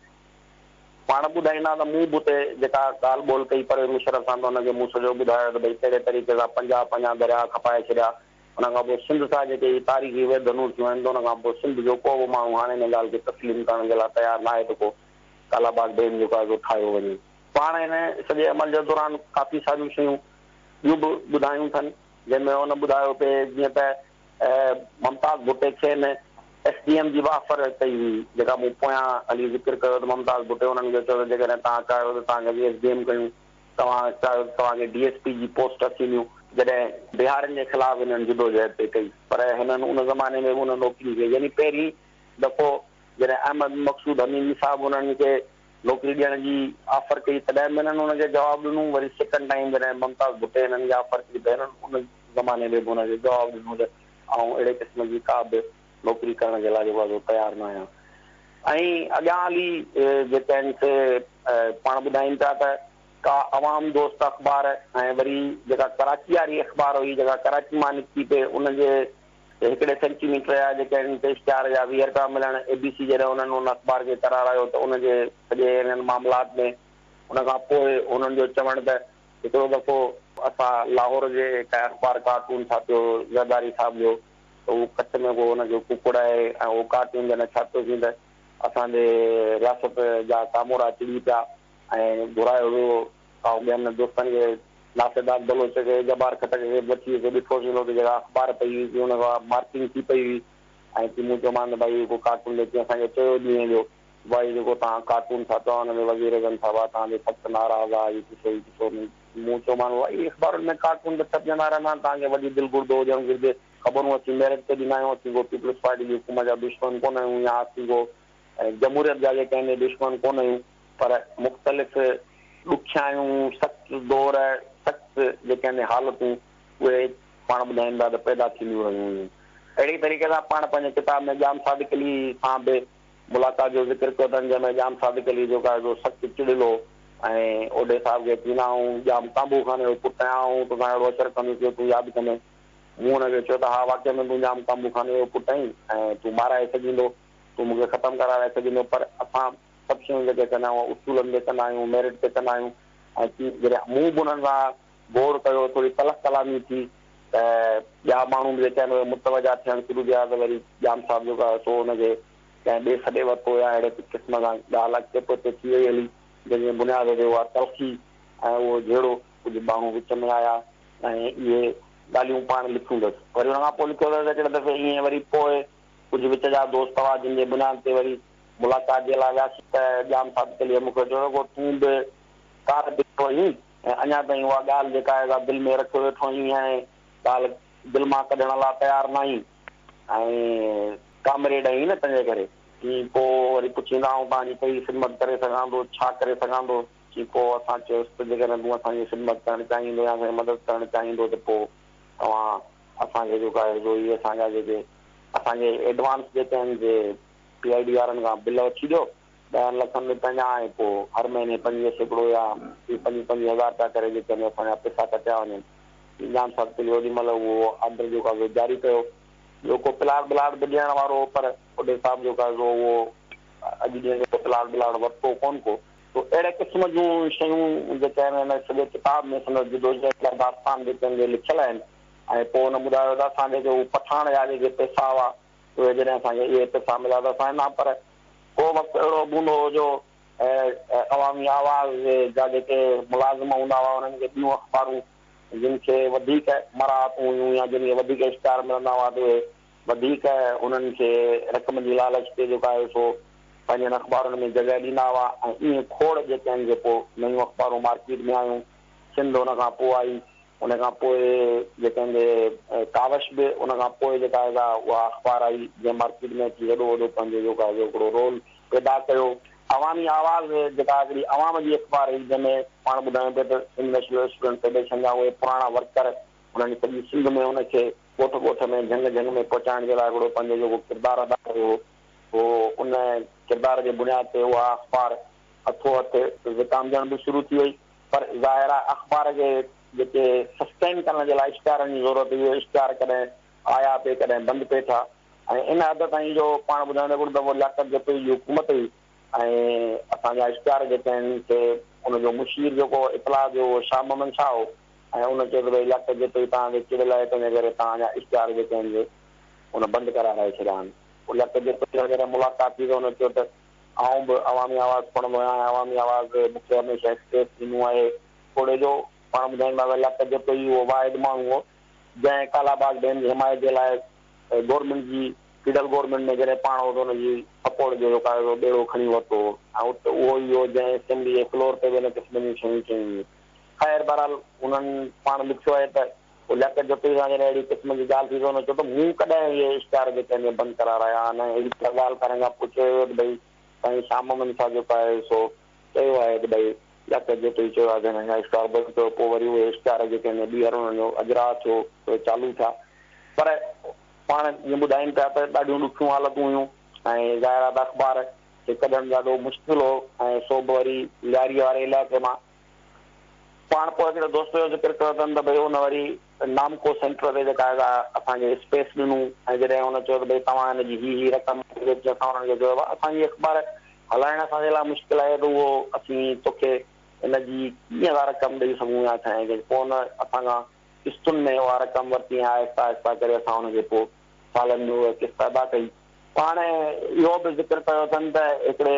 پاڻ ٻڌائيندا ته مون به اتي جيڪا ڳالهه ٻولهه ڪئي پرويز مشرف سان ته ان کي مون سڄو ٻڌايو ته ڀئي ڪهڙي طريقي سان پنجاب پنهنجا درياهه کپائي ڇڏيا ان کان پوء سنڌ سان جيڪي هي تاريخي ويڌنون ٿيون آهن ته ان کان پوء سنڌ جو ڪو به ماڻهو هاڻي ان ڳالهه کي تسليم ڪرڻ جي لاء تيار ناهي ته ڪو ڪالاباغ ڊيم جيڪو آهي سو ٺاهيو وڃي. پاڻ هن سڄي عمل جي دوران ڪافي ساريون شيون ٻيون به ٻڌايون اٿن جنهن ۾ هن ٻڌايو پئي جيئن ته ممتاز ڀٽي کين ايس ڊي ايم جي به آفر ڪئي هئي جيڪا مون پويان هلي ذڪر ڪيو ته ممتاز ڀٽي انهن کي چيو ته جيڪڏهن توهان چاهيو ته توهان کي اسين ايس ڊي ايم ڪيون توهان چاهيو ته توهان کي ڊي ايس پي جي پوسٽ اسين ڏيون. جڏهن بهارين جي خلاف هنن جدوجهد پئي ڪئي پر هنن ان زماني ۾ به ان نوڪري کي يعني پهرين دفعو جڏهن احمد مقصود حميدي صاحب انهن کي نوڪري ڏيڻ جي آفر ڪئي تڏهن به هنن ان کي جواب ڏنو وري سيڪنڊ ٽائيم جڏهن ممتاز ڀٽي هنن کي آفر ڪئي ته هنن ان زماني ۾ به ان کي جواب ڏنو ته آئون اهڙي قسم جي ڪا به نوڪري ڪرڻ جي لاء جيڪو آهي سو تيار نه آهيان ۽ اڳيان هلي جيڪي آهن سي پاڻ ٻڌائين پيا ته ڪا عوام دوست اخبار ۽ وري جيڪا ڪراچي واري اخبار هئي جيڪا ڪراچي مان نڪتي پئي ان جي هڪڙي سينٽي ميٽر جا جيڪي آهن ته اشتهار جا 20 رپيا ملڻ اي بي سي جڏهن انهن ان اخبار کي قرارايو ته ان جي سڄي انهن معاملات ۾ ان کان پوء انهن جو چوڻ ته هڪڙو دفعو اسان لاهور جي هڪ اخبار ڪارٽون ڇاپيو زرداري صاحب جو ته هو ڪڇ ۾ ڪو ان کي ڪڪڙ آهي ۽ اهو ڪارٽون جڏهن ڇاپيوسين ته اسان جي رياست جا ڪامورا چڙي پيا ۽ گهرايو ويو. آئون ٻين دوستن کي ناصر داد بلوچ کي، جبار خٽڪ کي به وٺي ويس. ڏٺوسين ته اتي جيڪا اخبار پئي هئي سي ان کان مارڪنگ ٿي پئي هئي ۽ ٿي مون چيومانس ته ڀائي هي ڪو ڪارٽون ڏي ٿي اسان کي چيو ڏينهن جو ڀائي جيڪو توهان ڪارٽون ڇاپيو آهي ان ۾ وزير اعظم صاحب آهي توهان تي سخت ناراض آهي هي قصو هي قصو مون چيومانس ڀائي اخبارن ۾ ڪارٽون ته ڇپجندا رهندا آهن توهان کي وڏي دل گردو هجڻ گهرجي. خبرون اسين ميرٽ تي ڏيندا آهيون، اسين ڪو پيپلز پارٽي جي حڪومت جا دشمن ڪونه آهيون يا اسين ڪو جمهوريت جا جيڪي آهن دشمن ڪونه آهيون پر مختلف ڏکيائيون، سخت دور، سخت جيڪي آهن حالتون اهي پاڻ ٻڌائين ٿا ته پيدا ٿينديون رهيون هيون. اهڙي طريقي سان پاڻ پنهنجي ڪتاب ۾ ڄام صادق علي سان به ملاقات جو ذڪر ڪيو اٿن جنهن ۾ ڄام صادق علي جيڪو آهي سو سخت چڙيل هو ۽ اوڍي صاحب کي چيندا آئون ڄام ڪانڀو خان جو پٽ آهيان آئون توسان اهڙو اشر ڪندس جو تون ياد ڪندين. مون هن کي چيو ته ها واقعي ۾ تون ڄام ڪانڀو خان جو پٽ آهين ۽ تون مارائي سگهيندو، تون مون کي ختم ڪرارائي سگهيندو پر اسان سڀ شيون جيڪي ڪندا آهيون اهي اصولن تي ڪندا آهيون، ميرٽ تي ڪندا آهيون ۽ جڏهن مون به انهن سان گوڙ ڪيو، ٿوري تلخ ڪلامي ٿي ته ٻيا ماڻهو به جيڪي آهن اهي متوجه ٿيڻ شروع ٿيا ته وري ڄام صاحب جيڪو آهي سو ان کي ڪنهن ٻئي سڏي ورتو يا اهڙي قسم سان ڳالهه اڳتي پوئتي ٿي وئي هلي جنهن جي بنياد تي اها تلخي ۽ اهو جهيڙو ڪجهه ماڻهو وچ ۾ آيا ۽ اهي ڳالهيون پاڻ لکيون اٿس. وري ان کان پوء لکيو اٿس هڪڙي دفعي ائين وري پوء ڪجهه وچ جا دوست هئا جن جي بنياد تي وري ملاقات جي لاء وياسين ته ڄام صادق عليء مون کي چيو ته تون به ڪار بيٺو آهين. ۽ اڃا تائين اها ڳالهه جيڪا آهي سا دل ۾ رکيو ويٺو آهين ۽ ڳالهه دل مان ڪڍڻ لاء تيار ناهين ۽ ڪامريڊ آهين نه تنهنجي ڪري. چي پوء وري پڇين ته آئون توهان جي ڪهڙي خدمت ڪري سگهان ٿو، ڇا ڪري سگهان ٿو؟ چي پوء اسان چيس ته جيڪڏهن تون اسان جي خدمت ڪرڻ چاهيندو يا اسان جي مدد ڪرڻ چاهيندو ته پوء توهان اسان کي جيڪو آهي سو اهي اسان جا جيڪي اسان کي ايڊوانس جيڪي آهن سي پي I D وارن کان بل وٺي ڏيو ڏهن لکن رپين جا ۽ پوء هر مهيني 25% يا پنجويهه پنجويهه هزار رپيا ڪري جيڪي آهن اسان جا پئسا ڪٽيا وڃن. ڄام صاحب چيو اوڏي مهل اهو آرڊر جيڪو آهي سو جاري ڪيو. ٻيو ڪو پلاٽ بلاٽ به ڏيڻ وارو هو پر اوڏي صاحب جيڪو آهي سو اهو اڄ ڏينهن جو پلاٽ بلاٽ ورتو ڪونه ڪو. سو اهڙي قسم جون شيون جيڪي آهن هن سڄي ڪتاب ۾ سندس جدوجهد جا داستان جيڪي آهن لکيل آهن ۽ پوء هن ٻڌايو ته اسان جيڪي هو پٺاڻ جا جيڪي پئسا هئا اهي جڏهن اسان کي اهي پئسا مليا ته اسان ڏنا پر ڪو وقت اهڙو به هوندو هو جو عوامي آواز جا جيڪي ملازم هوندا هئا انهن کي ٻيون اخبارون جن کي وڌيڪ مراعتون هيون يا جن کي وڌيڪ اشتهار ملندا هئا ته اهي وڌيڪ انهن کي رقم جي لالچ تي جيڪو آهي سو پنهنجن اخبارن ۾ جڳهه ڏيندا هئا ۽ ائين کوڙ جيڪي آهن سي پوء نيون اخبارون مارڪيٽ ۾ آيون. سنڌ ان کان پوء آئي. ان کان پوء جيڪي آهن سي ڪاوش به ان کان پوء جيڪا آهي سا اها اخبار آئي جنهن مارڪيٽ ۾ اچي وڏو وڏو پنهنجو جيڪو آهي سو هڪڙو رول پيدا ڪيو. عوامي آواز جيڪا هڪڙي عوام جي اخبار هئي جنهن ۾ پاڻ ٻڌايون پيا ته سنڌ نيشنل اسٽوڊنٽ فيڊريشن جا اهي پراڻا ورڪر انهن سڄي سنڌ ۾ ان کي ڳوٺ ڳوٺ ۾ جهنگ جهنگ ۾ پهچائڻ جي لاء هڪڙو پنهنجو جيڪو ڪردار ادا ڪيو هو سو ان ڪردار جي بنياد تي اها اخبار هٿو هٿ وڪامجڻ به شروع ٿي وئي. پر ظاهر آهي اخبار کي جيڪي سسٽين ڪرڻ جي لاء اشتهارن جي ضرورت هئي اهي اشتهار ڪڏهن آيا پئي ڪڏهن بند پئي ٿيا ۽ ان حد تائين جو پاڻ ٻڌائيندو هڪڙو دفعو لياقت جتوئي جي حڪومت هئي ۽ اسان جا اشتهار جيڪي آهن سي ان جو مشير جيڪو اطلاع جو اهو شاهه محمد شاهه هو ۽ ان چيو ته ڀئي لياقت جتوئي توهان تي چڙ لائي تنهنجي ڪري توهان جا اشتهار جيڪي آهن سي ان بند ڪرارائي ڇڏيا آهن. پوء لياقت جتوئي سان جڏهن ملاقات ٿي ته ان چيو ته آئون به عوامي آواز پڙهندو آهيان ۽ عوامي آواز مون کي هميشه اسپيس ڏنو آهي. توڙي جو پاڻ ٻڌائيندا هئا لياقت جتوئي اهو واحد ماڻهو هو جنهن ڪالاباغ ڊيم جي حمايت جي لاء گورنمينٽ جي فيڊرل گورنمينٽ ۾ جڏهن پاڻ هو ته ان جي سپورٽ جو جيڪو ٻيڙو کڻي ورتو هو ۽ اتي اهو ئي هو جنهن اسيمبلي جي فلور تي به ان قسم جون شيون چيون هيون. خير بهرحال انهن پاڻ لکيو آهي ته پوء لياقت جتوئي سان جڏهن اهڙي قسم جي ڳالهه ٿي ته هن چيو ته مون ڪڏهن اهي اشتهار جيڪي آهن بند ڪرارايا آهن ۽ اهڙي طرح ڳالهه ڪرڻ کان پوء چيو ويو ته ڀئي سائين شاهه محمد شاهه جيڪو آهي سو چيو آهي ته ڀئي لياقت جتوئي چيو آهي ته هنن جا اشتهار بند ڪيو پوء وري اهي اشتهار جيڪي آهن ٻيهر انهن جو اجراء ٿيو اهي چالو ٿيا پر پاڻ جيئن ٻڌائين پيا ته ڏاڍيون ڏکيون حالتون هيون ۽ ظاهر آهي ته اخبار کي ڪڍڻ ڏاڍو مشڪل هو ۽ سو به وري لياريء واري علائقي مان پاڻ پوء هڪڙي دوست جو ذڪر ڪيو اٿن ته ڀئي ان وري نامڪو سينٽر تي جيڪا آهي سا اسان کي اسپيس ڏنو ۽ جڏهن هن چيو ته ڀئي توهان هن جي هي هي رقم موڪليو ته اسان انهن کي چيو ته اسان جي اخبار هلائڻ اسان جي لاء مشڪل آهي ته اهو اسين توکي ان جي ڪيئن ٿا رقم ڏئي سگهون يا ڇا ۽ پوء ان اسان کان قسطن ۾ اها رقم ورتي ۽ آهستي آهستي ڪري اسان ان کي پوء سالن ۾ اها قسط ادا ڪئي. پاڻ اهو به ذڪر ڪيو اٿن ته هڪڙي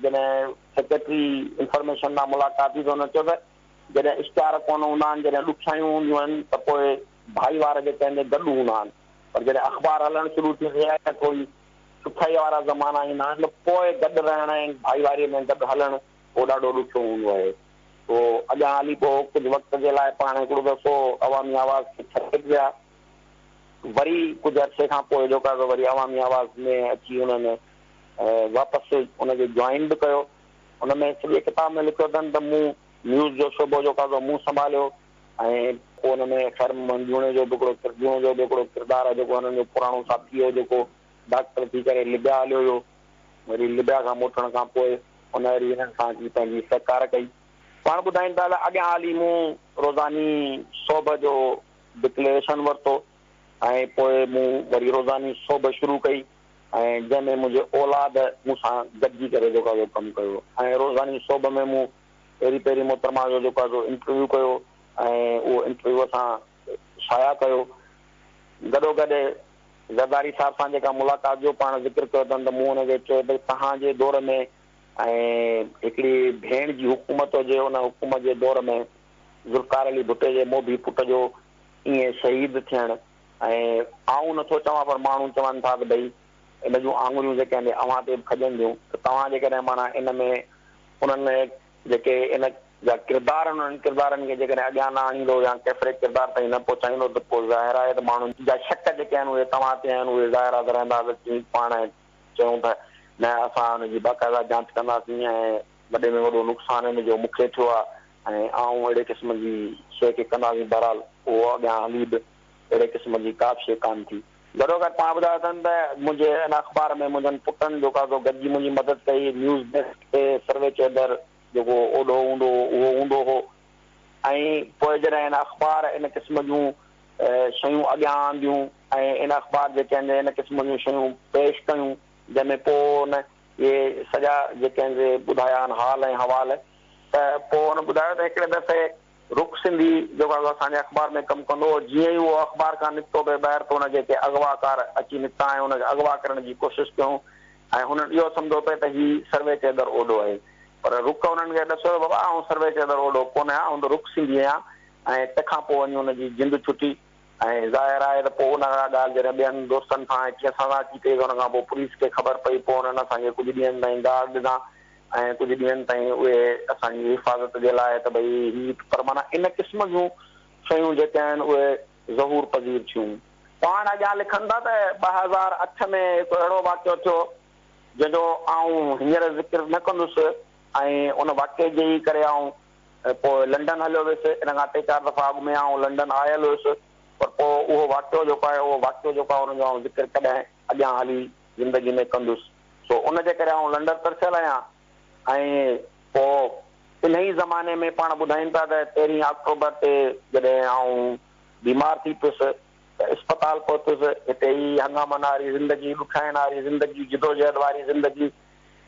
جڏهن سيڪريٽري انفارميشن سان ملاقات ٿي ته هن چيو ته جڏهن اشتهار ڪونه هوندا آهن، جڏهن ڏکيائيون هونديون آهن ته پوء ڀائيوار جيڪي آهن گڏ هوندا آهن پر جڏهن اخبار هلڻ شروع ٿيندي آهي ۽ ٿوري سٺائي وارا زمانا ايندا آهن ته پوء گڏ رهڻ ۽ ڀائيواري ۾ گڏ هلڻ اهو ڏاڍو ڏکيو هوندو آهي. سو اڳيان هلي پوء ڪجهه وقت جي لاء پاڻ هڪڙو دفعو عوامي آواز کي ڇڏي به ويا. وري ڪجهه عرصي کان پوء جيڪو آهي سو وري عوامي آواز ۾ اچي انهن واپس ان کي جوائن به ڪيو. ان ۾ سڄي ڪتاب ۾ لکيو اٿن ته مون نيوز جو شعبو جيڪو آهي سو مون سنڀاليو ۽ پوء ان ۾ خير محمد جوڻيجو به هڪڙو جوڻيجو به هڪڙو ڪردار آهي جيڪو هنن جو پراڻو ساٿي هو جيڪو ڊاڪٽر ٿي ڪري لبيا هليو ويو. وري لبيا کان موٽڻ کان پوء ان وري هنن سان اچي پنهنجي سهڪار ڪئي. پاڻ ٻڌائين ٿا ته اڳيان هلي مون روزاني سوڀ جو ڊڪليريشن ورتو ۽ پوء مون وري روزاني سوڀ شروع ڪئي ۽ جنهن ۾ منهنجي اولاد مون سان گڏجي ڪري جيڪو آهي سو ڪم ڪيو ۽ روزاني سوڀ ۾ مون پهرين پهرين محترمه جو جيڪو آهي سو انٽرويو ڪيو ۽ اهو انٽرويو اسان شايع ڪيو. گڏوگڏ زرداري صاحب سان جيڪا ملاقات جو پاڻ ذڪر ڪيو اٿن ته مون ان کي چيو ته توهان جي دور ۾ ۽ هڪڙي ڀيڻ جي حڪومت هجي ان حڪومت جي دور ۾ ذوالفقار علي ڀٽي جي موڀي پٽ جو ائين شهيد ٿيڻ ۽ آئون نه ٿو چوان پر ماڻهو چون ٿا ته ڀئي ان جون آڱريون جيڪي آهن اوهان تي به کڄن ٿيون ته توهان جيڪڏهن معنيٰ ان ۾ انهن جيڪي ان جا ڪردار آهن انهن ڪردارن کي جيڪڏهن اڳيان نه آڻيندو يا ڪيفر ڪردار تائين نه پهچائيندو ته پوء ظاهر آهي ته ماڻهن جا شڪ جيڪي آهن اهي توهان تي آهن، اهي ظاهر آهي ته رهندا ته چئي پاڻ چيون ته نه اسان ان جي باقاعده جانچ ڪنداسين ۽ وڏي ۾ وڏو نقصان ان جو مون کي ٿيو آهي ۽ آئون اهڙي قسم جي شيء کي ڪنداسين بهرحال اهو اڳيان هلي به اهڙي قسم جي ڪا به شيء ڪانه ٿي. گڏوگڏ پاڻ ٻڌايو اٿن ته منهنجي ان اخبار ۾ منهنجن پٽن جيڪو آهي سو گڏجي منهنجي مدد ڪئي، نيوز ڊيسڪ تي سرويچ حيدر جيڪو اوڍو هوندو هو اهو هوندو هو ۽ پوء جڏهن ان اخبار ان قسم جون شيون اڳيان آنديون ۽ ان اخبار جيڪي آهن ان قسم جون شيون پيش ڪيون جنهن ۾ پوء ان اهي سڄا جيڪي آهن سي ٻڌايا آهن حال ۽ حوال ته پوء ان ٻڌايو ته هڪڙي دفعي رڪ سنڌي جيڪو آهي سو اسان جي اخبار ۾ ڪم ڪندو هو جيئن ئي اهو اخبار کان نڪتو پئي ٻاهر ته ان کي ڪي اغوا ڪار اچي نڪتا ۽ ان کي اغوا ڪرڻ جي ڪوشش ڪيون ۽ هنن اهو سمجهيو پئي ته هي سرويچ حيدر اوڍو آهي پر رڪ انهن کي ڏسيو ته بابا آئون سرويچ حيدر اوڍو ڪونه آهيان آئون ته رڪ سنڌي آهيان ۽ تنهن کان پوء وڃي ان جي جند ڇٽي ۽ ظاهر آهي ته پوء ان اها ڳالهه جڏهن ٻين دوستن سان ۽ ڪنهن سان اچي پئي ته ان کان پوء پوليس کي خبر پئي پوء انهن اسان کي ڪجهه ڏينهن تائين گارڊ ڏنا ۽ ڪجهه ڏينهن تائين اهي اسان جي حفاظت جي لاء ته ڀئي هي پر معنيٰ ان قسم جون شيون جيڪي آهن اهي ظهور پذير ٿيون. پاڻ اڳيان لکن ٿا ته 2008 ۾ هڪ اهڙو واقعو ٿيو جنهن جو آئون هينئر ذڪر نه ڪندس ۽ ان واقعي جي ئي ڪري آئون پوء لنڊن هليو ويس. ان کان ٽي چار دفعا اڳ ۾ آئون لنڊن آيل هيس پر پوء اهو واقعو جيڪو آهي اهو واقعو جيڪو آهي ان جو آئون ذڪر ڪڏهن اڳيان هلي زندگي ۾ ڪندس. سو ان جي ڪري آئون لنڊن ترسيل آهيان ۽ پوء انهيء زماني ۾ پاڻ ٻڌائين ٿا ته تيرهين آڪٽوبر تي جڏهن آئون بيمار ٿي پيس ته اسپتال پهتس. هتي هي هنگامن واري زندگي، ڏکاين واري زندگي، جدوجهد واري زندگي،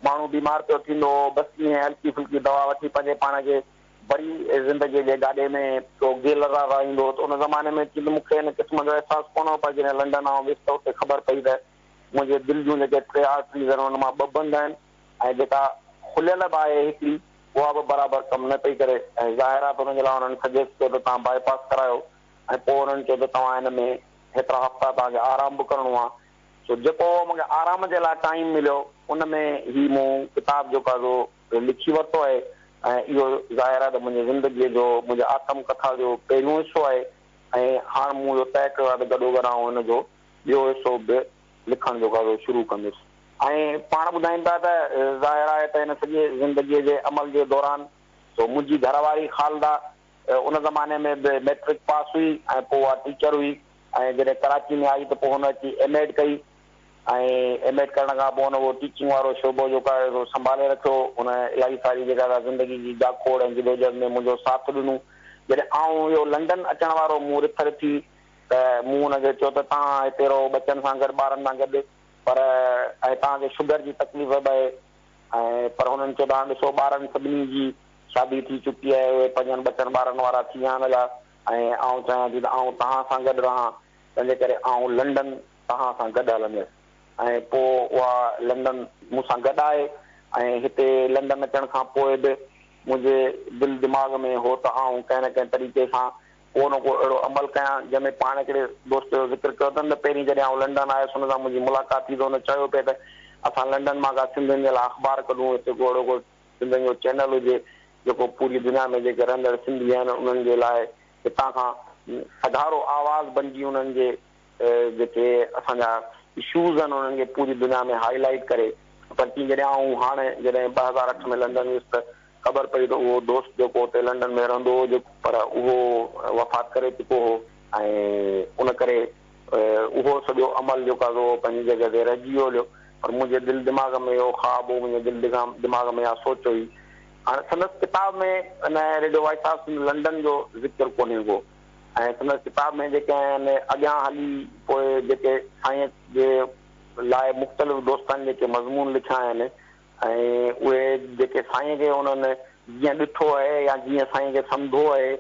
ماڻهو بيمار پيو ٿيندو هو، بس ائين هلڪي ڦلڪي دوا وٺي پنهنجي پاڻ کي وري زندگيء جي گاڏي ۾ پيو گيلرارائيندو هو ته ان زماني ۾ چي ته مون کي ان قسم جو احساس ڪونه هو پر جڏهن لنڊن آئون ويس ته اتي خبر پئي ته منهنجي دل جون جيڪي ٽي آرٽريز آهن انهن مان ٻه بند آهن ۽ جيڪا کليل به آهي هڪڙي اها به برابر ڪم نه پئي ڪري ۽ ظاهر آهي ته ان جي لاء انهن سجيسٽ ڪيو ته توهان باء پاس ڪرايو ۽ پوء انهن چيو ته توهان هن ۾ هيترا هفتا توهان کي آرام به ڪرڻو آهي سو جيڪو مون کي آرام جي لاء ٽائيم مليو ان ۾ هي مون ڪتاب جيڪو آهي سو لکي ورتو آهي ۽ اهو ظاهر آهي ته منهنجي زندگيء جو منهنجي آتم ڪٿا جو پهريون حصو آهي ۽ هاڻ مون اهو طئي ڪيو آهي ته گڏوگڏ آئون هن جو ٻيو حصو به لکڻ جو ڪارو شروع ڪندس. ۽ پاڻ ٻڌائين ٿا ته ظاهر آهي ته هن سڄي زندگيء جي عمل جي دوران سو منهنجي گهر واري خالده ان زماني ۾ به مئٽرڪ پاس هئي ۽ پوء اها ٽيچر هئي ۽ جڏهن ڪراچي ۾ آئي ته پوء هن اچي ايم ايڊ ڪئي ۽ ايم ايڊ ڪرڻ کان پوء هن اهو ٽيچنگ وارو شعبو جيڪو آهي سو سنڀالي رکيو. هن الاهي ساري جيڪا سا زندگي جي جاکوڙ ۽ جدوجهد ۾ منهنجو ساٿ ڏنو. جڏهن آئون اهو لنڊن اچڻ وارو مون رٿ رٿي ته مون ان کي چيو ته توهان هتي رهو ٻچن سان گڏ ٻارن سان گڏ پر ۽ توهان کي شگر جي تڪليف به آهي ۽ پر هنن چيو ته هاڻ ڏسو ٻارن سڀني جي شادي ٿي چڪي آهي اهي پنهنجن ٻچن ٻارن وارا ٿي ويا آهن الا ۽ آئون چاهيان ٿي ته آئون توهان سان گڏ رهان تنهنجي ڪري آئون لنڊن توهان سان گڏ هلنديس ۽ پوء اها لنڊن مون سان گڏ آهي ۽ هتي لنڊن اچڻ کان پوء به منهنجي دل دماغ ۾ هو ته آئون ڪنهن نه ڪنهن طريقي سان ڪو نه ڪو اهڙو عمل ڪيان جنهن ۾ پاڻ هڪڙي دوست جو ذڪر ڪيو اٿن ته پهرين جڏهن آئون لنڊن آيس ان سان منهنجي ملاقات ٿي ته هن چيو پئي ته اسان لنڊن مان ڪا سنڌين جي لاء اخبار ڪڍون هتي ڪو اهڙو ڪو سنڌين جو چينل هجي جيڪو پوري دنيا ۾ جيڪي رهندڙ سنڌي آهن انهن جي لاء هتان کان سگهارو آواز بنجي انهن جي جيڪي اسان جا اشوز آهن انهن کي پوري دنيا ۾ هائي لائيٽ ڪري پر تيئن جڏهن آئون هاڻ جڏهن 2008 ۾ لنڊن ويس ته خبر پئي ته اهو دوست جيڪو اتي لنڊن ۾ رهندو هو جيڪو پر اهو وفات ڪري چڪو هو ۽ ان ڪري اهو سڄو عمل جيڪو آهي سو پنهنجي جڳهه تي رهجي ويو هليو پر منهنجي دل دماغ ۾ اهو خواب هو منهنجي دل دماغ ۾ اها سوچ هئي. هاڻي سندس ڪتاب ۾ ان radio voice of Sindh London جو ذڪر ڪونهي ڪو ۽ سندس ڪتاب ۾ جيڪي آهن اڳيان هلي پوء جيڪي سائين جي لاء مختلف دوستن جيڪي مضمون لکيا آهن ۽ اهي جيڪي سائين کي انهن جيئن ڏٺو آهي يا جيئن سائين کي سمڌو آهي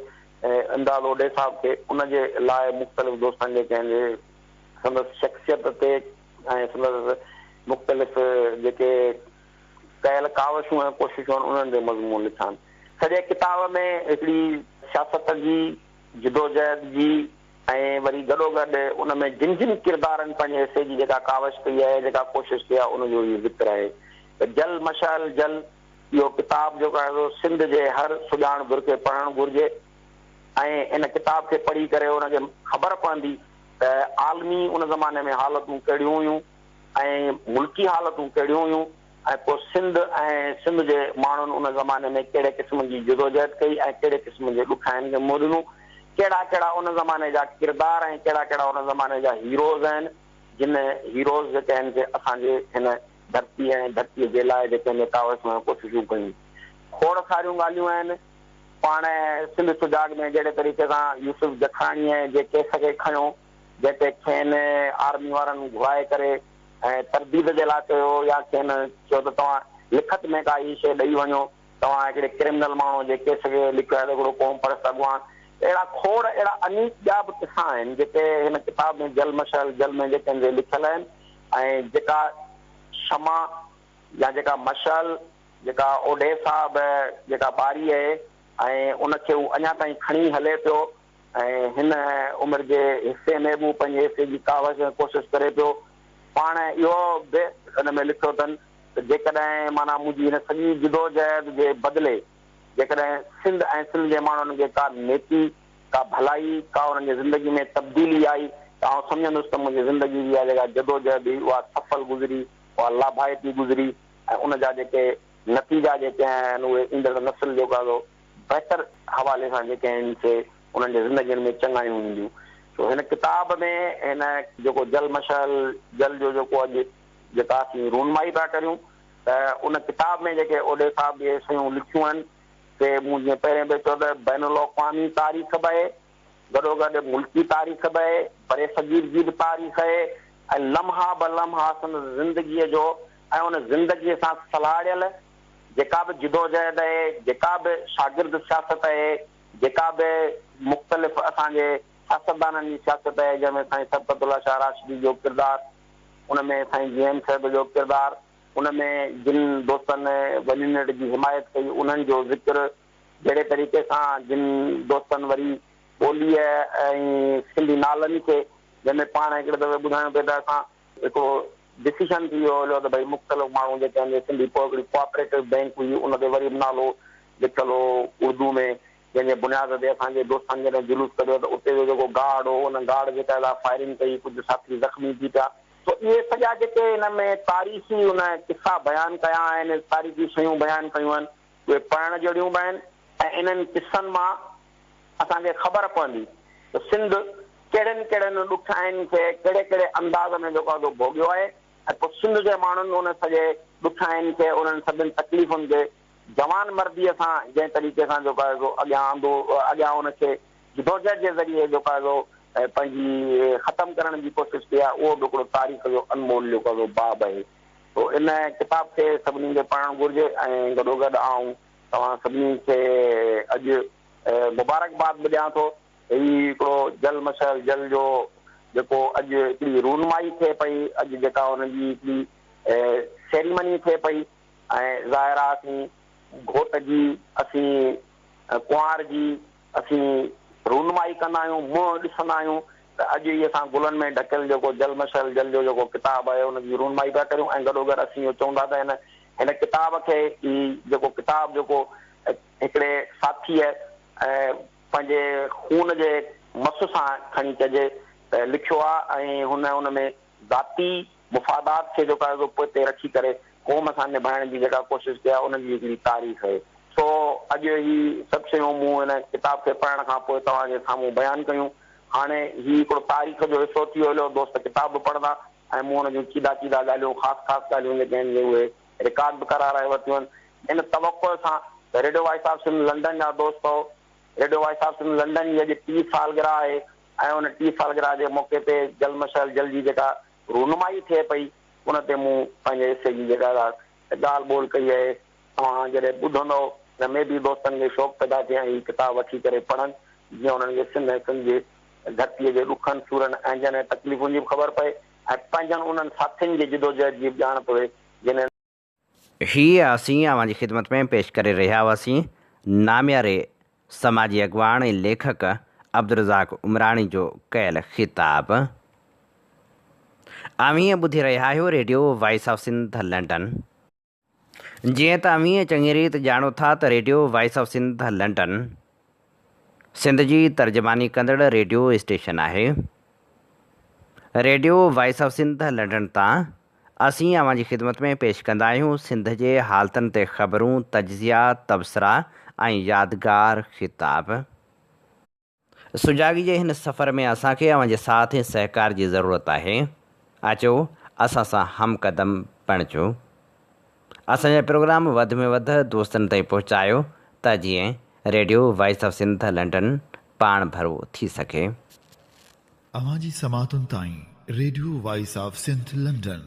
امداد اوڍي صاحب کي ان جي لاء مختلف دوستن جيڪي آهن جي سندس شخصيت تي ۽ سندس مختلف جيڪي ڪيل ڪاوشون ۽ ڪوششون آهن انهن تي مضمون لکيا آهن. سڄي ڪتاب ۾ هڪڙي سياست جي جدوجهد جي ۽ وري گڏوگڏ ان ۾ جن جن ڪردارن پنهنجي حصي جي جيڪا ڪاوش ڪئي آهي، جيڪا ڪوشش ڪئي آهي، ان جو اهو ذڪر آهي ته جل مشعل جل اهو ڪتاب جيڪو آهي سو سنڌ جي هر سڄاڻ ڌر کي پڙهڻ گهرجي ۽ ان ڪتاب کي پڙهي ڪري ان کي خبر پوندي ته عالمي ان زماني ۾ حالتون ڪهڙيون هيون ۽ ملڪي حالتون ڪهڙيون هيون ۽ پوء سنڌ ۽ سنڌ جي ماڻهن ان زماني ۾ ڪهڙي قسم جي جدوجهد ڪئي ۽ ڪهڙي قسم جي ڏکاين کي منهن ڏنو، ڪهڙا ڪهڙا ان زماني جا ڪردار ۽ ڪهڙا ڪهڙا ان زماني جا هيروز آهن، جن هيروز جيڪي آهن سي اسان جي هن ڌرتي ۽ ڌرتيء جي لاء جيڪي آهن ڪاوشون ۽ ڪوششون ڪيون. کوڙ ساريون ڳالهيون آهن. پاڻ سنڌ سجاڳ ۾ جهڙي طريقي سان يوسف جکراڻيء جي ڪيس کي کنيو، جنهن تي کين آرمي وارن گهرائي ڪري ۽ ترديد جي لاء چيو يا کين چيو ته توهان لکت ۾ ڪا هي شيء ڏئي وڃو، توهان هڪڙي ڪرمنل ماڻهوء جي ڪيس کي لکيو آهي ته هڪڙو قوم پرست اڳواڻ. اهڙا کوڙ اهڙا انيڪ ٻيا به قصا آهن جيڪي هن ڪتاب ۾ جل مشعل جل ۾ جيڪي آهن سي لکيل آهن ۽ جيڪا شمع يا جيڪا مشعل جيڪا اوڍي صاحب جيڪا ٻاري اهي ۽ ان کي هو اڃا تائين کڻي هلي پيو ۽ هن عمر جي حصي ۾ به هو پنهنجي حصي جي ڪاوش ۽ ڪوشش ڪري پيو. پاڻ اهو به ان ۾ لکيو اٿن ته جيڪڏهن معنيٰ منهنجي هن سڄي جدوجهد جي بدلي جيڪڏهن سنڌ ۽ سنڌ جي ماڻهن کي ڪا نيڪي، ڪا ڀلائي، ڪا انهن جي زندگي ۾ تبديلي آئي ته آئون سمجهندس ته منهنجي زندگي جي اها جيڪا جدوجهد هئي اها سڦل گذري، اها لاڀائتي گذري ۽ ان جا جيڪي نتيجا جيڪي آهن اهي ايندڙ نسل جيڪو آهي سو بهتر حوالي سان جيڪي آهن سي انهن جي زندگين ۾ چڱايون اينديون. سو هن ڪتاب ۾ هن جيڪو جل مشعل جل جو جيڪو اڄ جيڪا اسين رونمائي پيا ڪريون ته ان ڪتاب ۾ جيڪي اوڍي صاحب اهي شيون لکيون آهن سي مون جيئن پهرين به چيو ته بين الاقوامي تاريخ به آهي گڏوگڏ ملڪي تاريخ به آهي برصغير جي به تاريخ آهي ۽ لمحا به لمحا سندس زندگيء جو ۽ ان زندگيء سان سلهاڙيل جيڪا به جدوجهد اهي، جيڪا به شاگرد سياست اهي، جيڪا به مختلف اسان جي سياستدانن جي سياست اهي، جنهن ۾ سائين صبغت الله شاهه راشدي جو ڪردار، ان ۾ سائين جي ايم سيد جو ڪردار، ان ۾ جن دوستن ون يونٽ جي حمايت ڪئي انهن جو ذڪر، جهڙي طريقي سان جن دوستن وري ٻوليء ۽ سنڌي نالن کي جنهن ۾ پاڻ هڪڙي دفعي ٻڌايون پئي ته اسان هڪڙو ڊسيشن ٿي ويو هليو ته ڀئي مختلف ماڻهو جيڪي آهن سنڌي پوء هڪڙي ڪوآپريٽو بئنڪ هئي ان تي وري به نالو لکيل هو اردو ۾ جنهن جي بنياد تي اسان جي دوستن جڏهن جلوس ڪڍيو ته اتي جو جيڪو گارڊ هو ان گارڊ جيڪا ادا فائرنگ ڪئي ڪجهه ساٿي زخمي ٿي پيا. سو اهي سڄا جيڪي ان ۾ تاريخي ان قصا بيان ڪيا آهن تاريخي شيون بيان ڪيون آهن اهي پڙهڻ جهڙيون به آهن ۽ انهن قصن مان اسان کي خبر پوندي ته سنڌ ڪهڙين ڪهڙين ڏکيائين کي ڪهڙي ڪهڙي انداز ۾ جيڪو آهي سو ڀوڳيو آهي ۽ پوء سنڌ جي ماڻهن ان سڄي ڏکيائين کي انهن سڀن تڪليفن کي جوان مرديء سان جنهن طريقي سان جيڪو آهي سو اڳيان آندو اڳيان ان کي جدوجهد جي ذريعي جيڪو آهي سو پنهنجي ختم ڪرڻ جي ڪوشش ڪئي آهي اهو به هڪڙو تاريخ جو انمول جيڪو آهي سو باب آهي سو ان ڪتاب کي سڀني کي پڙهڻ گهرجي ۽ گڏوگڏ آئون توهان سڀني کي اڄ مبارڪباد به ڏيان ٿو. هي هڪڙو جل مشعل جل جو جيڪو اڄ هڪڙي رونمائي ٿئي پئي، اڄ جيڪا ان جي هڪڙي سيريمني ٿئي پئي ۽ ظاهر آ اسين گهوٽ جي، اسين ڪنوار جي اسين رونمائي ڪندا آهيون، منهن ڏسندا آهيون ته اڄ هي اسان گلن ۾ ڍڪيل جيڪو جل مشعل جل جو جيڪو ڪتاب آهي ان جي رونمائي پيا ڪريون ۽ گڏوگڏ اسين اهو چئون ٿا ته هن هن ڪتاب کي هي جيڪو ڪتاب جيڪو هڪڙي ساٿيء پنهنجي خون جي مس سان کڻي چئجي ته لکيو آ ۽ هن ان ۾ ذاتي مفادات کي جيڪو آهي سو پوئتي رکي ڪري قوم سان نڀائڻ جي جيڪا ڪوشش ڪئي آ ان جي هڪڙي تاريخ اهي. سو اڄ هي سڀ شيون مون هن ڪتاب کي پڙهڻ کان پوء توهان جي سامهون بيان ڪيون. هاڻي هي هڪڙو تاريخ جو حصو ٿي ويو هليو، دوست ڪتاب به پڙهندا ۽ مون ان جون چيدا چيدا ڳالهيون خاص خاص ڳالهيون جيڪي آهن اهي رڪارڊ به ڪرارائي ورتيون آهن. ان توقع سان ته radio voice of Sindh London جا دوستو، radio voice of Sindh London جي اڄ 30 سالگرهه آهي ۽ ان 30 سالگرهه جي موقعي تي جل مشعل جل جي جيڪا رونمائي ٿئي پئي ان تي مون پنهنجي حصي جي جيڪا ڳالهه ٻولهه ڪئي آهي توهان جڏهن ٻڌندؤ ته مي بي دوستن کي شوق پيدا ٿئي ۽ هي ڪتاب وٺي ڪري پڙهن جيئن انهن کي سنڌ ۽ سنڌ جي ڌرتيء جي ڏکن سورن اهنجن ۽ تڪليفن جي به خبر پئي ۽ پنهنجن انهن ساٿين جي جدوجهد جي به ڄاڻ پوي جن هي اسين اوهان جي خدمت ۾ پيش ڪري رهيا هئاسين نامياري سماجي اڳواڻ ۽ ليکڪ عبدالرزاق عمراڻي جو ڪيل خطاب. اوهين ٻڌي رهيا آهيو radio voice of Sindh London. جيئن ته اوهين چڱي ريت ڄاڻو ٿا ته radio voice of Sindh London Sindh جي ترجماني ڪندڙ ريڊيو اسٽيشن آهي. Radio voice of Sindh London تان اسين اوهان جي خدمت ۾ پيش ڪندا آهيون سنڌ جي حالتن تي خبرون، تجزيا، تبصرا ۽ يادگار خطاب. سجاڳي جي هن سفر ۾ اسان کي اوهان جي ساٿ ۽ سهڪار جي ضرورت آهي. اچو اسان سان هم قدم بڻجو. اسان جا پروگرام وڌ ۾ وڌ دوستن تائين پهچايو ته جيئن radio voice of Sindh London پاڻ ڀرو ٿي سگهي. اوهان جي سماعتن تائين radio voice of Sindh London.